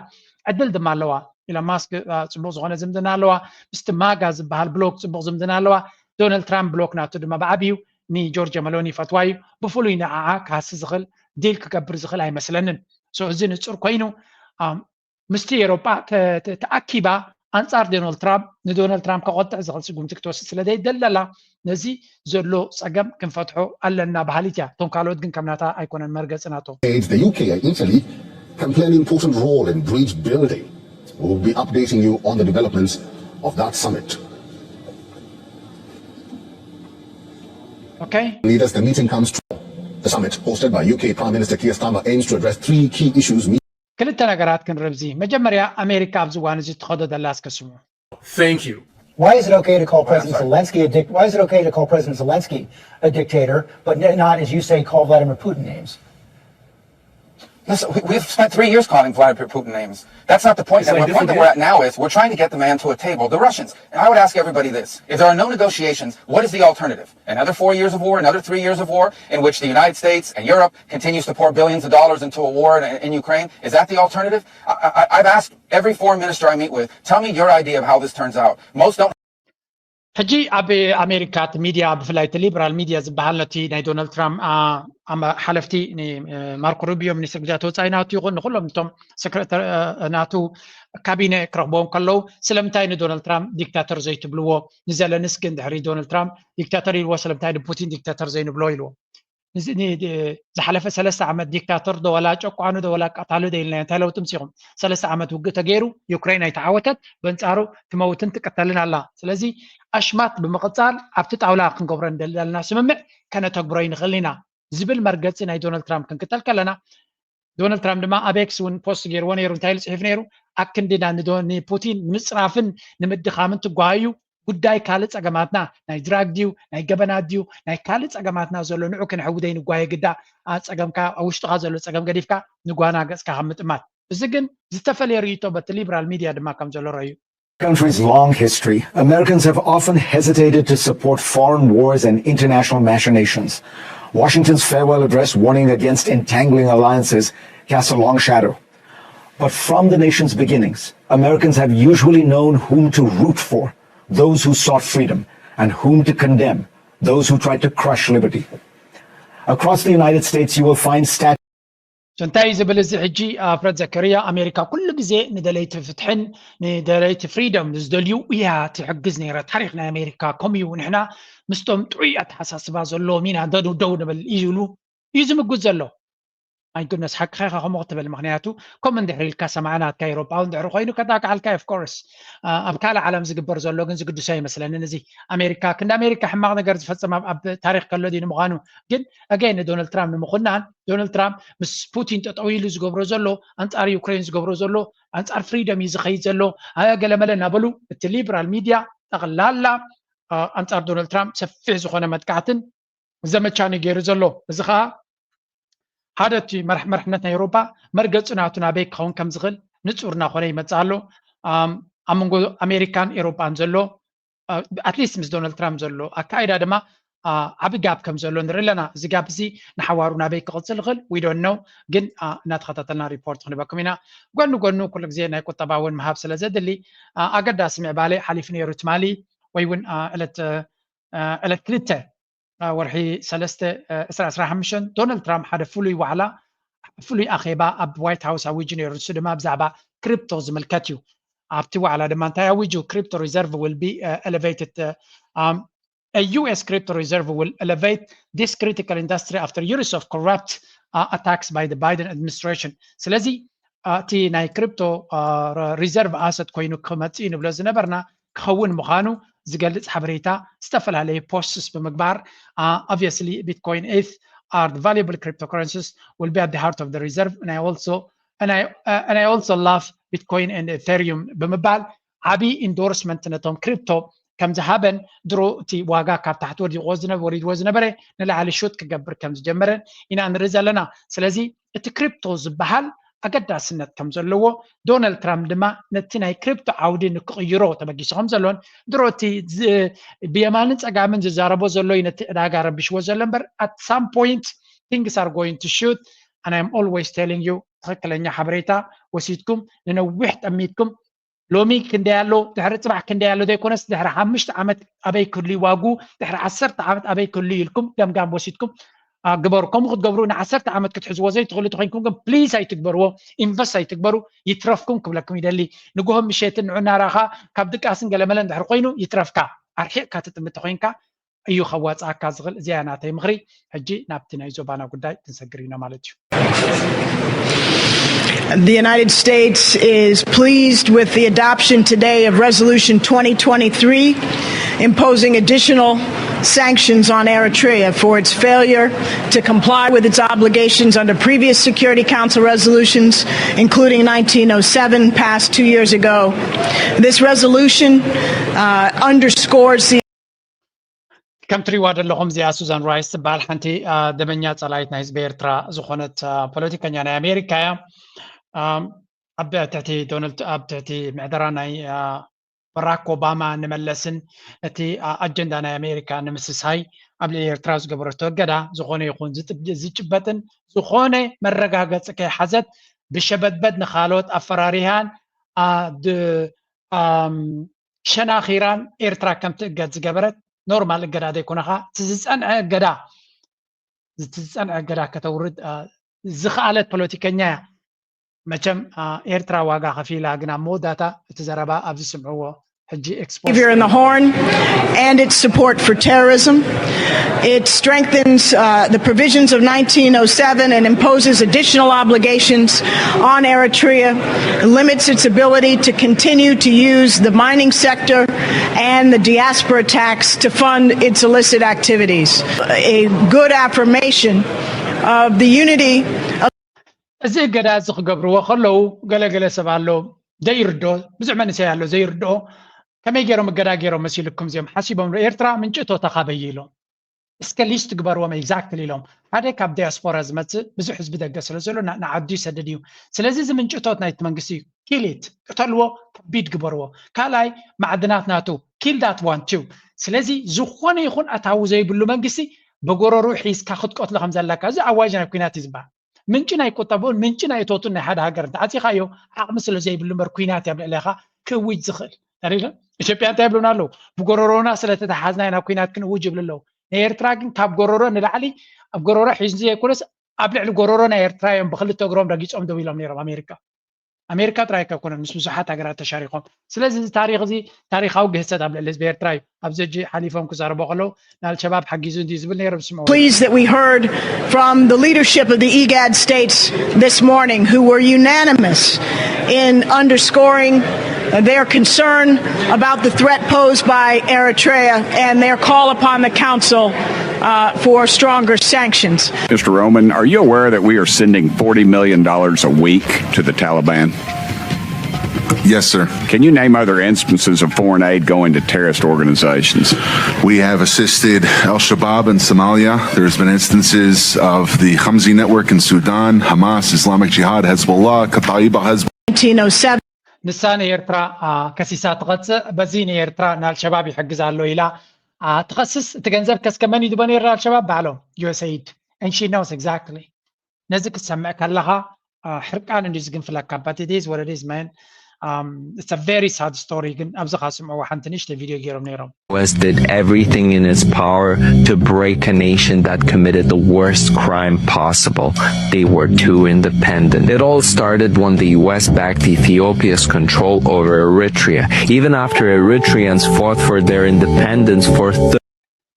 ዕድል ድማ ኣለዋ ኢሎን ማስክ ፅቡቕ ዝኾነ ዝምድና ኣለዋ ምስቲ ማጋ ዝበሃል ብሎክ ፅቡቕ ዝምድና ኣለዋ ዶናልድ ትራምፕ ብሎክ ናቱ ድማ ብዓብዩ ንጆርጆ መሎኒ ይፈትዋ እዩ ብፍሉይ ንዓዓ ክሃሲ ዝኽእል ዲል ክገብር ዝኽእል ኣይመስለንን so እዚ ንፁር ኮይኑ ምስቲ ኤሮጳ ተኣኪባ ኣንጻር ዶናልድ ትራምፕ ንዶናልድ ትራምፕ ከቆጥዕ ዝኽእል ስጉምቲ ክትወስድ ስለ ዘይደለላ ነዚ ዘሎ ጸገም ክንፈትሖ ኣለና በሃሊት እያ። እቶም ካልኦት ግን ከም ናታ ኣይኮነን መርገጺ ናቶም። The U K and Italy can play an important role in bridge building. We will be updating you on the developments of that summit. Okay. Leaders, the meeting comes to the summit hosted by U K Prime Minister Keir Starmer aims to address three key issues. ክልተ ነገራት ክንርብ እዚ መጀመርያ ኣሜሪካ ኣብዚ እዋን እዚ ትኸዶ ዘላ እስከ ስሙ Thank you. Why is it okay to call President Zelensky a dic- Why is it okay to call President Zelensky a dictator, but n- not, as you say, call Vladimir Putin names? Listen, we, we've spent three years calling Vladimir Putin names. That's not the point. That, the point that we're at now is we're trying to get the man to a table. The Russians. And I would ask everybody this: if there are no negotiations, what is the alternative? Another four years of war, another three years of war, in which the United States and Europe continues to pour billions of dollars into a war in, in Ukraine. Is that the alternative? I, I, I've asked every foreign minister I meet with, tell me your idea of how this turns out. Most don't. ሕጂ ኣብ ኣሜሪካ እቲ ሚድያ ብፍላይ እቲ ሊበራል ሚድያ ዝበሃል ነቲ ናይ ዶናልድ ትራምፕ ሓለፍቲ ማርኮ ሩቢዮ ሚኒስትር ጉዳያት ወፃኢ ናቱ ይኹን ንኩሎም እቶም ሰክረተር ናቱ ካቢነ ክረኽቦም ከለዉ ስለምንታይ ንዶናልድ ትራምፕ ዲክታተር ዘይትብልዎ ንዘለንስኪ እንድሕሪ ዶናልድ ትራምፕ ዲክታተር ኢልዎ ስለምንታይ ንፑቲን ዲክታተር ዘይንብሎ ኢልዎ ዝሓለፈ ሰለስተ ዓመት ዲክታተር ዶ ወላ ጨቋኑ ዶ ወላ ቀታሉ ዶ ኢልና እንታይ ለውጢ ምፅኹም ሰለስተ ዓመት ውግእ ተገይሩ ዩክሬን ኣይተዓወተት በንፃሩ ትመውትን ትቅተልን ኣላ ስለዚ ኣሽማት ብምቅፃል ኣብቲ ጣውላ ክንገብሮ ንደሊ ዘለና ስምምዕ ከነተግብሮ ይንኽእል ኢና ዝብል መርገፂ ናይ ዶናልድ ትራምፕ ክንክተል ከለና ዶናልድ ትራምፕ ድማ ኣብ ኤክስ እውን ፖስት ገይርዎ ነይሩ እንታይ ኢሉ ፅሒፉ ነይሩ ኣክንድና ንፑቲን ንምፅራፍን ንምድኻምን ትጓሃዩ ጉዳይ ካልእ ጸገማትና ናይ ድራግ ድዩ ናይ ገበናት ድዩ ናይ ካልእ ጸገማትና ዘሎ ንዑ ክንሕውደይ ንጓየ ግዳ ጸገምካ ኣብ ውሽጥኻ ዘሎ ጸገም ገዲፍካ ንጓና ገጽካ ካብ ምጥማት እዚ ግን ዝተፈለየ ርእይቶ በቲ ሊብራል ሚድያ ድማ ከም ዘሎ ረዩ country's long history, Americans have often hesitated to support foreign wars and international machinations. Washington's farewell address warning against entangling alliances casts a long shadow. But from the nation's beginnings, Americans have usually known whom to root for, those who sought freedom, and whom to condemn, those who tried to crush liberty. Across the United States, you will find statues. እንታይ እዩ ዝብል እዚ ሕጂ? ኣፍረድ ዘከርያ፣ ኣሜሪካ ኩሉ ግዜ ንደለይቲ ፍትሕን ንደለይቲ ፍሪደም ንዝደልዩ እያ ትሕግዝ ነይራ። ታሪኽ ናይ ኣሜሪካ ከምኡ እዩ። ንሕና ምስቶም ጥዑይ ኣተሓሳስባ ዘለዎም ኢና ደው ደው ንብል እዩ ዝብሉ እዩ ዝምጉት ዘሎ። ማይ ጉድነስ፣ ሓቅኻ ኢኻ ከምኡ ክትብል። ምክንያቱ ከምኡ እንድሕር ኢልካ ሰማዕና፣ ኣትካ ኤሮጳዊ እንድሕር ኮይኑ ከጣቅዓልካ። Of course ኣብ ካልእ ዓለም ዝግበር ዘሎ ግን ዝግድሶ ኣይመስለንን። እዚ ኣሜሪካ ክንዲ ኣሜሪካ ሕማቕ ነገር ዝፈጸም ኣብ ኣብ ታሪኽ ከሎ ድዩ ንምዃኑ? ግን ኣገይ ንዶናልድ ትራምፕ ንምኹናን፣ ዶናልድ ትራምፕ ምስ ፑቲን ጠጠው ኢሉ ዝገብሮ ዘሎ፣ ኣንጻር ዩክሬን ዝገብሮ ዘሎ፣ ኣንጻር ፍሪደም እዩ ዝኸይድ ዘሎ፣ ኣ፣ ገለመለ እናበሉ እቲ ሊበራል ሚድያ ጠቕላላ ኣ፣ ኣንጻር ዶናልድ ትራምፕ ሰፊሕ ዝኾነ መጥቃዕትን ዘመቻን እዩ ገይሩ ዘሎ። እዚ ኸኣ ሓደ እቲ መራሕ መርሕነት ናይ ኤውሮጳ መርገጹ ናቱ ናበይ ክኸውን ከም ዝኽእል ንጹር እናኾነ ይመጽእ ኣሎ። ኣም፣ ኣብ መንጎ ኣሜሪካን ኤውሮጳን ዘሎ ኣትሊስት ምስ ዶናልድ ትራምፕ ዘሎ ኣካይዳ ድማ ኣ፣ ዓቢ ጋፕ ከም ዘሎ ንርኢ ኣለና። እዚ ጋፕ እዚ ንሓዋሩ ናበይ ክቕጽል ይኽእል we don't know፣ ግን ኣ፣ እናተኸታተልና ሪፖርት ክንበኩም ኢና። ጎኒ ጎኑ ኩሉ ግዜ ናይ ቁጠባ እውን ምሃብ ስለ ዘድሊ ኣ፣ ኣገዳሲ ምዕባለ ሓሊፉ ነይሩ ትማሊ ወይ እውን ኣ፣ ዕለት እ፣ ዕለት ክልተ እ፣ ወርሒ ሰለስተ እ፣ ዕስራ ዕስራ ሓሙሽተ ዶናልድ ትራምፕ ሓደ ፍሉይ ዋዕላ ፍሉይ ኣኼባ ኣብ ዋይት ሃውስ ኣዊጁ ነይሩ። ንሱ ድማ ብዛዕባ ክሪፕቶ ዝምልከት እዩ። ኣብቲ ዋዕላ ድማ እንታይ ኣዊጁ? Crypto reserve will be uh, elevated uh, um, a U S crypto reserve will elevate this critical industry after years of corrupt uh, attacks by the Biden administration. ስለዚ እቲ ናይ ክሪፕቶ ሪዘርቭ ኣሰት ኮይኑ ክመፅእ ንብሎ ዝነበርና ክኸውን ምዃኑ ዝገልፅ ሓበሬታ ዝተፈላለዩ ፖስትስ ብምግባር obviously Bitcoin eth are the valuable cryptocurrencies will be at the heart of the reserve and I also and I, uh, and I also love Bitcoin and Ethereum ብምባል ዓብዪ ኢንዶርስመንት ነቶም ክሪፕቶ ከም ዝሃበን ድሮ እቲ ዋጋ ካብ ታሕቲ ወዲቕዎ ዝነበ ወሪድዎ ዝነበረ ንላዕሊ ሹት ክገብር ከም ዝጀመረን ኢና ንርኢ ዘለና። ስለዚ እቲ ክሪፕቶ ዝበሃል ኣገዳስነት ከም ዘለዎ ዶናልድ ትራምፕ ድማ ነቲ ናይ ክሪፕቶ ዓውዲ ንክቕይሮ ተበጊሱ ከም ዘሎን ድሮ እቲ ዝ- ብየማንን ጸጋምን ዝዛረቦ ዘሎ እዩ ነቲ ዕዳጋ ረቢሽዎ ዘሎ እምበር at some point things are going to shoot and I'm always telling you ትኽክለኛ ሓበሬታ ወሲድኩም ንነዊሕ ጠሚትኩም ሎሚ ክንደይ ኣሎ ድሕሪ ጽባሕ ክንደይ ኣሎ ዘይኮነስ ድሕሪ ሓሙሽተ ዓመት ኣበይ ክህሉ ዋጉ ድሕሪ ዓሰርተ ዓመት ኣበይ ክህሉ ኢልኩም ገምጋም ወሲድኩም ኣ፣ ግበሩ። ከምኡ ክትገብሩ ንዓሰርተ ዓመት ክትሕዝዎ ዘይትኽእሉ ተኾይንኩም ግን ፕሊዝ ኣይትግበርዎ፣ ኢንቨስት ኣይትግበሩ፣ ይትረፍኩም ክብለኩም ይደሊ። ንግሆ ምሸትን ንዑ ናራኻ ካብ ድቃስን ገለመለን ድሕሪ ኮይኑ ይትረፍካ። ኣርሒቕካ ትጥምት ተኾይንካ እዩ ከዋፅኣካ ዝኽእል። እዚኣ ናተይ ምኽሪ። ሕጂ ናብቲ ናይ ዞባና ጉዳይ ክንሰግር ኢና ማለት እዩ። The United States is pleased with the adoption today of Resolution twenty twenty-three, imposing additional sanctions on Eritrea for its failure to comply with its obligations under previous Security Council resolutions, including nineteen oh seven, passed two years ago. This resolution uh, underscores the ከም ትሪዋ ዘለኹም እዚኣ ሱዛን ራይስ ትበሃል ሓንቲ ኣ፣ ደመኛ ጸላይት ናይ ህዝቢ ኤርትራ ዝኾነት ኣ፣ ፖለቲከኛ ናይ ኣሜሪካ እያ። ኣ፣ ኣብ ትሕቲ ዶናልድ ኣብ ትሕቲ ምሕደራ ናይ ኣ፣ ባራክ ኦባማ ንመለስን እቲ ኣ፣ ኣጀንዳ ናይ ኣሜሪካ ንምስሳይ ኣብ ልዕሊ ኤርትራ ዝገበረቶ እገዳ ዝኾነ ይኹን ዝጥብ- ዝጭበጥን ዝኾነ መረጋገፂ ከይሓዘት ብሸበድበድ ንኻልኦት ኣፈራሪሃን ኣ፣ ድ- ኣም፣ ሸናኺራን ኤርትራ ከም ትእገድ ዝገበረት ኖርማል እገዳ ዘይኮነኻ እቲ ዝፀንዐ እገዳ እቲ ዝፀንዐ እገዳ ከተውርድ ኣ፣ ዝኸኣለት ፖለቲከኛ እያ። መቸም ኣ፣ ኤርትራ ዋጋ ከፊላ ግን ኣብ መወዳእታ እቲ ዘረባ ኣብዚ ስምዕዎ ሕጂ ኤክስፖዝ behavior in the Horn and its support for terrorism. It strengthens uh, the provisions of nineteen oh seven and imposes additional obligations on Eritrea, limits its ability to continue to use the mining sector and the diaspora tax to fund its illicit activities. A good affirmation of the unity of እዚ እገዳ እዚ ክገብርዎ ከለዉ ገለገለ ሰብ ኣሎ ዘይርድኦ ብዙሕ መንእሰይ ኣሎ ዘይርድኦ ከመይ ገይሮም እገዳ ገይሮም መሲልኩም እዚኦም ሓሲቦም ኤርትራ ምንጭ እቶታ ካበይ ኢሎም እስከ ሊስት ግበርዎም exactly ኢሎም። ሓደ ካብ ዲያስፖራ ዝመፅእ ብዙሕ ህዝቢ ደገ ስለ ዘሎ ንዓዱ ይሰድድ እዩ። ስለዚ እዚ ምንጭቶት ናይቲ መንግስቲ እዩ። Kill it፣ ቅተልዎ፣ ከቢድ ግበርዎ። ካልኣይ፣ ማዕድናት ናቱ፣ kill that one too። ስለዚ ዝኾነ ይኹን ኣታዊ ዘይብሉ መንግስቲ ብጎረሩ ሒዝካ ክትቀትሎ ከም ዘለካ፣ እዚ ኣዋጅ ናይ ኩናት እዩ ዝበሃል። ምንጪ ናይ ቁጠብኡን ምንጪ ናይ እቶቱን ናይ ሓደ ሃገር እንተዓፂኻዮ፣ ዓቕሚ ስለ ዘይብሉ እምበር ኩናት እያ ኣብ ልዕሌኻ ክእውጅ ዝኽእል። ተሪለ ኢትዮጵያ እንታይ ይብሉና ኣለዉ? ብጎረሮና ስለ ተተሓዝና ኢና ኩናት ክንእውጅ ይብሉ ኣለዉ። ናይ ኤርትራ ግን ካብ ጎረሮ ንላዕሊ፣ ኣብ ጎረሮ ሒዙ ዘይኮነስ ኣብ ልዕሊ ጎረሮ ናይ ኤርትራ እዮም ብክልተ እግሮም ረጊጾም ደው ኢሎም ነይሮም። ኣሜሪካ ኣሜሪካ ጥራይ ኣይኮነን፣ ምስ ብዙሓት ሃገራት ተሻሪኾም። ስለዚ እዚ ታሪኽ እዚ ታሪኻዊ ግህሰት ኣብ ልዕሊ ህዝቢ ኤርትራ እዩ። ኣብዚ ሕጂ ሓሊፎም ክዛረቡ ከለዉ ንኣልሸባብ ሓጊዙ እንድዩ ዝብል ነይሩ ዝስምዑ። Pleased that we heard from the leadership of the IGAD states this morning, who were unanimous in underscoring their concern about the threat posed by Eritrea and their call upon the Council uh, for stronger sanctions. Mister Roman, are you aware that we are sending forty million dollars a week to the Taliban? Yes, sir. Can you name other instances of foreign aid going to terrorist organizations? We have assisted Al Shabaab in Somalia. There's been instances of the Khamzi Network in Sudan, Hamas, Islamic Jihad, Hezbollah, Kataib al Hezbollah. nineteen oh seven. ንሳ ንኤርትራ ከሲሳ ትቐጽእ፣ በዚ ንኤርትራ ንኣልሸባብ ይሕግዝ ኣሎ ኢላ ትኸስስ። እቲ ገንዘብ ከስከ መን እዩ ድቦ ነይሩ? ኣልሸባብ ባዕሎም፣ ዩኤስኤይድ። And she knows exactly። ነዚ ክትሰምዕ ከለኻ ሕርቃን እንዲ ዝግንፍለካ። But it is what it is, man. It's a very sad story. ግን ኣብዚ ካስምዕዎ ሓንቲ ንእሽተይ ቪድዮ ገይሮም ነይሮም። U S did everything in its power to break a nation that committed the worst crime possible. They were too independent. It all started when the U S backed Ethiopia's control over Eritrea, even after Eritreans fought for their independence for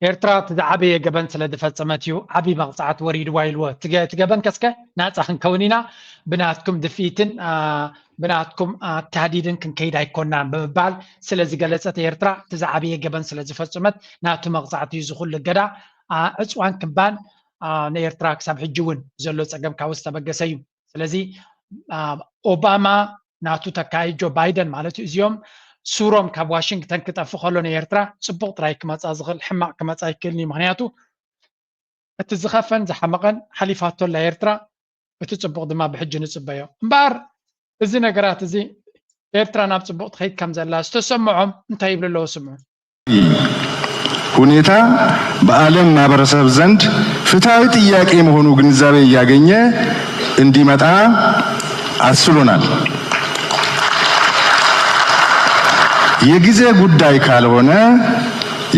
ኤርትራ እቲ ዝዓበየ ገበን ስለ ዝፈጸመት እዩ ዓብዪ መቕጻዕቲ ወሪድዋ ኢልዎ። እቲ ገበን ከስከ ናጻ ክንከውን ኢና፣ ብናትኩም ድፍኢትን ብናትኩም ኣካዲድን ክንከይድ ኣይኮናን ብምባል ስለ ዝገለጸት ኤርትራ እቲ ዝዓበየ ገበን ስለ ዝፈጸመት ናቱ መቕጻዕቲ እዩ ዝኹሉ እገዳ። ዕጽዋን ክባን ንኤርትራ ክሳብ ሕጂ እውን ዘሎ ጸገም ካብኡ ዝተበገሰ እዩ። ስለዚ ኦባማ ናቱ ተካኢ ጆ ባይደን ማለት እዩ። እዚኦም ሱሮም ካብ ዋሽንግተን ክጠፍእ ከሎ ንኤርትራ ጽቡቕ ጥራይ ክመጻ ዝኽእል፣ ሕማቕ ክመጻ ኣይክእልን እዩ። ምኽንያቱ እቲ ዝኸፈን ዝሓመቐን ሓሊፋቶ ኣላ ኤርትራ፣ እቲ ጽቡቕ ድማ ብሕጂ ንጽበዮ። እምበኣር እዚ ነገራት እዚ ኤርትራ ናብ ጽቡቕ ትኸይድ ከም ዘላ ዝተሰምዖም እንታይ ይብሉ ኣለዉ ስምዑ። ሁኔታ በዓለም ማህበረሰብ ዘንድ ፍትሐዊ ጥያቄ መሆኑ ግንዛቤ እያገኘ እንዲመጣ አስችሎናል። የጊዜ ጉዳይ ካልሆነ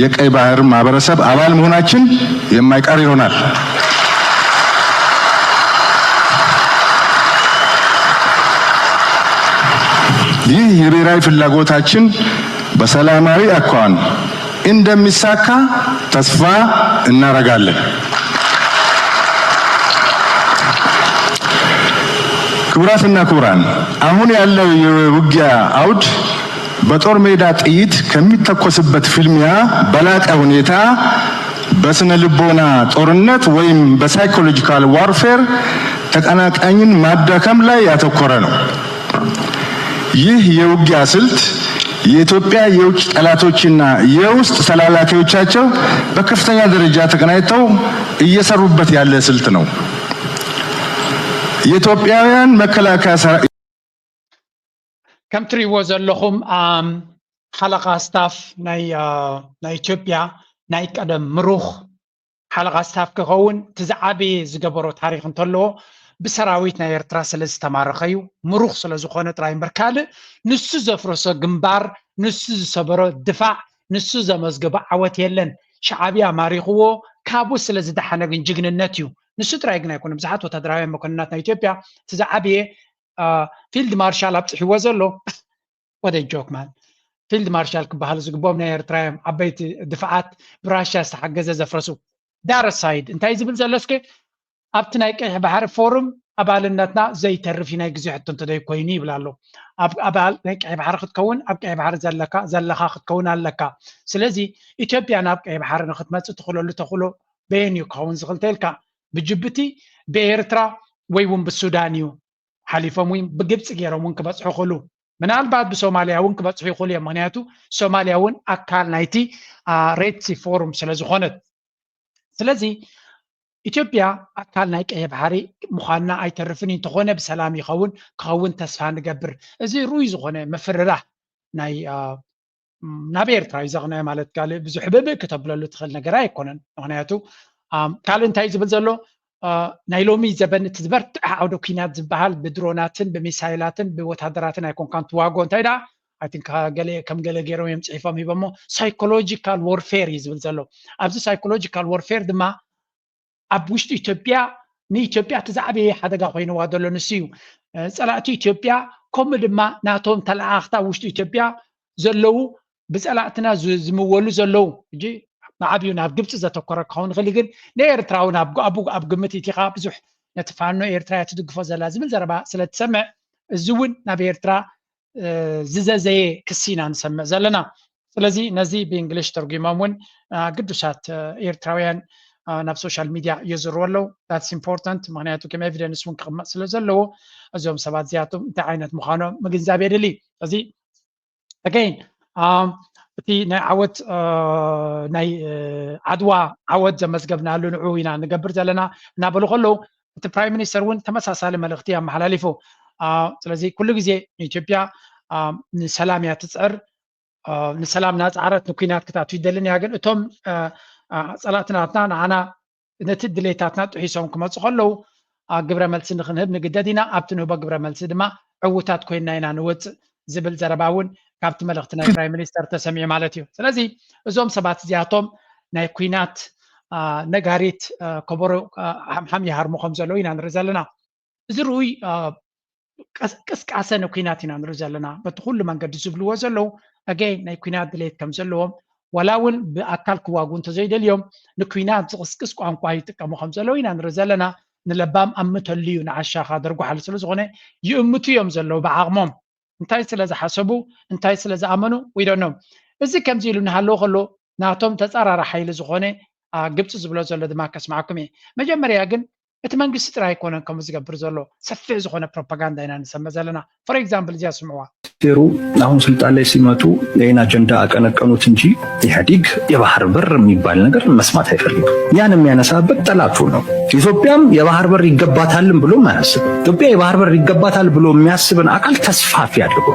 የቀይ ባህር ማህበረሰብ አባል መሆናችን የማይቀር ይሆናል። ይህ የብሔራዊ ፍላጎታችን በሰላማዊ አኳኋን እንደሚሳካ ተስፋ እናረጋለን። ክቡራትና ክቡራን፣ አሁን ያለው የውጊያ አውድ በጦር ሜዳ ጥይት ከሚተኮስበት ፍልሚያ በላቀ ሁኔታ በስነ ልቦና ጦርነት ወይም በ psychological warfare ተቀናቃኝን ማዳከም ላይ ያተኮረ ነው። ይህ የውጊያ ስልት የኢትዮጵያ የውጭ ጠላቶችና የውስጥ ተላላኪዎቻቸው በከፍተኛ ደረጃ ተቀናጅተው እየሰሩበት ያለ ስልት ነው። የኢትዮጵያውያን መከላከያ ሰራዊት ከም ትሪእዎ ዘለኹም ሓለቓ ስታፍ ናይ ናይ ኢትዮጵያ ናይ ቀደም ምሩኽ ሓለቓ ስታፍ ክኸውን እቲ ዝዓበየ ዝገበሮ ታሪኽ እንተለዎ ብሰራዊት ናይ ኤርትራ ስለ ዝተማረኸ እዩ። ምሩኽ ስለ ዝኾነ ጥራይ እምበር ካልእ ንሱ ዘፍረሶ ግንባር፣ ንሱ ዝሰበሮ ድፋዕ፣ ንሱ ዘመዝገቦ ዓወት የለን። ሻዕብያ ማሪኽዎ ካብኡ ስለ ዝደሓነ ግን ጅግንነት እዩ። ንሱ ጥራይ ግን ኣይኮነ፣ ብዙሓት ወታደራውያን መኮንናት ናይ ኢትዮጵያ እቲ ዝዓበየ ፊልድ ማርሻል ኣብፅሕዎ ዘሎ ወደ ጆክማን ፊልድ ማርሻል ክበሃሉ ዝግብኦም ናይ ኤርትራ እዮም። ዓበይቲ ድፍዓት ብራሻ ዝተሓገዘ ዘፍረሱ ዳረሳይድ እንታይ ዝብል ዘሎ እስከ ኣብቲ ናይ ቀይሕ ባሕሪ ፎርም ኣባልነትና ዘይተርፍ እዩ ናይ ግዜ ሕቶ እንተዘይ ኮይኑ ይብል ኣሎ። ኣብ ኣባል ናይ ቀይሕ ባሕሪ ክትከውን ኣብ ቀይሕ ባሕሪ ዘለካ ዘለካ ክትከውን ኣለካ። ስለዚ ኢትዮጵያ ናብ ቀይሕ ባሕሪ ንክትመፅእ ትኽእለሉ ተኽእሎ በየን እዩ ክኸውን ዝኽእል ተልካ ብጅቡቲ ብኤርትራ ወይ እውን ብሱዳን እዩ ሓሊፎም እውን ብግብፂ ገይሮም እውን ክበፅሑ ይኽእሉ። ምናልባት ብሶማልያ እውን ክበፅሑ ይኽእሉ እዮም። ምክንያቱ ሶማልያ እውን ኣካል ናይቲ ሬድ ሲ ፎሩም ስለ ዝኾነት። ስለዚ ኢትዮጵያ ኣካል ናይ ቀይሕ ባሕሪ ምዃንና ኣይተርፍን እዩ። እንተኾነ ብሰላም ይኸውን፣ ክኸውን ተስፋ ንገብር። እዚ ርኡይ ዝኾነ ምፍርራህ ናይ ናብ ኤርትራ እዩ ዘቕንዐ ማለት ካልእ ብዙሕ ብብእ ክተብለሉ ትኽእል ነገር ኣይኮነን። ምክንያቱ ካልእ እንታይ ዝብል ዘሎ ናይ ሎሚ ዘበን እቲ ዝበርትዐ ዓውደ ኩናት ዝበሃል ብድሮናትን ብሚሳይላትን ብወታደራትን ኣይኮንካን ትዋጎ እንታይ ደኣ ከም ገለ ገይሮም እዮም ፅሒፎም ሂቦሞ ሳይኮሎጂካል ወርፌር እዩ ዝብል ዘሎ። ኣብዚ ሳይኮሎጂካል ወርፌር ድማ ኣብ ውሽጢ ኢትዮጵያ ንኢትዮጵያ እቲ ዝዓበየ ሓደጋ ኮይንዋ ዘሎ ንሱ እዩ። ፀላእቲ ኢትዮጵያ ከምኡ ድማ ናቶም ተለኣኣኽታ ውሽጢ ኢትዮጵያ ዘለዉ ብፀላእትና ዝምወሉ ዘለዉ እ ብዓብዩ ናብ ግብፂ ዘተኮረ ክኸውን ይኽእል ግን ንኤርትራዊ ኣብ ግምት ኢቲኻ ብዙሕ ነቲ ፋኖ ኤርትራ እያ ትድግፎ ዘላ ዝብል ዘረባ ስለትሰምዕ እዚ እውን ናብ ኤርትራ ዝዘዘየ ክሲ ኢና ንሰምዕ ዘለና። ስለዚ ነዚ ብእንግሊሽ ተርጉሞም እውን ግዱሳት ኤርትራውያን ናብ ሶሻል ሚድያ የዝርዎ ኣለዉ። ዳትስ ኢምፖርታንት ምክንያቱ ከም ኤቪደንስ እውን ክቕመጥ ስለ ዘለዎ እዞም ሰባት እዚኣቶም እንታይ ዓይነት ምዃኖም ምግንዛብ የድሊ። እዚ ኣገይን እቲ ናይ ዓወት ናይ ዓድዋ ዓወት ዘመዝገብናሉ ንዑ ኢና ንገብር ዘለና እናበሉ ከለዉ እቲ ፕራይም ሚኒስተር እውን ተመሳሳሊ መልእኽቲ ኣመሓላሊፉ። ስለዚ ኩሉ ግዜ ንኢትዮጵያ ንሰላም እያ ትፅዕር። ንሰላም እናፃዕረት ንኩናት ክትኣቱ ይደልን እያ ግን እቶም ፀላእቲ ናትና ንዓና ነቲ ድሌታትና ጥሒሶም ክመፁ ከለዉ ግብረ መልሲ ንክንህብ ንግደድ ኢና። ኣብቲ ንህቦ ግብረ መልሲ ድማ ዕዉታት ኮይንና ኢና ንወፅእ ዝብል ዘረባ እውን ካብቲ መልእኽቲ ናይ ፕራይም ሚኒስተር ተሰሚዑ ማለት እዩ። ስለዚ እዞም ሰባት እዚኣቶም ናይ ኩናት ነጋሪት ከበሮ ሓምሓም ይሃርሙ ከም ዘለዉ ኢና ንርኢ ዘለና። እዚ ርኡይ ቅስቃሰ ንኩናት ኢና ንርኢ ዘለና። በቲ ኩሉ መንገዲ ዝብልዎ ዘለዉ ኣገይ ናይ ኩናት ድሌት ከም ዘለዎም ዋላ እውን ብኣካል ክዋጉ እንተዘይደልዮም ንኩናት ዝቕስቅስ ቋንቋ ይጥቀሙ ከም ዘለዉ ኢና ንርኢ ዘለና። ንለባም ኣምተሉ እዩ ንዓሻኻ ደርጉሓሉ ስለ ዝኾነ ይእምቱ እዮም ዘለዉ ብዓቕሞም። እንታይ ስለ ዝሓሰቡ እንታይ ስለ ዝኣመኑ we don't know። እዚ ከምዚ ኢሉ እናሃለወ ከሎ ናቶም ተፃራሪ ሓይሊ ዝኾነ ግብፂ ዝብሎ ዘሎ ድማ ከስማዕኩም እየ። መጀመርያ ግን እቲ መንግስቲ ጥራይ ኣይኮነን ከምኡ ዝገብር ዘሎ ሰፊሕ ዝኾነ ፕሮፓጋንዳ ኢና ንሰምዕ ዘለና። ፎር ኤግዛምፕል እዚኣ ስምዕዋ። ሩ አሁን ስልጣን ላይ ሲመጡ ይህን አጀንዳ አቀነቀኑት እንጂ ኢህአዲግ የባህር በር የሚባል ነገር መስማት አይፈልግም። ያን የሚያነሳበት ጠላቱ ነው። ኢትዮጵያም የባህር በር ይገባታልም ብሎም አያስብም። ኢትዮጵያ የባህር በር ይገባታል ብሎ የሚያስብን አካል ተስፋፊ አድርጎ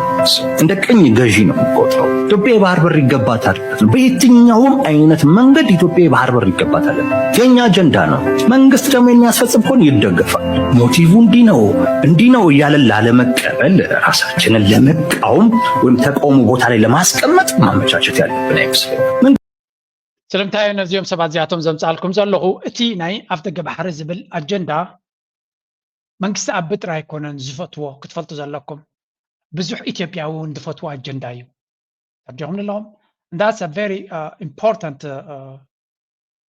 እንደ ቅኝ ገዢ ነው የሚቆጥረው። ኢትዮጵያ የባህር በር ይገባታል። በየትኛውም አይነት መንገድ ኢትዮጵያ የባህር በር ይገባታል። የኛ አጀንዳ ነው። መንግስት ደግሞ የሚያስፈጽም ከሆነ ይደገፋል። ሞቲቭ እንዲህ ነው እንዲህ ነው እያለን ላለመቀበል ራሳችንን ለመቃወም ወይም ተቃውሞ ቦታ ላይ ለማስቀመጥ ማመቻቸት ያለብን አይመስለኝም። ስለምንታይ ነዚኦም ሰባት እዚኣቶም ዘምፃልኩም ዘለኹ እቲ ናይ ኣፍ ደገ ባሕሪ ዝብል ኣጀንዳ መንግስቲ ኣቢ ጥራይ ኣይኮነን ዝፈትዎ ክትፈልጡ ዘለኩም። ብዙሕ ኢትዮጵያዊ እውን ዝፈትዎ ኣጀንዳ እዩ። ተርዲኹም ኣለኹም። And that's a very important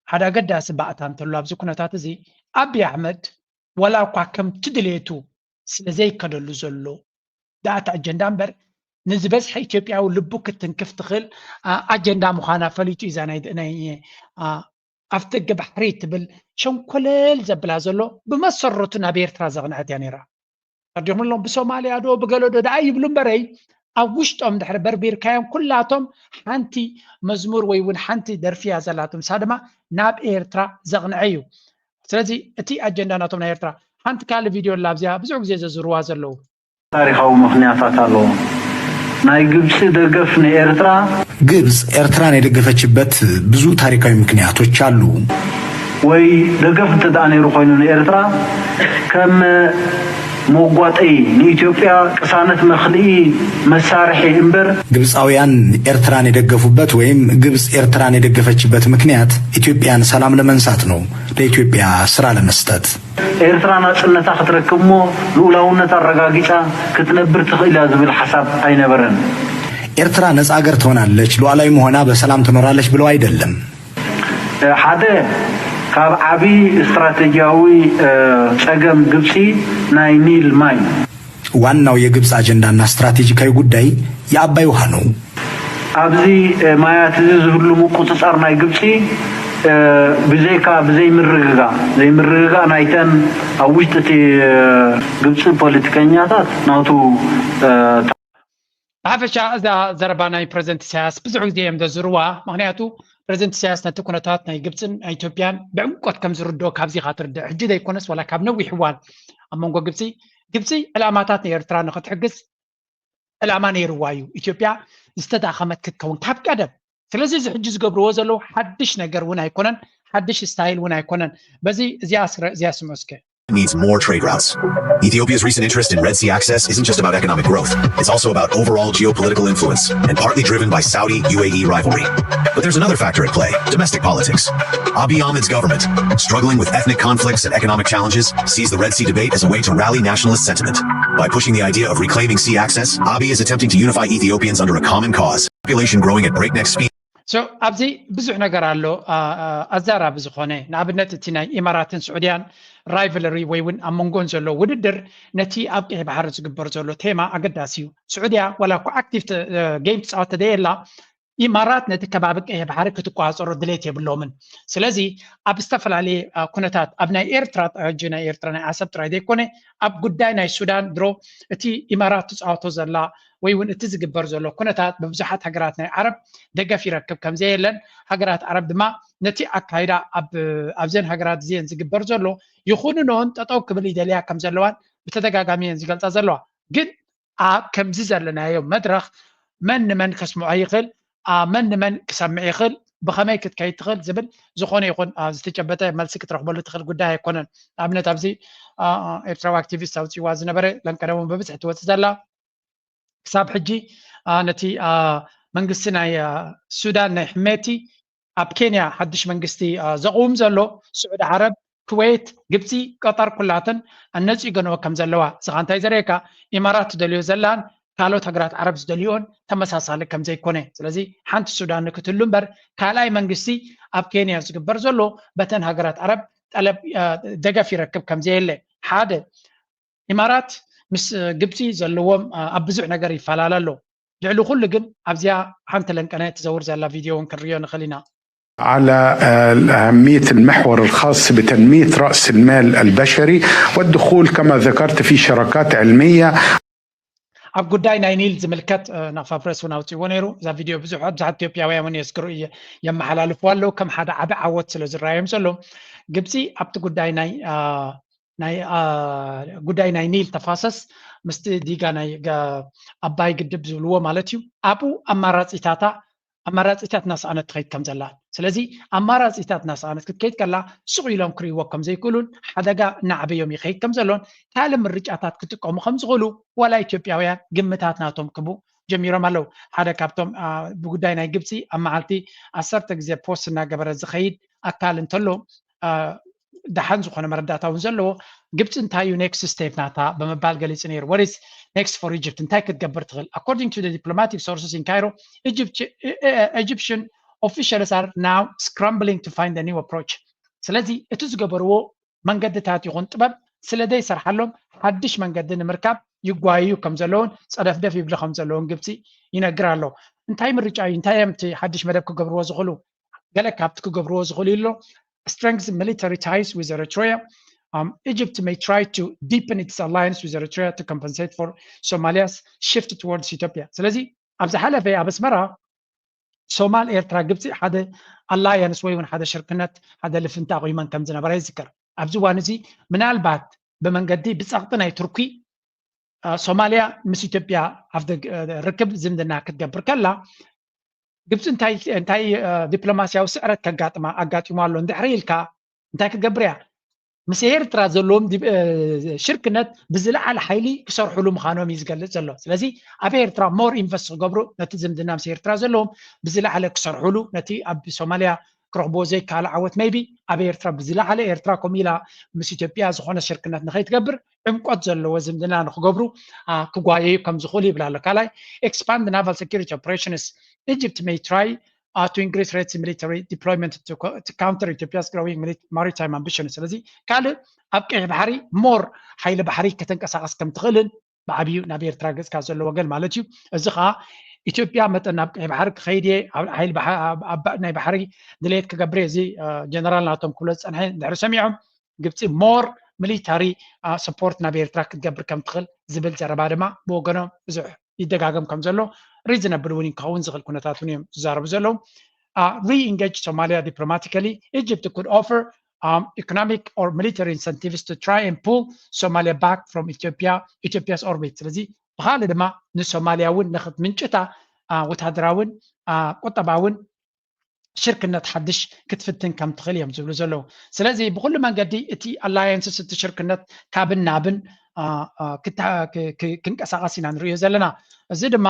ሓደ ኣገዳሲ ባእታ እንተሎ ኣብዚ ኩነታት እዚ ኣብይ ኣሕመድ ዋላ እኳ ከምቲ ድሌቱ ስለ ዘይከደሉ ዘሎ ዳእቲ ኣጀንዳ እምበር ንዝበዝሐ ኢትዮጵያዊ ልቡ ክትንክፍ ትኽእል ኣጀንዳ ምዃና ፈሊጡ እዩ እዛ ናይ ኣፍ ደገ ባሕሪ ትብል ሸንኮለል ዘብላ ዘሎ ብመሰረቱ ናብ ኤርትራ ዘቕንዐት እያ ነይራ። ተርዲኹም ኣለኹም ብሶማልያ ዶ ብገለ ዶ ደኣ ይብሉ እምበረይ ኣብ ውሽጦም ድሕሪ በርቢርካዮም ኩላቶም ሓንቲ መዝሙር ወይ እውን ሓንቲ ደርፊ እያ ዘላቶም ንሳ ድማ ናብ ኤርትራ ዘቕንዐ እዩ። ስለዚ እቲ ኣጀንዳ ናቶም ናይ ኤርትራ ሓንቲ ካልእ ቪድዮ ኣላ ኣብዚኣ ብዙሕ ግዜ ዘዝርዋ ዘለዉ። ታሪኻዊ ምኽንያታት ኣለዎ። ናይ ግብፂ ደገፍ ንኤርትራ ግብፅ ኤርትራን የደገፈችበት ብዙ ታሪካዊ ምክንያቶች አሉ። ወይ ደገፍ እንተ ደኣ ነይሩ ኮይኑ ንኤርትራ ከም መጓጠይ ንኢትዮጵያ ቅሳነት መኽልኢ መሳርሒ እምበር። ግብፃውያን ኤርትራን የደገፉበት ወይም ግብፅ ኤርትራን የደገፈችበት ምክንያት ኢትዮጵያን ሰላም ለመንሳት ነው፣ ለኢትዮጵያ ስራ ለመስጠት። ኤርትራ ናጽነታ ክትረክብ እሞ ልኡላውነት ኣረጋጊጻ ክትነብር ትኽእል እያ ዝብል ሓሳብ ኣይነበረን። ኤርትራ ነጻ ሀገር ትሆናለች፣ ሉዓላዊም ሆና በሰላም ትኖራለች ብለው አይደለም። ሓደ ካብ ዓቢ ስትራቴጂያዊ ጸገም ግብጺ ናይ ኒል ማይ። ዋናው የግብጽ አጀንዳና ስትራቴጂካዊ ጉዳይ የአባይ ውሃ ነው። ኣብዚ ማያት እዚ ዝህሉ ምቁጽጻር ናይ ግብጺ ብዘይካ ብዘይምርግጋእ ዘይምርግጋእ ናይተን ኣብ ውሽጢ እቲ ግብጺ ፖለቲከኛታት ናቱ ብሓፈሻ እዛ ዘረባ ናይ ፕረዚደንት ኢሳያስ ብዙሕ ግዜ እዮም ዘዝርዋ ምክንያቱ ፕሬዚደንት ኢሳያስ ነቲ ኩነታት ናይ ግብፅን ናይ ኢትዮጵያን ብዕምቆት ከም ዝርድኦ ካብዚ ኢኻ ትርድእ። ሕጂ ዘይኮነስ ዋላ ካብ ነዊሕ እዋን ኣብ መንጎ ግብፂ ግብፂ ዕላማታት ናይ ኤርትራ ንክትሕግዝ ዕላማ ነይርዋ እዩ ኢትዮጵያ ዝተዳኸመት ክትከውን ካብ ቀደም። ስለዚ እዚ ሕጂ ዝገብርዎ ዘለዉ ሓድሽ ነገር እውን ኣይኮነን፣ ሓድሽ ስታይል እውን ኣይኮነን። በዚ እዚኣ ስረ- እዚኣ ስምዑ እስከ። needs more trade routes. Ethiopia's recent interest in Red Sea access isn't just about economic growth, it's also about overall geopolitical influence and partly driven by Saudi U A E rivalry. But there's another factor at play: domestic politics. Abiy Ahmed's government, struggling with ethnic conflicts and economic challenges, sees the Red Sea debate as a way to rally nationalist sentiment. By pushing the idea of reclaiming sea access, Abiy is attempting to unify Ethiopians under a common cause: population growing at breakneck speed. So ኣብዚ ብዙሕ ነገር ኣሎ። ኣዛራቢ ዝኾነ ንኣብነት እቲ ናይ ኢማራትን ስዑድያን ራይቨለሪ ወይ እውን ኣብ መንጎን ዘሎ ውድድር ነቲ ኣብ ቀይሕ ባሕሪ ዝግበር ዘሎ ቴማ ኣገዳሲ እዩ። ስዑድያ ዋላ እኳ ኣክቲቭ ጌም ትፃወት ተደየላ ኢማራት ነቲ ከባቢ ቀይሕ ባሕሪ ክትቋፀሮ ድሌት የብሎምን። ስለዚ ኣብ ዝተፈላለየ ኩነታት ኣብ ናይ ኤርትራ ሕጂ ናይ ኤርትራ ናይ ዓሰብ ጥራይ ዘይኮነ ኣብ ጉዳይ ናይ ሱዳን ድሮ እቲ ኢማራት ትፃወቶ ዘላ ወይ እውን እቲ ዝግበር ዘሎ ኩነታት ብብዙሓት ሃገራት ናይ ዓረብ ደገፍ ይረክብ ከምዘየለን ሃገራት ዓረብ ድማ ነቲ ኣካይዳ ኣብዘን ሃገራት እዚአን ዝግበር ዘሎ ይኹንኖን ጠጠው ክብል ይደልያ ከም ዘለዋን ብተደጋጋሚ እየን ዝገልፃ ዘለዋ። ግን ኣብ ከምዚ ዘለናዮ መድረኽ መን ንመን ከስምዖ ይኽእል፣ መን ንመን ክሰምዕ ይኽእል፣ ብኸመይ ክትከይድ ትኽእል ዝብል ዝኾነ ይኹን ዝተጨበጠ መልሲ ክትረኽበሉ ትኽእል ጉዳይ ኣይኮነን። ንኣብነት ኣብዚ ኤርትራዊ ኣክቲቪስት ኣውፅዋ ዝነበረ ለንቀደሞን ብብዝሒ ትወፅእ ዘላ ክሳብ ሕጂ ነቲ መንግስቲ ናይ ሱዳን ናይ ሕሜቲ ኣብ ኬንያ ሓድሽ መንግስቲ ዘቕውም ዘሎ ስዑዲ ዓረብ፣ ኩዌት፣ ግብፂ፣ ቀጠር ኩላተን ኣነፂገንኦ ከም ዘለዋ። እዚ ኸ እንታይ ዘርእየካ? ኢማራት ትደልዮ ዘላን ካልኦት ሃገራት ዓረብ ዝደልዮን ተመሳሳሊ ከም ዘይኮነ። ስለዚ ሓንቲ ሱዳን ንክትህሉ እምበር ካልኣይ መንግስቲ ኣብ ኬንያ ዝግበር ዘሎ በተን ሃገራት ዓረብ ጠለብ ደገፍ ይረክብ ከም ዘየለ ሓደ ኢማራት ምስ ግብፂ ዘለዎም ኣብ ብዙሕ ነገር ይፈላለ ኣሎ። ልዕሊ ኩሉ ግን ኣብዚኣ ሓንቲ ለንቀነ ትዘውር ዘላ ቪድዮ እውን ክንሪኦ ንኽእል ኢና። على أهمية المحور الخاص بتنمية رأس المال البشري والدخول كما ذكرت في شراكات علمية. ኣብ ጉዳይ ናይ ኒል ዝምልከት ናፋ ፕረስ እውን ኣውፅዎ ነይሩ። እዛ ቪድዮ ብዙሕ ብዙሓት ኢትዮጵያውያን እውን የስክሩ የመሓላልፉ ኣለዉ ከም ሓደ ዓቢ ዓወት ስለ ዝረኣዮም ዘሎ ግብፂ ኣብቲ ጉዳይ ናይ ናይ ጉዳይ ናይ ኒል ተፋሰስ ምስቲ ዲጋ ናይ ኣባይ ግድብ ዝብልዎ ማለት እዩ ኣብኡ ኣማራፂታታ ኣማራፂታት እናሰኣነት ትኸይድ ከም ዘላ። ስለዚ ኣማራፂታት እናሰኣነት ክትከይድ ከላ ስቕ ኢሎም ክርእይዎ ከም ዘይክእሉን ሓደጋ እናዓበዮም ይኸይድ ከም ዘሎን ካልእ ምርጫታት ክጥቀሙ ከም ዝኽእሉ ዋላ ኢትዮጵያውያን ግምታት ናቶም ክቡ ጀሚሮም ኣለዉ። ሓደ ካብቶም ብጉዳይ ናይ ግብፂ ኣብ መዓልቲ ዓሰርተ ግዜ ፖስት እናገበረ ዝኸይድ ኣካል እንተሎ ደሓን ዝኾነ መረዳእታ እውን ዘለዎ ግብፂ እንታይ እዩ ኔክስት ስቴፕ ናታ ብምባል ገሊፁ ነይሩ። What is next for Egypt? እንታይ ክትገብር ትኽእል? According to the diplomatic sources in Cairo, Egyptian officials are now scrambling to find a new approach. ስለዚ እቲ ዝገበርዎ መንገድታት ይኹን ጥበብ ስለ ዘይሰርሓሎም ሓድሽ መንገዲ ንምርካብ ይጓየዩ ከም ዘለውን ፀደፍደፍ ይብሉ ከም ዘለውን ግብፂ ይነግር ኣሎ። እንታይ ምርጫ እዩ? እንታይ እዮም እቲ ሓድሽ መደብ ክገብርዎ ዝኽእሉ? ገለ ካብቲ ክገብርዎ ዝኽእሉ ኣሎ። Strengthen military ties with Eritrea. Um, Egypt may try to deepen its alliance with Eritrea to compensate for Somalia's shift towards Ethiopia. ስለዚ ኣብ ዝሓለፈ ኣብ ኣስመራ ሶማል ኤርትራ ግብፂ ሓደ ኣላያንስ ወይ እውን ሓደ ሽርክነት ሓደ ልፍንቲ ኣቑመን ከም ዝነበራ ይዝከር። ኣብዚ እዋን እዚ ምናልባት ብመንገዲ ብፀቕጢ ናይ ቱርኪ ሶማልያ ምስ ኢትዮጵያ ኣብ ርክብ ዝምድና ክትገብር ከላ ግብፂ እንታይ ዲፕሎማስያዊ ስዕረት ከጋጥማ ኣጋጢሙ ኣሎ እንድሕሪ ኢልካ እንታይ ክትገብር እያ? ምስ ኤርትራ ዘለዎም ሽርክነት ብዝለዓለ ሓይሊ ክሰርሕሉ ምዃኖም እዩ ዝገልፅ ዘሎ። ስለዚ ኣብ ኤርትራ ሞር ኢንቨስት ክገብሩ ነቲ ዝምድና ምስ ኤርትራ ዘለዎም ብዝለዓለ ክሰርሕሉ ነቲ ኣብ ሶማልያ ክረኽብዎ ዘይከኣሉ ዓወት maybe ኣብ ኤርትራ ብዝለዓለ ኤርትራ ከምኡ ኢላ ምስ ኢትዮጵያ ዝኾነ ሽርክነት ንኸይትገብር ዕምቆት ዘለዎ ዝምድና ንክገብሩ ክጓየዩ ከም ዝኽእሉ ይብል ኣሎ። ካልኣይ expand naval security operations Egypt may try uh, to increase Red Sea military deployment to, to counter Ethiopia's growing maritime ambition። ስለዚ ካልእ ኣብ ቀይሕ ባሕሪ ሞር ሓይሊ ባሕሪ ከተንቀሳቀስ ከም ትኽእልን ብዓብዩ ናብ ኤርትራ ገፅካ ዘሎ ወገን ማለት እዩ። እዚ ከዓ ኢትዮጵያ መጠን ናብ ቀይሕ ባሕሪ ክኸይድ እየ፣ ሓይሊ ናይ ባሕሪ ድሌት ክገብር እየ፣ እዚ ጀነራል ናቶም ክብሎ ዝፀንሐ እንድሕሪ ሰሚዖም ግብፂ ሞር ሚሊታሪ ሰፖርት ናብ ኤርትራ ክትገብር ከም ትኽእል ዝብል ዘረባ ድማ ብወገኖም ብዙሕ ይደጋገም ከም ዘሎ ሪዝነብል እውን ክኸውን ዝኽእል ኩነታት እውን እዮም ዝዛረቡ ዘለዉ። uh, re-engage Somalia diplomatically, Egypt could offer um, economic or military incentives to try and pull Somalia back from Ethiopia, Ethiopia's orbit. ስለዚ ብኻልእ ድማ ንሶማልያ እውን ንክትምንጭታ ወታደራውን ቁጠባውን ሽርክነት ሓድሽ ክትፍትን ከም ትኽእል እዮም ዝብሉ ዘለዉ። ስለዚ ብኩሉ መንገዲ እቲ ኣላያንስስ፣ እቲ ሽርክነት ካብን ናብን ክንቀሳቀስ ኢና ንሪኦ ዘለና። እዚ ድማ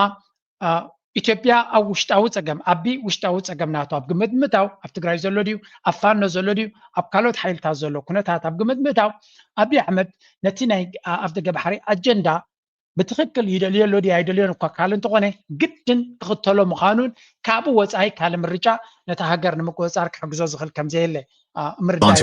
ኢትዮጵያ ኣብ ውሽጣዊ ፀገም፣ ዓቢ ውሽጣዊ ፀገም ናቱ ኣብ ግምት ምእታው፣ ኣብ ትግራይ ዘሎ ድዩ፣ ኣብ ፋኖ ዘሎ ድዩ፣ ኣብ ካልኦት ሓይልታት ዘሎ ኩነታት ኣብ ግምት ምእታው፣ ኣብይ ኣሕመድ ነቲ ናይ ኣፍ ደገ ባሕሪ ኣጀንዳ ብትኽክል ይደልዮ ኣሎ ድዩ ኣይደልዮን እኳ ካልእ እንተኾነ፣ ግድን ክኽተሎ ምዃኑን ካብኡ ወጻኢ ካልእ ምርጫ ነታ ሃገር ንምቁጽጻር ክሕግዞ ዝኽእል ከም ዘየለ ምርዳእ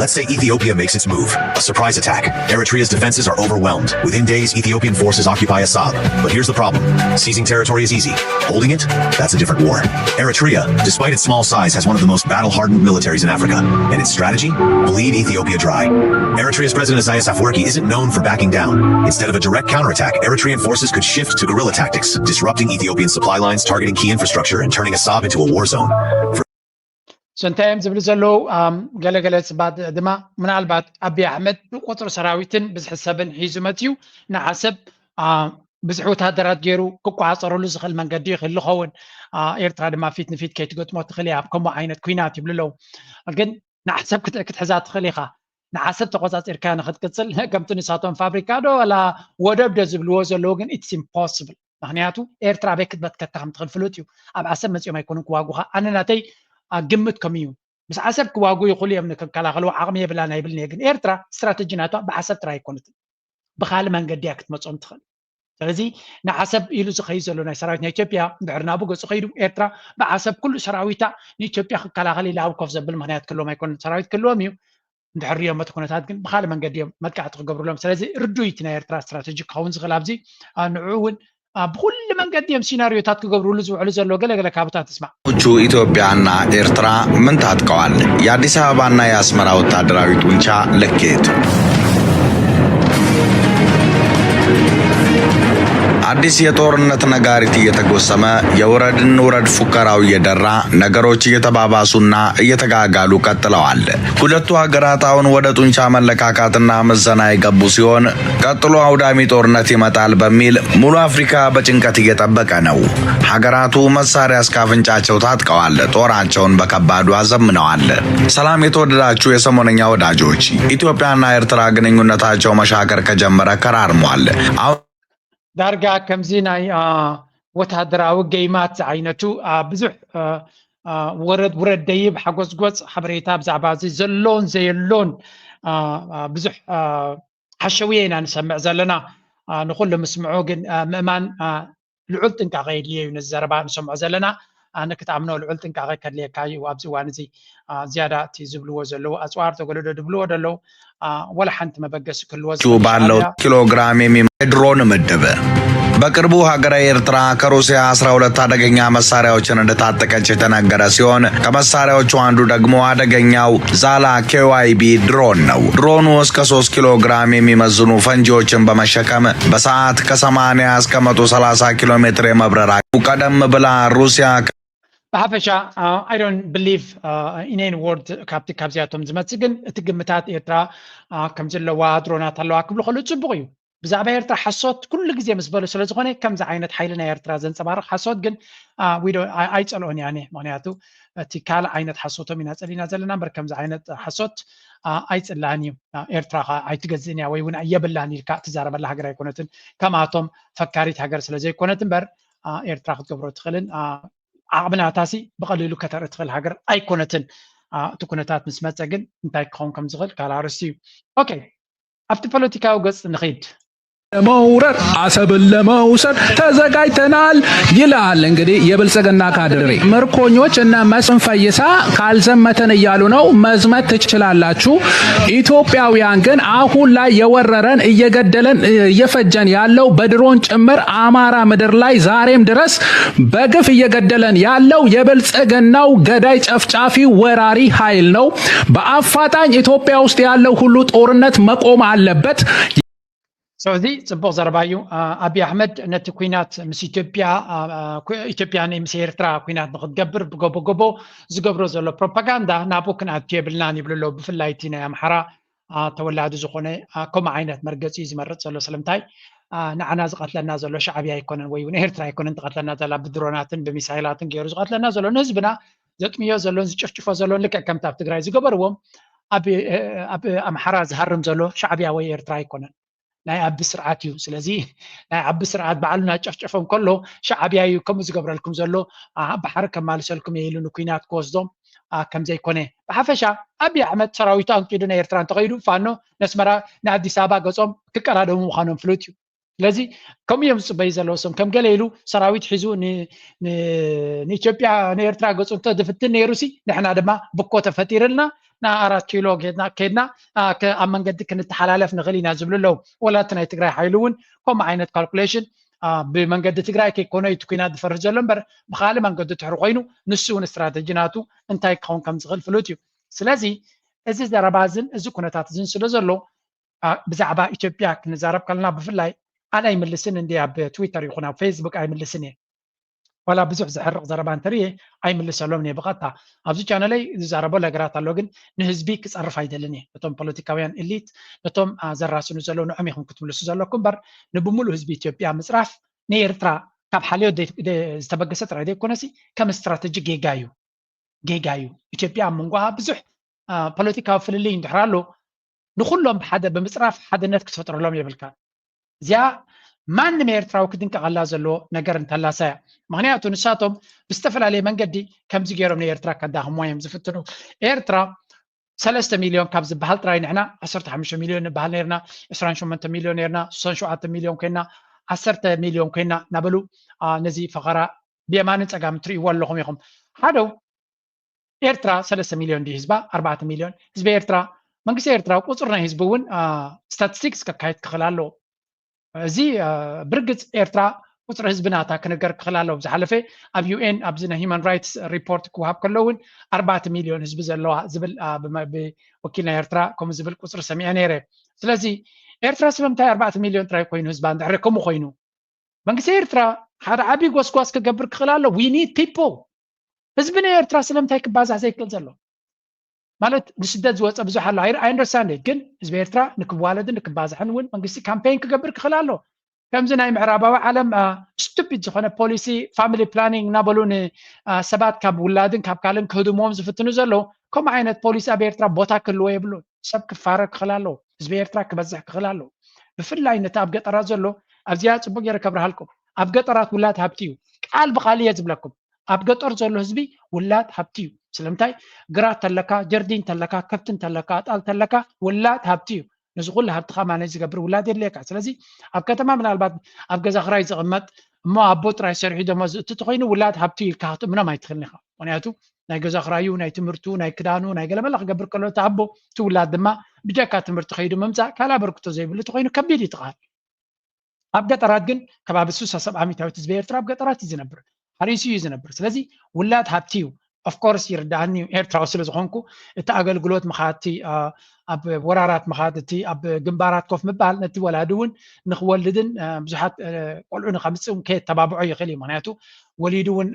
Let's say Ethiopia makes its move. A surprise attack. Eritrea's defenses are overwhelmed. Within days, Ethiopian forces occupy Assab. But here's the problem. Seizing territory is easy. Holding it? That's a different war. Eritrea, despite its small size, has one of the most battle-hardened militaries in Africa. And its strategy? Bleed Ethiopia dry. Eritrea's President Isaias Afwerki isn't known for backing down. Instead of a direct counterattack, Eritrean forces could shift to guerrilla tactics, disrupting Ethiopian supply lines, targeting key infrastructure, and turning Assab into a war zone. So እንታይ እዮም ዝብሉ ዘለዉ? ገለገለ ስባት ድማ ምናልባት ኣብይ ኣሕመድ ብቁፅሪ ሰራዊትን ብዝሒ ሰብን ሒዙ መፅዩ ንዓሰብ ብዙሕ ወታደራት ገይሩ ክቋፀረሉ ዝኽእል መንገዲ ይኽእል ዝኸውን። ኤርትራ ድማ ፊት ንፊት ከይትገጥሞ ትኽእል እያ ኣብ ከምኡ ዓይነት ኩናት ይብሉ ኣለዉ። ግን ንዓሰብ ክትሕዛ ትኽእል ኢኻ። ንዓሰብ ተቆፃፂርካ ንክትቅፅል ከምቲ ንሳቶም ፋብሪካ ዶ ዋላ ወደብ ዶ ዝብልዎ ዘለዉ ግን it's impossible። ምክንያቱ ኤርትራ ኣበይ ክትበትከካ ከም ትኽእል ፍሉጥ እዩ። ኣብ ዓሰብ መፂኦም ኣይኮኑን ክዋጉኻ። ኣነ ናተይ ግምት ከምኡ እዩ። ምስ ዓሰብ ክዋጉ ይኽእሉ እዮም፣ ንክከላኸልዎ ዓቕሚ የብላን ኣይብልን እየ። ግን ኤርትራ ስትራተጂ ናቷ ብዓሰብ ጥራይ ኣይኮነትን፣ ብካልእ መንገዲ እያ ክትመፅኦም ትኽእል። ስለዚ ንዓሰብ ኢሉ ዝኸይድ ዘሎ ናይ ሰራዊት ናይ ኢትዮጵያ እንድሕር ናብኡ ገፁ ከይዱ ኤርትራ ብዓሰብ ኩሉ ሰራዊታ ንኢትዮጵያ ክከላኸል ኢላ ኣብ ኮፍ ዘብል ምክንያት ክህልዎም ኣይኮነን። ሰራዊት ክህልዎም እዩ እንድሕር ሪኦም እቲ ኩነታት ግን ብካልእ መንገዲ እዮም መጥቃዕቲ ክገብሩሎም። ስለዚ ርዱይ እቲ ናይ ኤርትራ ስትራተጂ ክኸውን ዝኽእል ኣብዚ ንዕኡ እውን ብኩሉ መንገዲ እዮም ሲናሪዮታት ክገብሩሉ ዝውዕሉ ዘሎ። ገለገለ ካብታት ንስማዕ። ቹ ኢትዮጵያና ኤርትራ ምን ታጥቀዋል? የአዲስ አበባና የአስመራ ወታደራዊ ጡንቻ ልኬት። አዲስ የጦርነት ነጋሪት እየተጎሰመ፣ የውረድ እንውረድ ፉከራው እየደራ፣ ነገሮች እየተባባሱና እየተጋጋሉ ቀጥለዋል። ሁለቱ ሀገራት አሁን ወደ ጡንቻ መለካካትና ምዘና የገቡ ሲሆን ቀጥሎ አውዳሚ ጦርነት ይመጣል በሚል ሙሉ አፍሪካ በጭንቀት እየጠበቀ ነው። ሀገራቱ መሳሪያ እስከ አፍንጫቸው ታጥቀዋል። ጦራቸውን በከባዱ አዘምነዋል። ሰላም የተወደዳችሁ የሰሞነኛ ወዳጆች፣ ኢትዮጵያና ኤርትራ ግንኙነታቸው መሻከር ከጀመረ ከራርሟል። አሁን ዳርጋ ከምዚ ናይ ወታደራዊ ገይማት ዝዓይነቱ ብዙሕ ወረድ ውረድ ደይብ ሓጎስጎስ ሓበሬታ ብዛዕባ እዚ ዘሎን ዘየሎን ብዙሕ ሓሸውየ ኢና ንሰምዕ ዘለና። ንኩሉ ምስምዑ ግን ምእማን ልዑል ጥንቃቐ የድልዮ እዩ። ነዚ ዘረባ ንሰምዖ ዘለና ኣነ ክትኣምኖ ልዑል ጥንቃቐ ከድልየካ እዩ። ኣብዚ እዋን እዚ ዝያዳ እቲ ዝብልዎ ዘለዉ ኣፅዋር ተገለዶ ድብልዎ ደለዉ ወላ ሓንቲ መበገሲ ክህልዎ ባለው ኪሎግራም የሚ ድሮን ምድብ። በቅርቡ ሀገረ ኤርትራ ከሩሲያ አስራ ሁለት አደገኛ መሳሪያዎችን እንደታጠቀች የተነገረ ሲሆን ከመሳሪያዎቹ አንዱ ደግሞ አደገኛው ዛላ ኬዋይቢ ድሮን ነው። ድሮኑ እስከ ሶስት ኪሎ ግራም የሚመዝኑ ፈንጂዎችን በመሸከም በሰዓት ከሰማንያ እስከ መቶ ሰላሳ ኪሎ ሜትር የመብረር አቅሙ ቀደም ብላ ሩሲያ ብሓፈሻ I don't believe in any word ካብቲ ካብዚኣቶም ዝመፅእ ግን እቲ ግምታት ኤርትራ ከም ዘለዋ ድሮናት ኣለዋ ክብሉ ከሉ ፅቡቅ እዩ። ብዛዕባ ኤርትራ ሓሶት ኩሉ ግዜ ምስ በሉ ስለ ዝኾነ ከምዚ ዓይነት ሓይሊ ናይ ኤርትራ ዘንፀባርቕ ሓሶት ግን ኣይፀልኦን እያ። ምክንያቱ እቲ ካልእ ዓይነት ሓሶቶም ኢና ፀሊና ዘለና እምበር ከምዚ ዓይነት ሓሶት ኣይፅላን እዩ። ኤርትራ ከዓ ኣይትገዝእን እያ ወይ እውን የብላን ኢልካ ትዛረበላ ሃገር ኣይኮነትን። ከምኣቶም ፈካሪት ሃገር ስለ ዘይኮነት እምበር ኤርትራ ክትገብሮ ትኽእልን ዓቕሚ ናታሲ ብቐሊሉ ከተርኢ ትኽእል ሃገር ኣይኮነትን። እቲ ኩነታት ምስ መፀ ግን እንታይ ክኸውን ከም ዝኽእል ካልእ ኣርእስቲ እዩ። ኦኬ፣ ኣብቲ ፖለቲካዊ ገፅ ንኺድ። ለመውረር አሰብን ለመውሰድ ተዘጋጅተናል ይላል እንግዲህ የብልጽግና ካድሬ። ምርኮኞች እነ መስፍን ፈይሳ ካልዘመትን እያሉ ነው። መዝመት ትችላላችሁ። ኢትዮጵያውያን ግን አሁን ላይ የወረረን እየገደለን እየፈጀን ያለው በድሮን ጭምር አማራ ምድር ላይ ዛሬም ድረስ በግፍ እየገደለን ያለው የብልጽግናው ገዳይ ጨፍጫፊ ወራሪ ኃይል ነው። በአፋጣኝ ኢትዮጵያ ውስጥ ያለው ሁሉ ጦርነት መቆም አለበት። እዚ ጽቡቕ ዘረባ እዩ። ኣቢ ኣሕመድ ነቲ ኩናት ምስ ኢትዮጵያ ኢትዮጵያ ምስ ኤርትራ ኩናት ንክትገብር ብጎቦ ጎቦ ዝገብሮ ዘሎ ፕሮፓጋንዳ ናብኡ ክንኣቱ የብልናን ይብሉ ኣለዉ። ብፍላይ እቲ ናይ ኣምሓራ ተወላዲ ዝኾነ ከምኡ ዓይነት መርገጺ እዩ ዝመርጽ ዘሎ። ስለምንታይ ንዓና ዝቐትለና ዘሎ ሻዕብያ ኣይኮነን ወይ እውን ኤርትራ ኣይኮነን ትቐትለና ዘላ ብድሮናትን ብሚሳይላትን ገይሩ ዝቐትለና ዘሎ ንህዝብና ዘጥምዮ ዘሎን ዝጭፍጭፎ ዘሎን ልክዕ ከምቲ ኣብ ትግራይ ዝገበርዎም ኣብ ኣምሓራ ዝሃርም ዘሎ ሻዕብያ ወይ ኤርትራ ኣይኮነን። ናይ ኣቢ ስርዓት እዩ። ስለዚ ናይ ኣቢ ስርዓት ባዕሉ ናጨፍጨፎም ከሎ ሻዕብያ እዩ ከምኡ ዝገብረልኩም ዘሎ፣ ባሕሪ ከማልሰልኩም እየ ኢሉ ንኩናት ክወስዶም ከምዘይኮነ ብሓፈሻ ኣቢ ኣሕመድ ሰራዊቱ ኣንቂዱ ናይ ኤርትራ እንተኸይዱ ፋኖ ነስመራ ንኣዲስ ኣበባ ገጾም ክቀዳደሙ ምዃኖም ፍሉጥ እዩ። ስለዚ ከምኡ እዮም ዝፅበዩ ዘለዉ። እሶም ከም ገለ ኢሉ ሰራዊት ሒዙ ንኢትዮጵያ ንኤርትራ ገፁ እንተዝፍትን ነይሩ ሲ ንሕና ድማ ብኮ ተፈጢርልና ንኣራት ኪሎ ከድና ኣብ መንገዲ ክንተሓላለፍ ንኽእል ኢና ዝብሉ ኣለዉ። ወላ እቲ ናይ ትግራይ ሓይሊ እውን ከምኡ ዓይነት ካልኩሌሽን ብመንገዲ ትግራይ ከይኮነ እቲ ኩናት ዝፈርህ ዘሎ እምበር ብካልእ መንገዲ ትሕሪ ኮይኑ ንሱ እውን ስትራተጂ ናቱ እንታይ ክኸውን ከም ዝኽእል ፍሉጥ እዩ። ስለዚ እዚ ዘረባ እዝን እዚ ኩነታት እዝን ስለ ዘሎ ብዛዕባ ኢትዮጵያ ክንዛረብ ከለና ብፍላይ ኣነ ኣይምልስን እንዲ ኣብ ትዊተር ይኹን ኣብ ፌስቡክ ኣይምልስን እየ። ዋላ ብዙሕ ዘሕርቕ ዘረባ እንተርየ ኣይምልሰሎም እየ ብቐጥታ። ኣብዚ ቻነለይ ዝዛረቦ ነገራት ኣሎ ግን ንህዝቢ ክፀርፍ ኣይደልን እየ። ነቶም ፖለቲካውያን ኢሊት ነቶም ዘራስኑ ዘለዉ ንዖም ኢኹም ክትምልሱ ዘለኩም እምበር ንብሙሉእ ህዝቢ ኢትዮጵያ ምፅራፍ ንኤርትራ ካብ ሓልዮት ዝተበገሰ ጥራይ ዘይኮነሲ ከም ስትራተጂ ጌጋ እዩ። ጌጋ እዩ። ኢትዮጵያ ኣብ መንጎኣ ብዙሕ ፖለቲካዊ ፍልልይ እንድሕር ኣሎ ንኩሎም ብሓደ ብምፅራፍ ሓድነት ክትፈጥረሎም የብልካ። እዚኣ ማንም ኤርትራዊ ክድንቀቐላ ዘለዎ ነገር እንተላሳ እያ። ምክንያቱ ንሳቶም ብዝተፈላለየ መንገዲ ከምዚ ገይሮም ንኤርትራ ከዳኽምዋ እዮም ዝፍትኑ። ኤርትራ ሰለስተ ሚልዮን ካብ ዝበሃል ጥራይ ንሕና ዓሰርተ ሓሙሽተ ሚልዮን ንበሃል ነርና፣ ዕስራን ሸሞንተ ሚልዮን ነርና፣ ስሳን ሸውዓተ ሚልዮን ኮይና፣ ዓሰርተ ሚልዮን ኮይና እናበሉ ነዚ ፈኸራ ብየማንን ፀጋምን ትርእይዎ ኣለኹም ኢኹም። ሓደው ኤርትራ ሰለስተ ሚልዮን ድዩ ህዝባ ኣርባዕተ ሚልዮን ህዝቢ ኤርትራ መንግስቲ ኤርትራ ቁፅሪ ናይ ህዝቢ እውን ስታቲስቲክስ ከካየድ ክኽእል ኣለዎ። እዚ ብርግፅ ኤርትራ ቁፅሪ ህዝቢ ናታ ክነገር ክኽእል ኣለዎ። ብዝሓለፈ ኣብ ዩኤን ኣብዚ ናይ ሂማን ራይትስ ሪፖርት ክወሃብ ከሎ እውን ኣርባዕተ ሚልዮን ህዝቢ ዘለዋ ዝብል ብወኪል ናይ ኤርትራ ከምኡ ዝብል ቁፅሪ ሰሚዐ ነይረ። ስለዚ ኤርትራ ስለምንታይ ኣርባዕተ ሚልዮን ጥራይ ኮይኑ ህዝባ እንድሕር ከምኡ ኮይኑ መንግስቲ ኤርትራ ሓደ ዓብዪ ጎስጓስ ክገብር ክኽእል ኣሎ። We need people። ህዝቢ ናይ ኤርትራ ስለምንታይ ክባዛሕ ዘይክእል ዘሎ ማለት ንስደት ዝወፀ ብዙሕ ኣሎ። I understand it። ግን ህዝቢ ኤርትራ ንክዋለድን ንክባዛሕን እውን መንግስቲ ካምፔን ክገብር ክኽእል ኣሎ። ከምዚ ናይ ምዕራባዊ ዓለም ስቱፒድ ዝኾነ ፖሊሲ ፋሚሊ ፕላኒንግ እናበሉ ንሰባት ካብ ውላድን ካብ ካልእን ክህድምዎም ዝፍትኑ ዘለዉ ከምኡ ዓይነት ፖሊሲ ኣብ ኤርትራ ቦታ ክህልዎ የብሉን። ሰብ ክፋረ ክኽእል ኣለዎ። ህዝቢ ኤርትራ ክበዝሕ ክኽእል ኣለዎ። ብፍላይ ነቲ ኣብ ገጠራት ዘሎ ኣብዚኣ ፅቡቅ ገይረ ከብርሃልኩም። ኣብ ገጠራት ውላድ ሃብቲ እዩ። ቃል ብቃል እየ ዝብለኩም። ኣብ ገጠር ዘሎ ህዝቢ ውላድ ሃብቲ እዩ። ስለምንታይ ግራት ተለካ፣ ጀርዲን ተለካ፣ ከብቲ እንተለካ፣ ኣጣል ተለካ ውላድ ሃብቲ እዩ። ነዚ ኩሉ ሃብትኻ ማኔጅ ዝገብር ውላድ የድልየካ። ስለዚ ኣብ ከተማ ምናልባት ኣብ ገዛ ክራይ ዝቕመጥ እሞ ኣቦ ጥራይ ሰሪሑ ደሞዝ ዝእቱ ተኮይኑ ውላድ ሃብቲ ኢልካ ክትእምኖም ኣይትኽእልን ኢኻ። ምክንያቱ ናይ ገዛ ክራዩ፣ ናይ ትምህርቱ፣ ናይ ክዳኑ፣ ናይ ገለመለ ክገብር ከሎ እቲ ኣቦ እቲ ውላድ ድማ ብጀካ ትምህርቲ ከይዱ ምምፃእ ካልእ ኣበርክቶ ዘይብሉ ተኮይኑ ከቢድ እዩ ትቃል። ኣብ ገጠራት ግን ከባቢ ስሳ ሰብዓ ሚታዊት ህዝቢ ኤርትራ ኣብ ገጠራት እዩ ዝነብር፣ ሓሪሱ እዩ ዝነብር። ስለዚ ውላድ ሃብቲ እዩ። ኦፍኮርስ ይርዳእኒ እዩ ኤርትራዊ ስለ ዝኾንኩ እቲ ኣገልግሎት ምኻድቲ ኣብ ወራራት ምኻድ እቲ ኣብ ግንባራት ኮፍ ምባል ነቲ ወላዲ እውን ንክወልድን ብዙሓት ቆልዑ ንከምፅእ እውን ከየተባብዖ ይኽእል እዩ። ምክንያቱ ወሊዱ እውን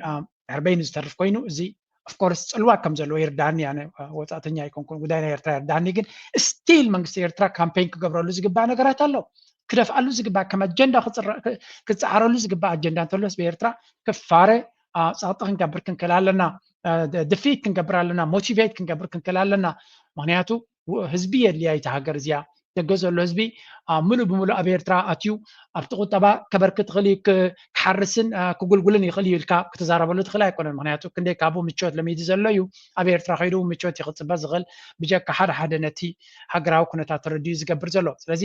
ድሕር በይኑ ዝተርፍ ኮይኑ እዚ ኦፍኮርስ ፅልዋ ከም ዘለዎ ይርዳእኒ። ኣነ ወፃእተኛ ኣይኮንኩን ጉዳይ ናይ ኤርትራ ይርዳእኒ። ግን ስቲል መንግስቲ ኤርትራ ካምፔን ክገብረሉ ዝግባእ ነገራት ኣሎ። ክደፍኣሉ ዝግባእ ከም ኣጀንዳ ክፀዓረሉ ዝግባእ ኣጀንዳ እንተሎ ህዝቢ ኤርትራ ክፋረ ፀቕጢ ክንገብር ክንክእል ኣለና። ድፊት ክንገብር ኣለና። ሞቲቬት ክንገብር ክንክእል ኣለና። ምክንያቱ ህዝቢ የድልያ እቲ ሃገር እዚኣ ደገ ዘሎ ህዝቢ ምሉእ ብምሉእ ኣብ ኤርትራ ኣትዩ ኣብቲ ቁጠባ ከበርክት ይኽእል እዩ፣ ክሓርስን ክጉልጉልን ይኽእል እዩ ኢልካ ክትዛረበሉ ትኽእል ኣይኮነን። ምክንያቱ ክንደይ ካብኡ ምቾት ለሚዱ ዘሎ እዩ ኣብ ኤርትራ ከይዱ ምቾት እዩ ክፅበ ዝኽእል ብጀካ ሓደ ሓደ ነቲ ሃገራዊ ኩነታት ተረዲኡ ዝገብር ዘሎ። ስለዚ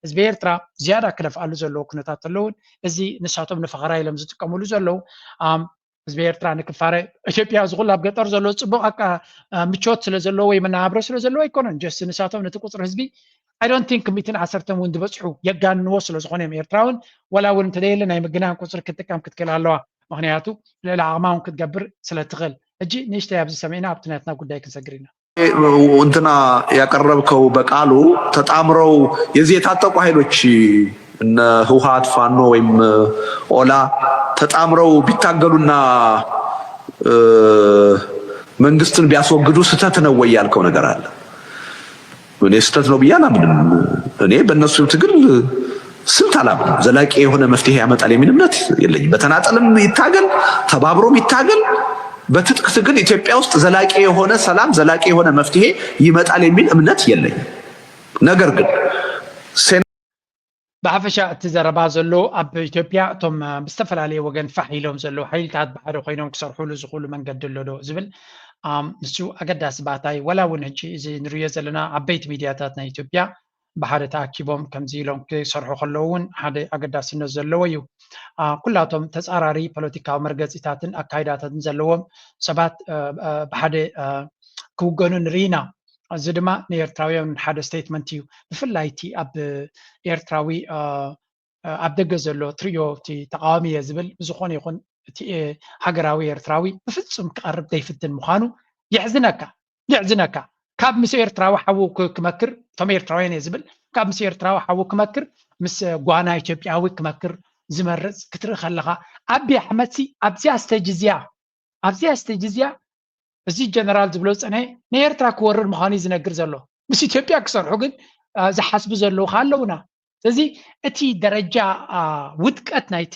ህዝቢ ኤርትራ ዝያዳ ክደፍኣሉ ዘለዎ ኩነታት ኣለውን እዚ ንሳቶም ንፈኸራ ኢሎም ዝጥቀምሉ ዘለዉ ህዝቢ ኤርትራ ንክፋረ ኢትዮጵያ እዚ ኩሉ ኣብ ገጠር ዘሎ ፅቡቅ ምቾት ስለ ዘለዎ ወይ መናብሮ ስለ ዘለዎ ኣይኮነን። ጀስት ንሳቶም ነቲ ቁፅሪ ህዝቢ I don't think ሚእትን ዓሰርተን እውን ዝበፅሑ የጋንንዎ ስለ ዝኾነ እዮም ኤርትራ እውን ወላ እውን እንተደየለ ናይ ምግናን ቁፅሪ ክትጥቀም ክትክእል ኣለዋ። ምክንያቱ ልዕሊ ዓቕማ እውን ክትገብር ስለ ትኽእል። ሕጂ ንእሽተይ ኣብዚ ሰሚዕና ኣብቲ ናትና ጉዳይ ክንሰግር ኢና። እንትና ያቀረብከው በቃሉ ተጣምረው የዚህ የታጠቁ ኃይሎች እነ ህወሓት፣ ፋኖ ወይም ኦላ ተጣምረው ቢታገሉና መንግስትን ቢያስወግዱ ስህተት ነው ወይ ያልከው ነገር አለ። እኔ ስህተት ነው ብዬ አላምንም። እኔ በእነሱ ትግል ስልት አላምንም። ዘላቂ የሆነ መፍትሄ ያመጣል የሚል እምነት የለኝም። በተናጠልም ይታገል፣ ተባብሮም ይታገል፣ በትጥቅ ትግል ኢትዮጵያ ውስጥ ዘላቂ የሆነ ሰላም፣ ዘላቂ የሆነ መፍትሄ ይመጣል የሚል እምነት የለኝም። ነገር ግን ብሓፈሻ እቲ ዘረባ ዘሎ ኣብ ኢትዮጵያ እቶም ብዝተፈላለየ ወገን ፋሕ ኢሎም ዘለዉ ሓይልታት ብሓደ ኮይኖም ክሰርሕሉ ዝኽእሉ መንገዲ ኣሎ ዶ ዝብል ንሱ ኣገዳሲ ባእታይ፣ ወላ እውን ሕጂ እዚ ንሪዮ ዘለና ዓበይቲ ሚድያታት ናይ ኢትዮጵያ ብሓደ ተኣኪቦም ከምዚ ኢሎም ክሰርሑ ከለዉ እውን ሓደ ኣገዳስነት ዘለዎ እዩ። ኩላቶም ተፃራሪ ፖለቲካዊ መርገፂታትን ኣካይዳታትን ዘለዎም ሰባት ብሓደ ክውገኑ ንርኢ ኢና። እዚ ድማ ንኤርትራውያን ሓደ ስቴትመንት እዩ። ብፍላይ እቲ ኣብ ኤርትራዊ ኣብ ደገ ዘሎ ትርእዮ እቲ ተቃዋሚ እየ ዝብል ብዝኾነ ይኹን እቲ ሃገራዊ ኤርትራዊ ብፍጹም ክቐርብ ዘይፍትን ምዃኑ የሕዝነካ የሕዝነካ። ካብ ምስ ኤርትራዊ ሓዉ ክመክር እቶም ኤርትራውያን እየ ዝብል ካብ ምስ ኤርትራዊ ሓዉ ክመክር ምስ ጓና ኢትዮጵያዊ ክመክር ዝመርጽ ክትርኢ ከለኻ ኣቢ ኣሕመድ ሲ ኣብዚኣ ስተጅ እዚኣ ኣብዚኣ ስተጅ እዚኣ እዚ ጀነራል ዝብሎ ዝፀንሐ ንኤርትራ ክወርር ምዃኑ እዩ ዝነግር ዘሎ። ምስ ኢትዮጵያ ክሰርሑ ግን ዝሓስቡ ዘለዉ ከዓ ኣለውና። ስለዚ እቲ ደረጃ ውድቀት ናይቲ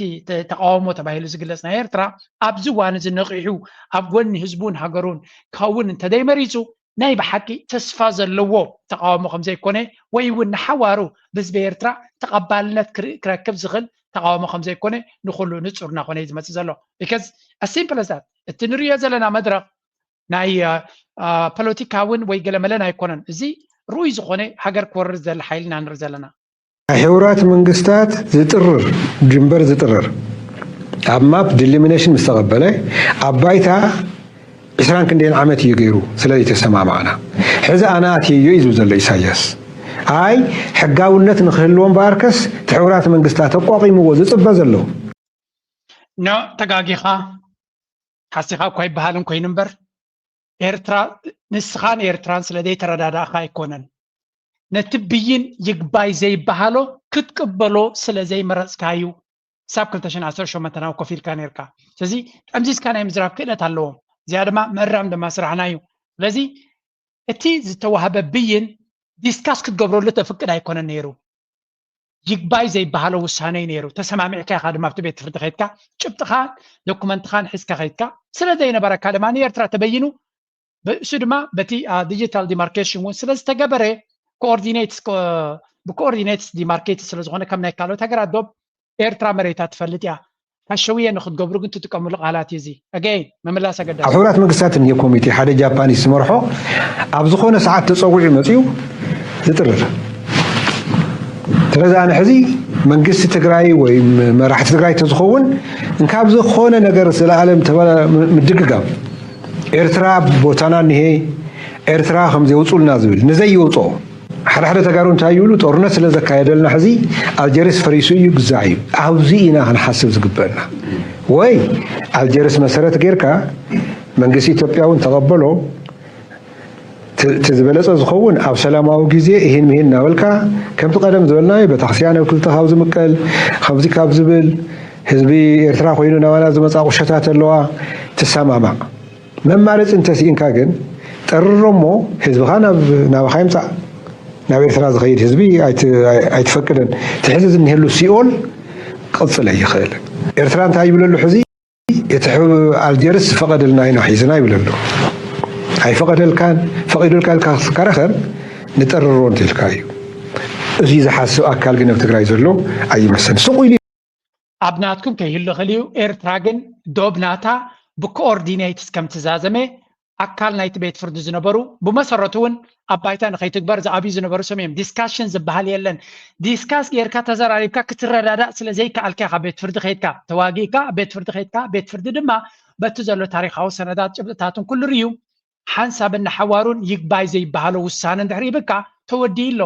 ተቃውሞ ተባሂሉ ዝግለፅ ናይ ኤርትራ ኣብዚ እዋን እዚ ነቂሑ ኣብ ጎኒ ህዝቡን ሃገሩን ክኸውን እንተደይመሪፁ ናይ ብሓቂ ተስፋ ዘለዎ ተቃውሞ ከምዘይኮነ ወይ እውን ንሓዋሩ ብህዝቢ ኤርትራ ተቐባልነት ክረክብ ዝኽእል ተቃውሞ ከምዘይኮነ ንኩሉ ንፁር እናኾነ እዩ ዝመፅእ ዘሎ። Because simple as that እቲ ንሪኦ ዘለና መድረኽ ናይ ፖለቲካውን ወይ ገለመለን ኣይኮነን። እዚ ርኡይ ዝኾነ ሃገር ክወርር ዘለ ሓይሊ ኢና ንርኢ ዘለና። ናይ ሕቡራት መንግስታት ዝጥርር ድንበር ዝጥርር ኣብ ማፕ ዲሊሚኔሽን ምስ ተቐበለ ኣብ ባይታ ዕስራን ክንደይን ዓመት እዩ ገይሩ ስለ ዘይተሰማማዕና ሕዚ ኣነ ኣትየዮ እዩ ዝብል ዘሎ ኢሳያስ። ኣይ ሕጋውነት ንክህልዎ እምበኣርከስ እቲ ሕቡራት መንግስታት ተቋቒምዎ ዝፅበ ዘሎ ኖ ተጋጊኻ ሓሲኻ እኳ ይበሃልን ኮይኑ እምበር ኤርትራ ንስኻን ኤርትራን ስለ ዘይተረዳዳእኻ ኣይኮነን ነቲ ብይን ይግባይ ዘይበሃሎ ክትቅበሎ ስለ ዘይመረፅካ እዩ። ሳብ ክልተ ሽሕን ዓሰርተ ሸሞንተ ናብኡ ኮፍ ኢልካ ነይርካ። ስለዚ ጠምዚዝካ ናይ ምዝራብ ክእለት ኣለዎም። እዚኣ ድማ ምእራም ድማ ስራሕና እዩ። ስለዚ እቲ ዝተዋህበ ብይን ዲስካስ ክትገብረሉ ተፍቅድ ኣይኮነን ነይሩ። ይግባይ ዘይበሃሎ ውሳነ እዩ ነይሩ። ተሰማሚዕካ ኢኻ ድማ ኣብቲ ቤት ፍርዲ ከይድካ ጭብጥኻን ዶኩመንትኻን ሒዝካ ከይድካ ስለ ዘይነበረካ ድማ ንኤርትራ ተበይኑ ብእሱ ድማ በቲ ዲጂታል ዲማርኬሽን እውን ስለ ዝተገበረ ኮኦርዲኔትስ ብኮኦርዲኔትስ ዲማርኬት ስለ ዝኾነ ከም ናይ ካልኦት ሃገራት ዶብ ኤርትራ መሬታ ትፈልጥ እያ። ሓሸውየ ንክትገብሩ ግን ትጥቀምሉ ቃላት እዩ እዚ። ኣገይን ምምላስ ኣገዳሲ። ኣብ ሕቡራት መንግስታት እኒሄ ኮሚቴ ሓደ ጃፓኒስ ዝመርሖ ኣብ ዝኾነ ሰዓት ተፀዊዑ መፂኡ ዝጥርር። ስለዚ ኣነ ሕዚ መንግስቲ ትግራይ ወይ መራሕቲ ትግራይ ተዝኸውን እንካብ ዝኾነ ነገር ዘለኣለም ምድግጋም ኤርትራ ቦታና እኒሄ ኤርትራ ከምዘይውፁልና ዝብል ንዘይውፅኦ ሓደ ሓደ ተጋሩ እንታይ ይብሉ ጦርነት ስለ ዘካየደልና ሕዚ ኣልጀርስ ፈሪሱ እዩ ግዛዕ እዩ ኣብዚ ኢና ክንሓስብ ዝግበአና ወይ ኣልጀርስ መሰረት ጌርካ መንግስቲ ኢትዮጵያ እውን ተቐበሎ እቲ ዝበለፀ ዝኸውን ኣብ ሰላማዊ ግዜ እሂን ምሂን እናበልካ ከምቲ ቀደም ዝበልናዮ በታክስያን ኣብ ክልተ ካብ ዝምቀል ከምዚ ካብ ዝብል ህዝቢ ኤርትራ ኮይኑ ናባና ዝመፃ ቁሸታት ኣለዋ ትሰማማዕ መማረፂ እንተስኢንካ ግን ጠርሮ እሞ ህዝብኻ ናባኻ ይምፃእ ናብ ኤርትራ ዝኸይድ ህዝቢ ኣይትፈቅደን እቲ ሕዚ ዝኒሀሉ ሲኦል ክቕፅል ኣይኽእልን ኤርትራ እንታይ ይብለሉ ሕዚ እቲ ኣልጀርስ ዝፈቐደልና ኢና ሒዝና ይብለሉ ኣይፈቐደልካን ፈቒዱልካ ኢልካ ክትከራኸር ንጠርሮ እንተልካ እዩ እዚ ዝሓስብ ኣካል ግን ኣብ ትግራይ ዘሎ ኣይመስልን ስቕ ኢሉ ኣብ ናትኩም ከይህሉ ይኽእል እዩ ኤርትራ ግን ዶብ ናታ ብኮኦርዲኔትስ ከም ትዛዘመ ኣካል ናይቲ ቤት ፍርዲ ዝነበሩ ብመሰረቱ እውን ኣብ ባይታ ንኸይትግበር ዝኣብዩ ዝነበሩ ስም እዮም ዲስካሽን ዝበሃል የለን ዲስካስ ጌርካ ተዘራሪብካ ክትረዳዳእ ስለ ዘይከኣልካ ካብ ቤት ፍርዲ ከይድካ ተዋጊእካ ቤት ፍርዲ ከይድካ ቤት ፍርዲ ድማ በቲ ዘሎ ታሪካዊ ሰነዳት ጭብጥታትን ኩሉ ርዩ ሓንሳብን ንሓዋሩን ይግባይ ዘይበሃሎ ውሳነ እንድሕር ይብካ ተወዲኡ ኣሎ።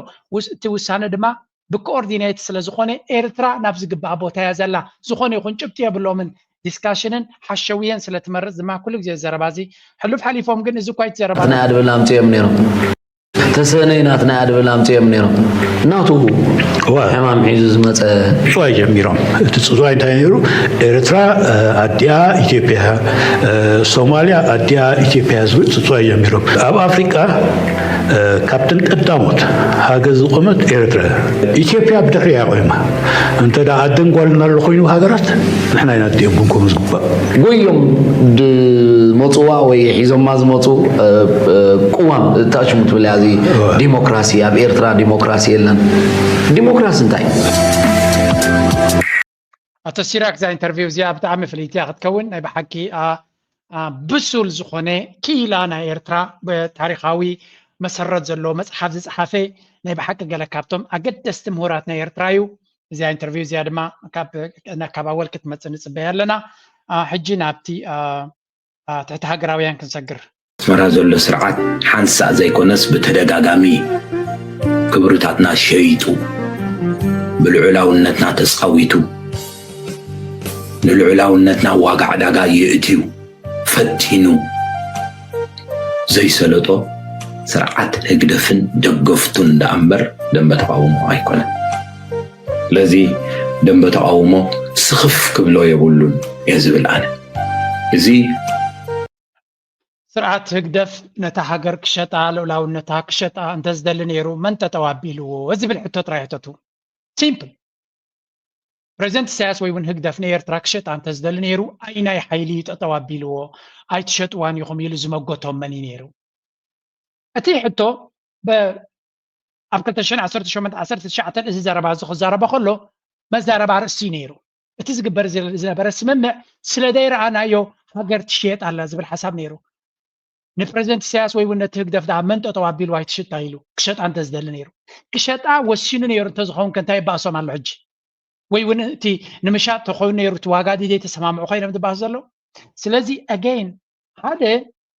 እቲ ውሳነ ድማ ብኮኦርዲኔት ስለዝኾነ ኤርትራ ናብ ዝግባኣ ቦታ እያ ዘላ። ዝኾነ ይኹን ጭብጢ የብሎምን። ዲስካሽንን ሓሸውየን ስለትመርጽ ድማ ኩሉ ግዜ ዘረባ እዚ ሕሉፍ ሓሊፎም ግን እዚ እኳ እቲ ዘረባ ናይ ኣድብል ኣምጺኦም ነይሮም። ተሰነይ ናትና ኣድብል ኣምጺኦም ነይሮም። ናቱ ሕማም ሒዙ ዝመፀ ፅፅዋይ ጀሚሮም። እቲ ፅፅዋይ እንታይ ነይሩ? ኤርትራ ኣዲኣ ኢትዮጵያ፣ ሶማልያ ኣዲኣ ኢትዮጵያ ዝብል ፅፅዋይ ጀሚሮም። ኣብ ኣፍሪቃ ካብተን ቀዳሞት ሃገር ዝቆመት ኤርትራ። ኢትዮጵያ ብድሕሪያ ቆይማ። እንተ ኣደን ጓልን ኣሎ ኮይኑ ሃገራት ንሕና ኢና ኣዲኦም ክንከውን ዝግባእ። ጎዮም ዝመፅዋ ወይ ሒዞማ ዝመፁ ቅዋም እታሽሙ ትብል እያ። እዚ ዲሞክራሲ ኣብ ኤርትራ ዲሞክራሲ የለን። ዲሞክራሲ እንታይ? ኣቶ ሲራክ እዛ ኢንተርቪው እዚኣ ብጣዕሚ ፍልይቲ እያ ክትከውን። ናይ ብሓቂ ብሱል ዝኾነ ክኢላ ናይ ኤርትራ ታሪኻዊ መሰረት ዘለዎ መፅሓፍ ዝፀሓፈ ናይ ብሓቂ ገለ ካብቶም ኣገደስቲ ምሁራት ናይ ኤርትራ እዩ። እዚኣ ኢንተርቪው እዚኣ ድማ ካብ ኣወል ክትመፅእ ንፅበያ ኣለና። ሕጂ ናብቲ ትሕቲ ሃገራውያን ክንሰግር። ኣስመራ ዘሎ ስርዓት ሓንሳእ ዘይኮነስ ብተደጋጋሚ ክብርታትና ሸይጡ፣ ብልዑላውነትና ተጻዊቱ፣ ንልዑላውነትና ዋጋ ዕዳጋ የእትዩ ፈቲኑ ዘይሰለጦ ስርዓት ህግደፍን ደገፍቱን ደኣ እምበር ደንበ ተቓውሞ ኣይኮነን። ስለዚ ደንበ ተቓውሞ ስኽፍ ክብሎ የብሉን እየ ዝብል ኣነ። እዚ ስርዓት ህግደፍ ነታ ሃገር ክሸጣ፣ ልኡላውነታ ክሸጣ እንተዝደሊ ነይሩ መን ጠጠው ኣቢልዎ ዝብል ሕቶ ጥራይ ሕተቱ። ሲምፕል። ፕረዚደንት ኢሳያስ ወይ እውን ህግደፍ ንኤርትራ ክሸጣ እንተዝደሊ ነይሩ ኣይናይ ሓይሊ እዩ ጠጠው ኣቢልዎ፣ ኣይትሸጥዋን ኢኹም ኢሉ ዝመጎቶም መን እዩ ነይሩ? እቲ ሕቶ ኣብ ክልተ ሽሕን ዓሰርተ ሸሞንተን ዓሰርተ ትሽዓተን እዚ ዘረባ እዚ ክዛረቦ ከሎ መዛረባ ኣርእስቲ እዩ ነይሩ። እቲ ዝግበር ዝነበረ ስምምዕ ስለ ዘይረኣናዮ ሃገር ትሽየጥ ኣላ ዝብል ሓሳብ ነይሩ። ንፕረዚደንት ኢሳያስ ወይ እውን ነቲ ህግደፍ ደኣ መን ጠጠው ኣቢልዋ ኣይትሽጣ ኢሉ ክሸጣ እንተዝደሊ ነይሩ፣ ክሸጣ ወሲኑ ነይሩ እንተዝኸውን ከ እንታይ ይባእሶም ኣሎ ሕጂ? ወይ እውን እቲ ንምሻጥ ተኮይኑ ነይሩ እቲ ዋጋ ድዩ ዘይተሰማምዑ ኮይኖም ዝባእሱ ዘለዉ? ስለዚ ኣገይን ሓደ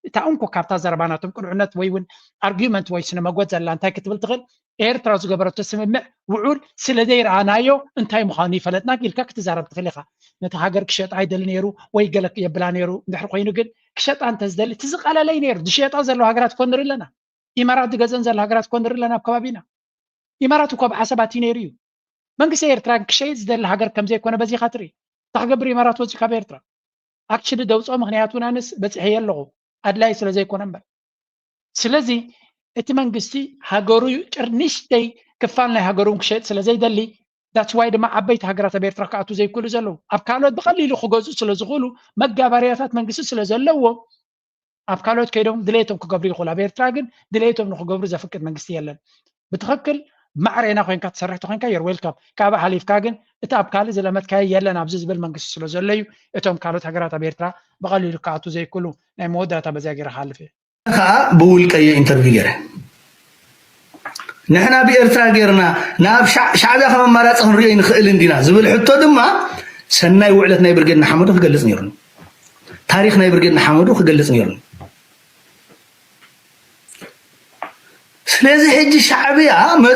እታ እንኮ ካብታ ዘረባ ናቶም ቅኑዕነት ወይ እውን ኣርጊመንት ወይ ስነ መጎት ዘላ እንታይ ክትብል ትኽእል? ኤርትራ ዝገበረቶ ስምምዕ ውዑል ስለ ዘይረኣናዮ እንታይ ምዃኑ ይፈለጥና ኢልካ ክትዛረብ ትኽእል ኢኻ። ነቲ ሃገር ክሸጣ ኣይደሊ ነይሩ ወይ ገለ የብላ ነይሩ እንድሕር ኮይኑ ግን ክሸጣ እንተዝደሊ እቲ ዝቐለለይ ነይሩ ዝሸጣ ዘለዋ ሃገራት እኮ ንርኢ ኣለና። ኢማራት ዝገዘን ዘለዋ ሃገራት እኮ ንርኢ ኣለና ኣብ ከባቢና። ኢማራት እኮ ኣብ ዓሰብ ኣትዩ ነይሩ እዩ። መንግስቲ ኤርትራ ክሸይጥ ዝደሊ ሃገር ከምዘይኮነ በዚኻ ትርኢ። እንታይ ክገብር ኢማራት ወፂኡ ካብ ኤርትራ? ኣክችሊ ደውፅኦ ምክንያቱ ናንስ በፂሐዮ ኣለኹ ኣድላይ ስለ ዘይኮነ እምበር። ስለዚ እቲ መንግስቲ ሃገሩ ንእሽተይ ክፋል ናይ ሃገሩ እውን ክሸይጥ ስለ ዘይደሊ that's why ድማ ዓበይቲ ሃገራት ኣብ ኤርትራ ክኣትዉ ዘይክእሉ ዘለዉ ኣብ ካልኦት ብቐሊሉ ክገዝኡ ስለ ዝኽእሉ መጋበርያታት መንግስቲ ስለ ዘለዎ ኣብ ካልኦት ከይዶም ድሌቶም ክገብሩ ይኽእሉ። ኣብ ኤርትራ ግን ድሌቶም ንክገብሩ ዘፍቅድ መንግስቲ የለን። ብትኽክል ማዕሬና ኮይንካ ትሰርሕ ተኮይንካ you're welcome። ካብኡ ሓሊፍካ ግን እቲ ኣብ ካልእ ዝለመድካዮ የለን ኣብዚ ዝብል መንግስቲ ስለ ዘሎ እዩ እቶም ካልኦት ሃገራት ኣብ ኤርትራ ብቐሊሉ ክኣትዉ ዘይክእሉ። ናይ መወዳእታ በዚኣ ገይረ ክሓልፍ እየ። ከዓ ብውልቀየ ኢንተርቪው ገይረ ንሕና ብኤርትራ ገይርና ናብ ሻዕብያ ከም ኣማራፂ ክንሪኦ ይንኽእል እንዲና ዝብል ሕቶ ድማ ሰናይ ውዕለት ናይ ብርጌድ ንሓመዱ ክገልፅ ነይሩኒ። ታሪክ ናይ ብርጌድ ንሓመዱ ክገልፅ ነይሩኒ። ስለዚ ሕጂ ሻዕብያ መ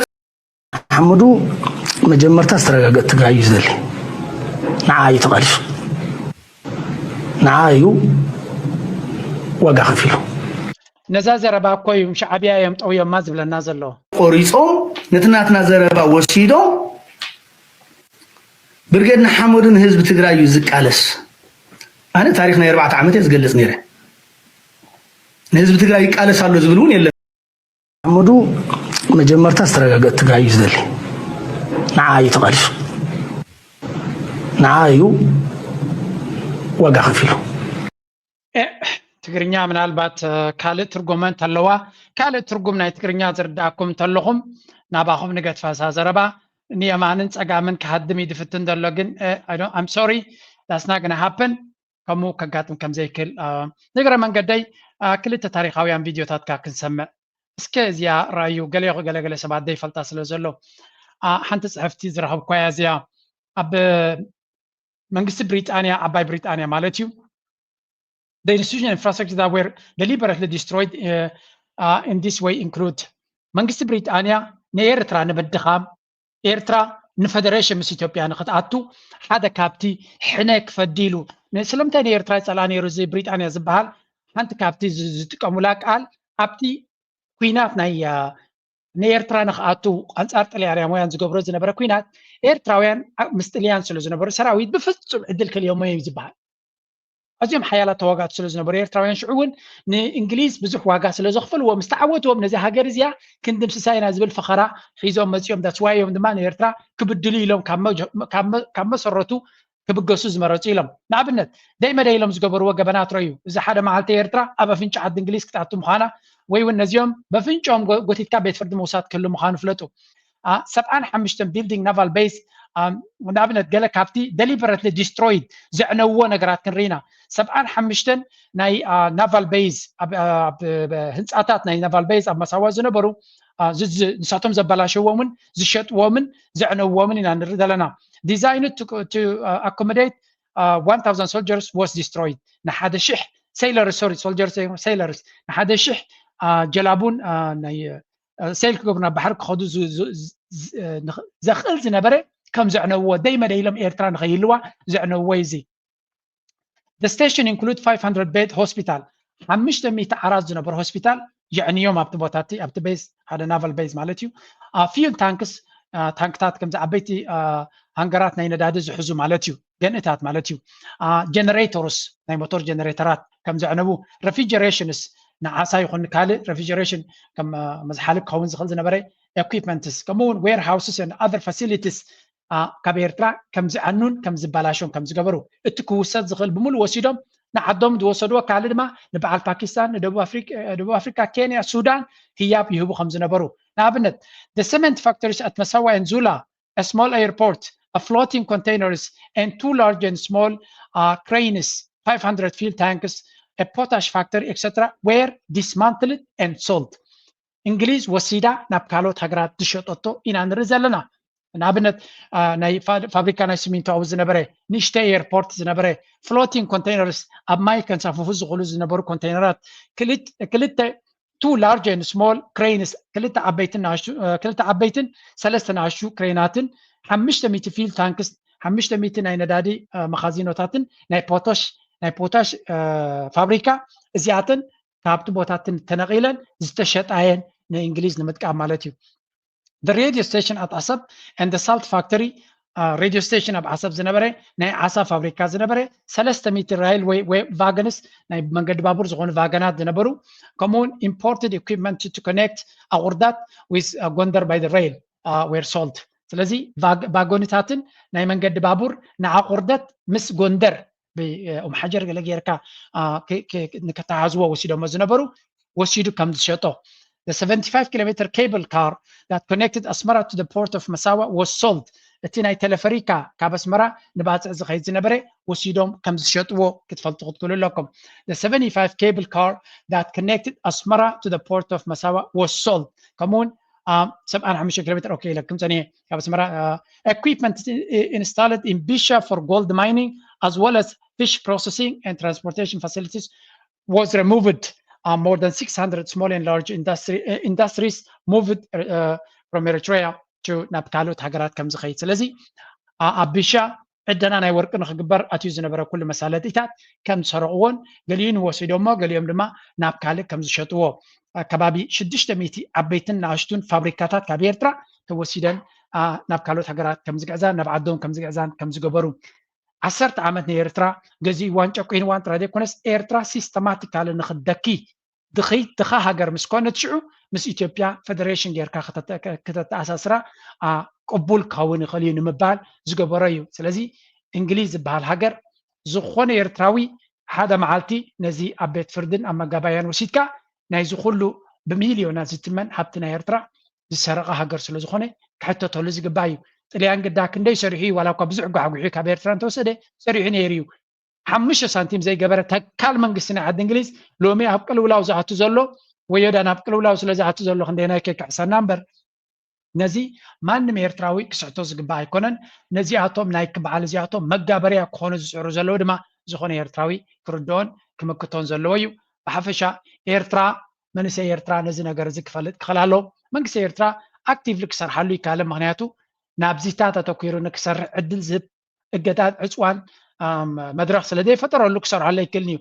ሓመዱ መጀመርታ ዝተረጋገጥ ትግራይ እዩ ዝደሊ። ንዓ እዩ ተቓሊሱ። ንዓ እዩ ዋጋ ከፊሉ። ነዛ ዘረባ እኮ እዩ ሻዕብያ እዮም ጠውዮማ ዝብለና ዘሎ። ቆሪጾም ነቲ ናትና ዘረባ ወሲዶም ብርጌድ ንሓመዱ ንህዝቢ ትግራይ እዩ ዝቃለስ። ኣነ ታሪክ ናይ ኣርባዕተ ዓመት እየ ዝገልጽ ነይረ። ንህዝቢ ትግራይ ይቃለስ ኣሎ ዝብል እውን የለን። ሓመዱ መጀመርታ ዝተረጋገጥ ትግራይ እዩ ዝደሊ። ንዓ እዩ ተቓሊሱ። ንዓ እዩ ዋጋ ከፊሉ። ትግርኛ ምናልባት ካልእ ትርጉም እንተለዋ ካልእ ትርጉም ናይ ትግርኛ ዝርዳእኩም እንተለኹም ናባኹም ንገድፋ እዛ ዘረባ። ንየማንን ጸጋምን ክሃድም እዩ ዝፍትን ዘሎ ግን I'm sorry that's not gonna happen። ከምኡ ከጋጥም ከም ዘይክእል ንግረ መንገደይ ክልተ ታሪኻውያን ቪድዮታትካ ክንሰምዕ እስከ እዚኣ ራዩ ገለ ገለገለ ሰባት ዘይፈልጣ ስለ ዘሎ ሓንቲ ጽሕፍቲ ዝረኸብኳያ እዚኣ ኣብ መንግስቲ ብሪጣንያ ዓባይ ብሪጣንያ ማለት እዩ the institution infrastructure that were deliberately destroyed uh, uh, in this way include መንግስቲ ብሪጣንያ ንኤርትራ ንምድኻም ኤርትራ ንፈደሬሽን ምስ ኢትዮጵያ ንክትኣቱ ሓደ ካብቲ ሕነ ክፈዲ ኢሉ ስለምንታይ ንኤርትራ ይፀልኣ ነይሩ እዚ ብሪጣንያ ዝበሃል ሓንቲ ካብቲ ዝጥቀሙላ ቃል ኣብቲ ኩናት ናይ ንኤርትራ ንክኣቱ ኣንጻር ጥልያርያውያን ዝገብሮ ዝነበረ ኩናት ኤርትራውያን ምስ ጥልያን ስለ ዝነበሩ ሰራዊት ብፍጹም ዕድል ክልዮሞ እዩ ዝበሃል። ኣዝዮም ሓያላት ተዋጋእቲ ስለ ዝነበሩ ኤርትራውያን ሽዑ እውን ንእንግሊዝ ብዙሕ ዋጋ ስለ ዘኽፈልዎ ምስ ተዓወትዎም ነዚ ሃገር እዚኣ ክንድምስሳ ኢና ዝብል ፈኸራ ሒዞም መፂኦም። ዳትስዋይ እዮም ድማ ንኤርትራ ክብድሉ ኢሎም ካብ መሰረቱ ክብገሱ ዝመረፁ ኢሎም። ንኣብነት ደይ መደይ ኢሎም ዝገበርዎ ገበናት ረዩ። እዚ ሓደ መዓልቲ ኤርትራ ኣብ ኣፍንጫ ዓዲ እንግሊዝ ክትኣቱ ምዃና ወይ እውን ነዚኦም በፍንጫኦም ጎቲትካ ቤት ፍርዲ ምውሳድ ክህሉ ምዃኑ ፍለጡ። ሰብዓን ሓሙሽተን building naval base ንኣብነት ገለ ካብቲ deliberately destroyed ዘዕነውዎ ነገራት ክንርኢና። ሰብዓን ሓሙሽተን ናይ naval base ህንፃታት ናይ naval base ኣብ መሳዋ ዝነበሩ ንሳቶም ዘበላሸዎምን ዝሸጥዎምን ዘዕነውዎምን ኢና ንርኢ ዘለና። Designed to accommodate one thousand soldiers was destroyed። ንሓደ ሽሕ sailors, sorry, soldiers, sailors ንሓደ ሽሕ ጀላቡን ናይ ሴል ክገብሩ ናብ ባሕሪ ክኸዱ ዘኽእል ዝነበረ ከም ዘዕነውዎ ደይ መደይ ኢሎም ኤርትራ ንኸይህልዋ ዘዕነውዎ እዩ። እዚ The station include five hundred bed hospital፣ ሓሙሽተ ሚእቲ ዓራት ዝነበሩ ሆስፒታል የዕንዮም ኣብቲ ቦታ እቲ ኣብቲ ቤዝ ሓደ naval base ማለት እዩ። Fuel tanks፣ ታንክታት ከምዚ ዓበይቲ ሃንገራት ናይ ነዳዲ ዝሕዙ ማለት እዩ፣ ገንእታት ማለት እዩ። Generators፣ ናይ ሞተር ጀነሬተራት ከም ዘዕነቡ፣ refrigerations ንዓሳ ይኹን ካልእ refrigeration ከም መዝሓሊ ክኸውን ዝኽእል ዝነበረ equipments ከምኡ እውን warehouses and other facilities ካብ ኤርትራ ከም ዝዓኑን ከም ዝበላሾን ከም ዝገበሩ፣ እቲ ክውሰድ ዝኽእል ብምሉእ ወሲዶም ንዓዶም ዝወሰድዎ፣ ካልእ ድማ ንበዓል ፓኪስታን፣ ንደቡብ ኣፍሪቃ፣ ኬንያ፣ ሱዳን ህያብ ይህቡ ከም ዝነበሩ፣ ንኣብነት the cement factories at Massawa and Zula, a small airport, a floating containers and two large and small cranes, five hundred fuel tanks, a potash factory, et cetera were dismantled and sold። እንግሊዝ ወሲዳ ናብ ካልኦት ሃገራት ዝሸጠቶ ኢና ንርኢ ዘለና። ንኣብነት ናይ ፋብሪካ ናይ ሲሚንቶ ኣብኡ ዝነበረ ንእሽተይ ኤርፖርት ዝነበረ፣ floating containers ኣብ ማይ ከንሳፍፉ ዝኽእሉ ዝነበሩ ኮንቴይነራት፣ ክልተ two large and small cranes፣ ክልተ ዓበይትን ክልተ ዓበይትን ሰለስተ ንኣሽቱ ክሬናትን ሓሙሽተ ሚእቲ fuel tanks፣ ሓሙሽተ ሚእቲ ናይ ነዳዲ መኻዚኖታትን ናይ ፖቶሽ ናይ ፖታሽ ፋብሪካ፣ እዚኣተን ካብቲ ቦታትን ተነቒለን ዝተሸጣየን ንእንግሊዝ ንምጥቃም ማለት እዩ። The radio station at Asab and the salt factory፣ ሬድዮ ስቴሽን ኣብ ዓሰብ ዝነበረ፣ ናይ ዓሳ ፋብሪካ ዝነበረ፣ ሰለስተ ሚእቲ railway wagons፣ ናይ መንገዲ ባቡር ዝኾኑ ቫገናት ዝነበሩ፣ ከምኡውን imported equipment to connect ኣቑርዳት with ጎንደር by the rail were sold። ስለዚ ቫጎኒታትን ናይ መንገዲ ባቡር ንኣቑርደት ምስ ጎንደር ብኦም ሓጀር ገለ ጌርካ ንከተሓዝዎ ወሲዶሞ ዝነበሩ ወሲዱ ከም ዝሸጦ። The seventy-five kilometer cable car that connected Asmara to the port of Massawa was sold። እቲ ናይ ተለፈሪካ ካብ ኣስመራ ንባፅዕ ዝኸይድ ዝነበረ ወሲዶም ከም ዝሸጥዎ ክትፈልጡ ክትክእሉ ኣለኩም። The seventy-five cable car that connected Asmara to the port of Massawa was sold። ከምኡውን ሰብዓን ሓሙሽተ ኪሎ ሜትር ኦኬ ኢለኩም ጸኒሐ ካብ ኣስመራ equipment installed in Bisha for gold mining as well as fish processing and transportation facilities was removed. More than six hundred small and large industries moved from Eritrea to ናብ ካልኦት ሃገራት ከም ዝኸይድ። ስለዚ ኣብ ቢሻ ዕደና ናይ ወርቂ ንክግበር ኣትዩ ዝነበረ ኩሉ መሳለጢታት ከም ዝሰረቕዎን ገሊኡ ንወሲዶሞ ገሊኦም ድማ ናብ ካልእ ከም ዝሸጥዎ፣ ከባቢ ሽዱሽተ ሚእቲ ዓበይትን ንኣሽቱን ፋብሪካታት ካብ ኤርትራ ተወሲደን ናብ ካልኦት ሃገራት ከም ዝግዕዛን ናብ ዓዶም ከም ዝግዕዛን ከም ዝገበሩ። ዓሰርተ ዓመት ንኤርትራ ገዚእዋን ጨቂንዋን ጥራይ ዘይኮነስ ኤርትራ ሲስተማቲካሊ ንክትደኪ ድኺ ድኻ ሃገር ምስ ኮነት ሽዑ ምስ ኢትዮጵያ ፌደሬሽን ጌርካ ክተተኣሳስራ ቅቡል ክኸውን ይኽእል እዩ ንምባል ዝገበሮ እዩ። ስለዚ እንግሊዝ ዝበሃል ሃገር ዝኾነ ኤርትራዊ ሓደ መዓልቲ ነዚ ኣብ ቤት ፍርድን ኣብ መጋባያን ወሲድካ ናይዚ ኩሉ ብሚልዮናት ዝትመን ሃብቲ ናይ ኤርትራ ዝሰረቐ ሃገር ስለ ዝኾነ ክሕተተሉ ዝግባእ እዩ። ጥልያን ግዳ ክንደይ ሰሪሑ እዩ ዋላ እኳ ብዙሕ ጓሕጒሑ ካብ ኤርትራ እንተወሰደ ሰሪሑ ነይሩ እዩ። ሓሙሽተ ሳንቲም ዘይገበረ ተካል መንግስቲ ናይ ዓዲ እንግሊዝ ሎሚ ኣብ ቅልውላው ዝኣቱ ዘሎ ወዮዳ ናብ ቅልውላው ስለ ዝኣቱ ዘሎ ክንደየናይ ከይክሕሰና እምበር ነዚ ማንም ኤርትራዊ ክስሕቶ ዝግባእ ኣይኮነን። ነዚኣቶም ናይ ክበዓል እዚኣቶም መጋበርያ ክኾኑ ዝፅዕሩ ዘለዉ ድማ ዝኾነ ኤርትራዊ ክርድኦን ክምክቶን ዘለዎ እዩ። ብሓፈሻ ኤርትራ መንእሰይ ኤርትራ ነዚ ነገር እዚ ክፈልጥ ክኽእል ኣለዎ። መንግስቲ ኤርትራ ኣክቲቭሊ ክሰርሓሉ ይከኣለ። ምክንያቱ ናብዚታት ኣተኪሩ ንክሰርሕ ዕድል ዝህብ እገዳን ዕፅዋን መድረኽ ስለ ዘይፈጠረሉ ክሰርሓሉ ኣይክእልን እዩ።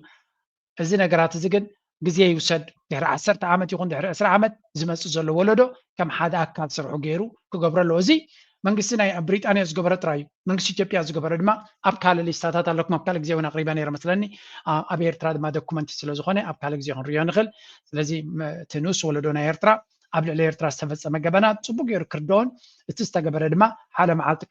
እዚ ነገራት እዚ ግን ግዜ ይውሰድ። ድሕሪ ዓሰርተ ዓመት ይኹን ድሕሪ ዕስራ ዓመት ዝመጽእ ዘሎ ወለዶ ከም ሓደ ኣካል ስርሑ ገይሩ ክገብሮ ኣለዎ። እዚ መንግስቲ ናይ ኣብ ብሪጣንያ ዝገበረ ጥራይ እዩ። መንግስቲ ኢትዮጵያ ዝገበረ ድማ ኣብ ካልእ ሊስታታት ኣለኩም። ኣብ ካልእ ግዜ እውን ኣቕሪበ ነይረ መስለኒ። ኣብ ኤርትራ ድማ ዶኩመንት ስለ ዝኾነ ኣብ ካልእ ግዜ ክንሪኦ ንኽእል። ስለዚ እቲ ንኡስ ወለዶ ናይ ኤርትራ ኣብ ልዕሊ ኤርትራ ዝተፈጸመ ገበናት ጽቡቅ ገይሩ ክርድኦን እቲ ዝተገበረ ድማ ሓደ መዓልቲ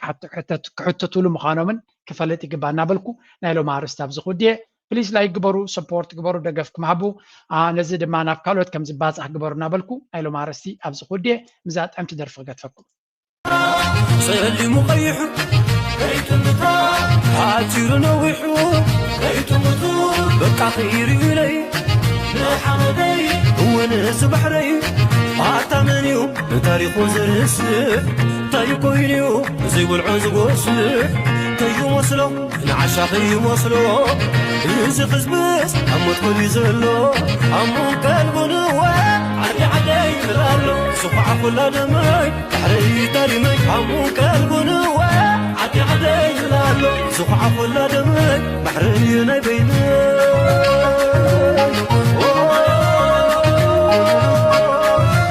ክሕተትሉ ምዃኖምን ክፈልጥ ይግባእ እናበልኩ ናይ ሎም ኣርእስቲ ኣብዚ ክውድየ። ፕሊስ ላይክ ግበሩ፣ ሰፖርት ግበሩ፣ ደገፍኩም ሃቡ። ነዚ ድማ ናብ ካልኦት ከም ዝባጻሕ ግበሩ እናበልኩ ናይ ሎም ኣርእስቲ ኣብዚ ክውድየ። ምዛ ጥዕምቲ ደርፊ ክገድፈኩም። ጸሊሙ ቀይሑ ከይጥምታ ሓጺሩ ነዊሑ ከይጥምቱ በቃ ኸይርዩለይ ንሓመደይ እውን እዚ ባሕረይ ኣታ መን እዩ ንታሪኹ ዘርስዕ እንታይ ኮይኑ እዩ ዘይብልዖ ዝጎስዕ ከይመስሎ ንዓሻ ከይመስሎ እዚ ሕዝብስ ኣብ ሞት ኮልዩ ዘሎ ኣሙን ቀልቡ ንወ ዓዲ ዓደይ ይብል ኣሎ ዝኹዓ ኩላ ደመይ ባሕረይ ታሪመይ ኣሙን ቀልቡ ንወ ዓዲ ዓደይ ይብል ኣሎ ዝኹዓ ኩላ ደመይ ባሕረይ ናይ በይነይ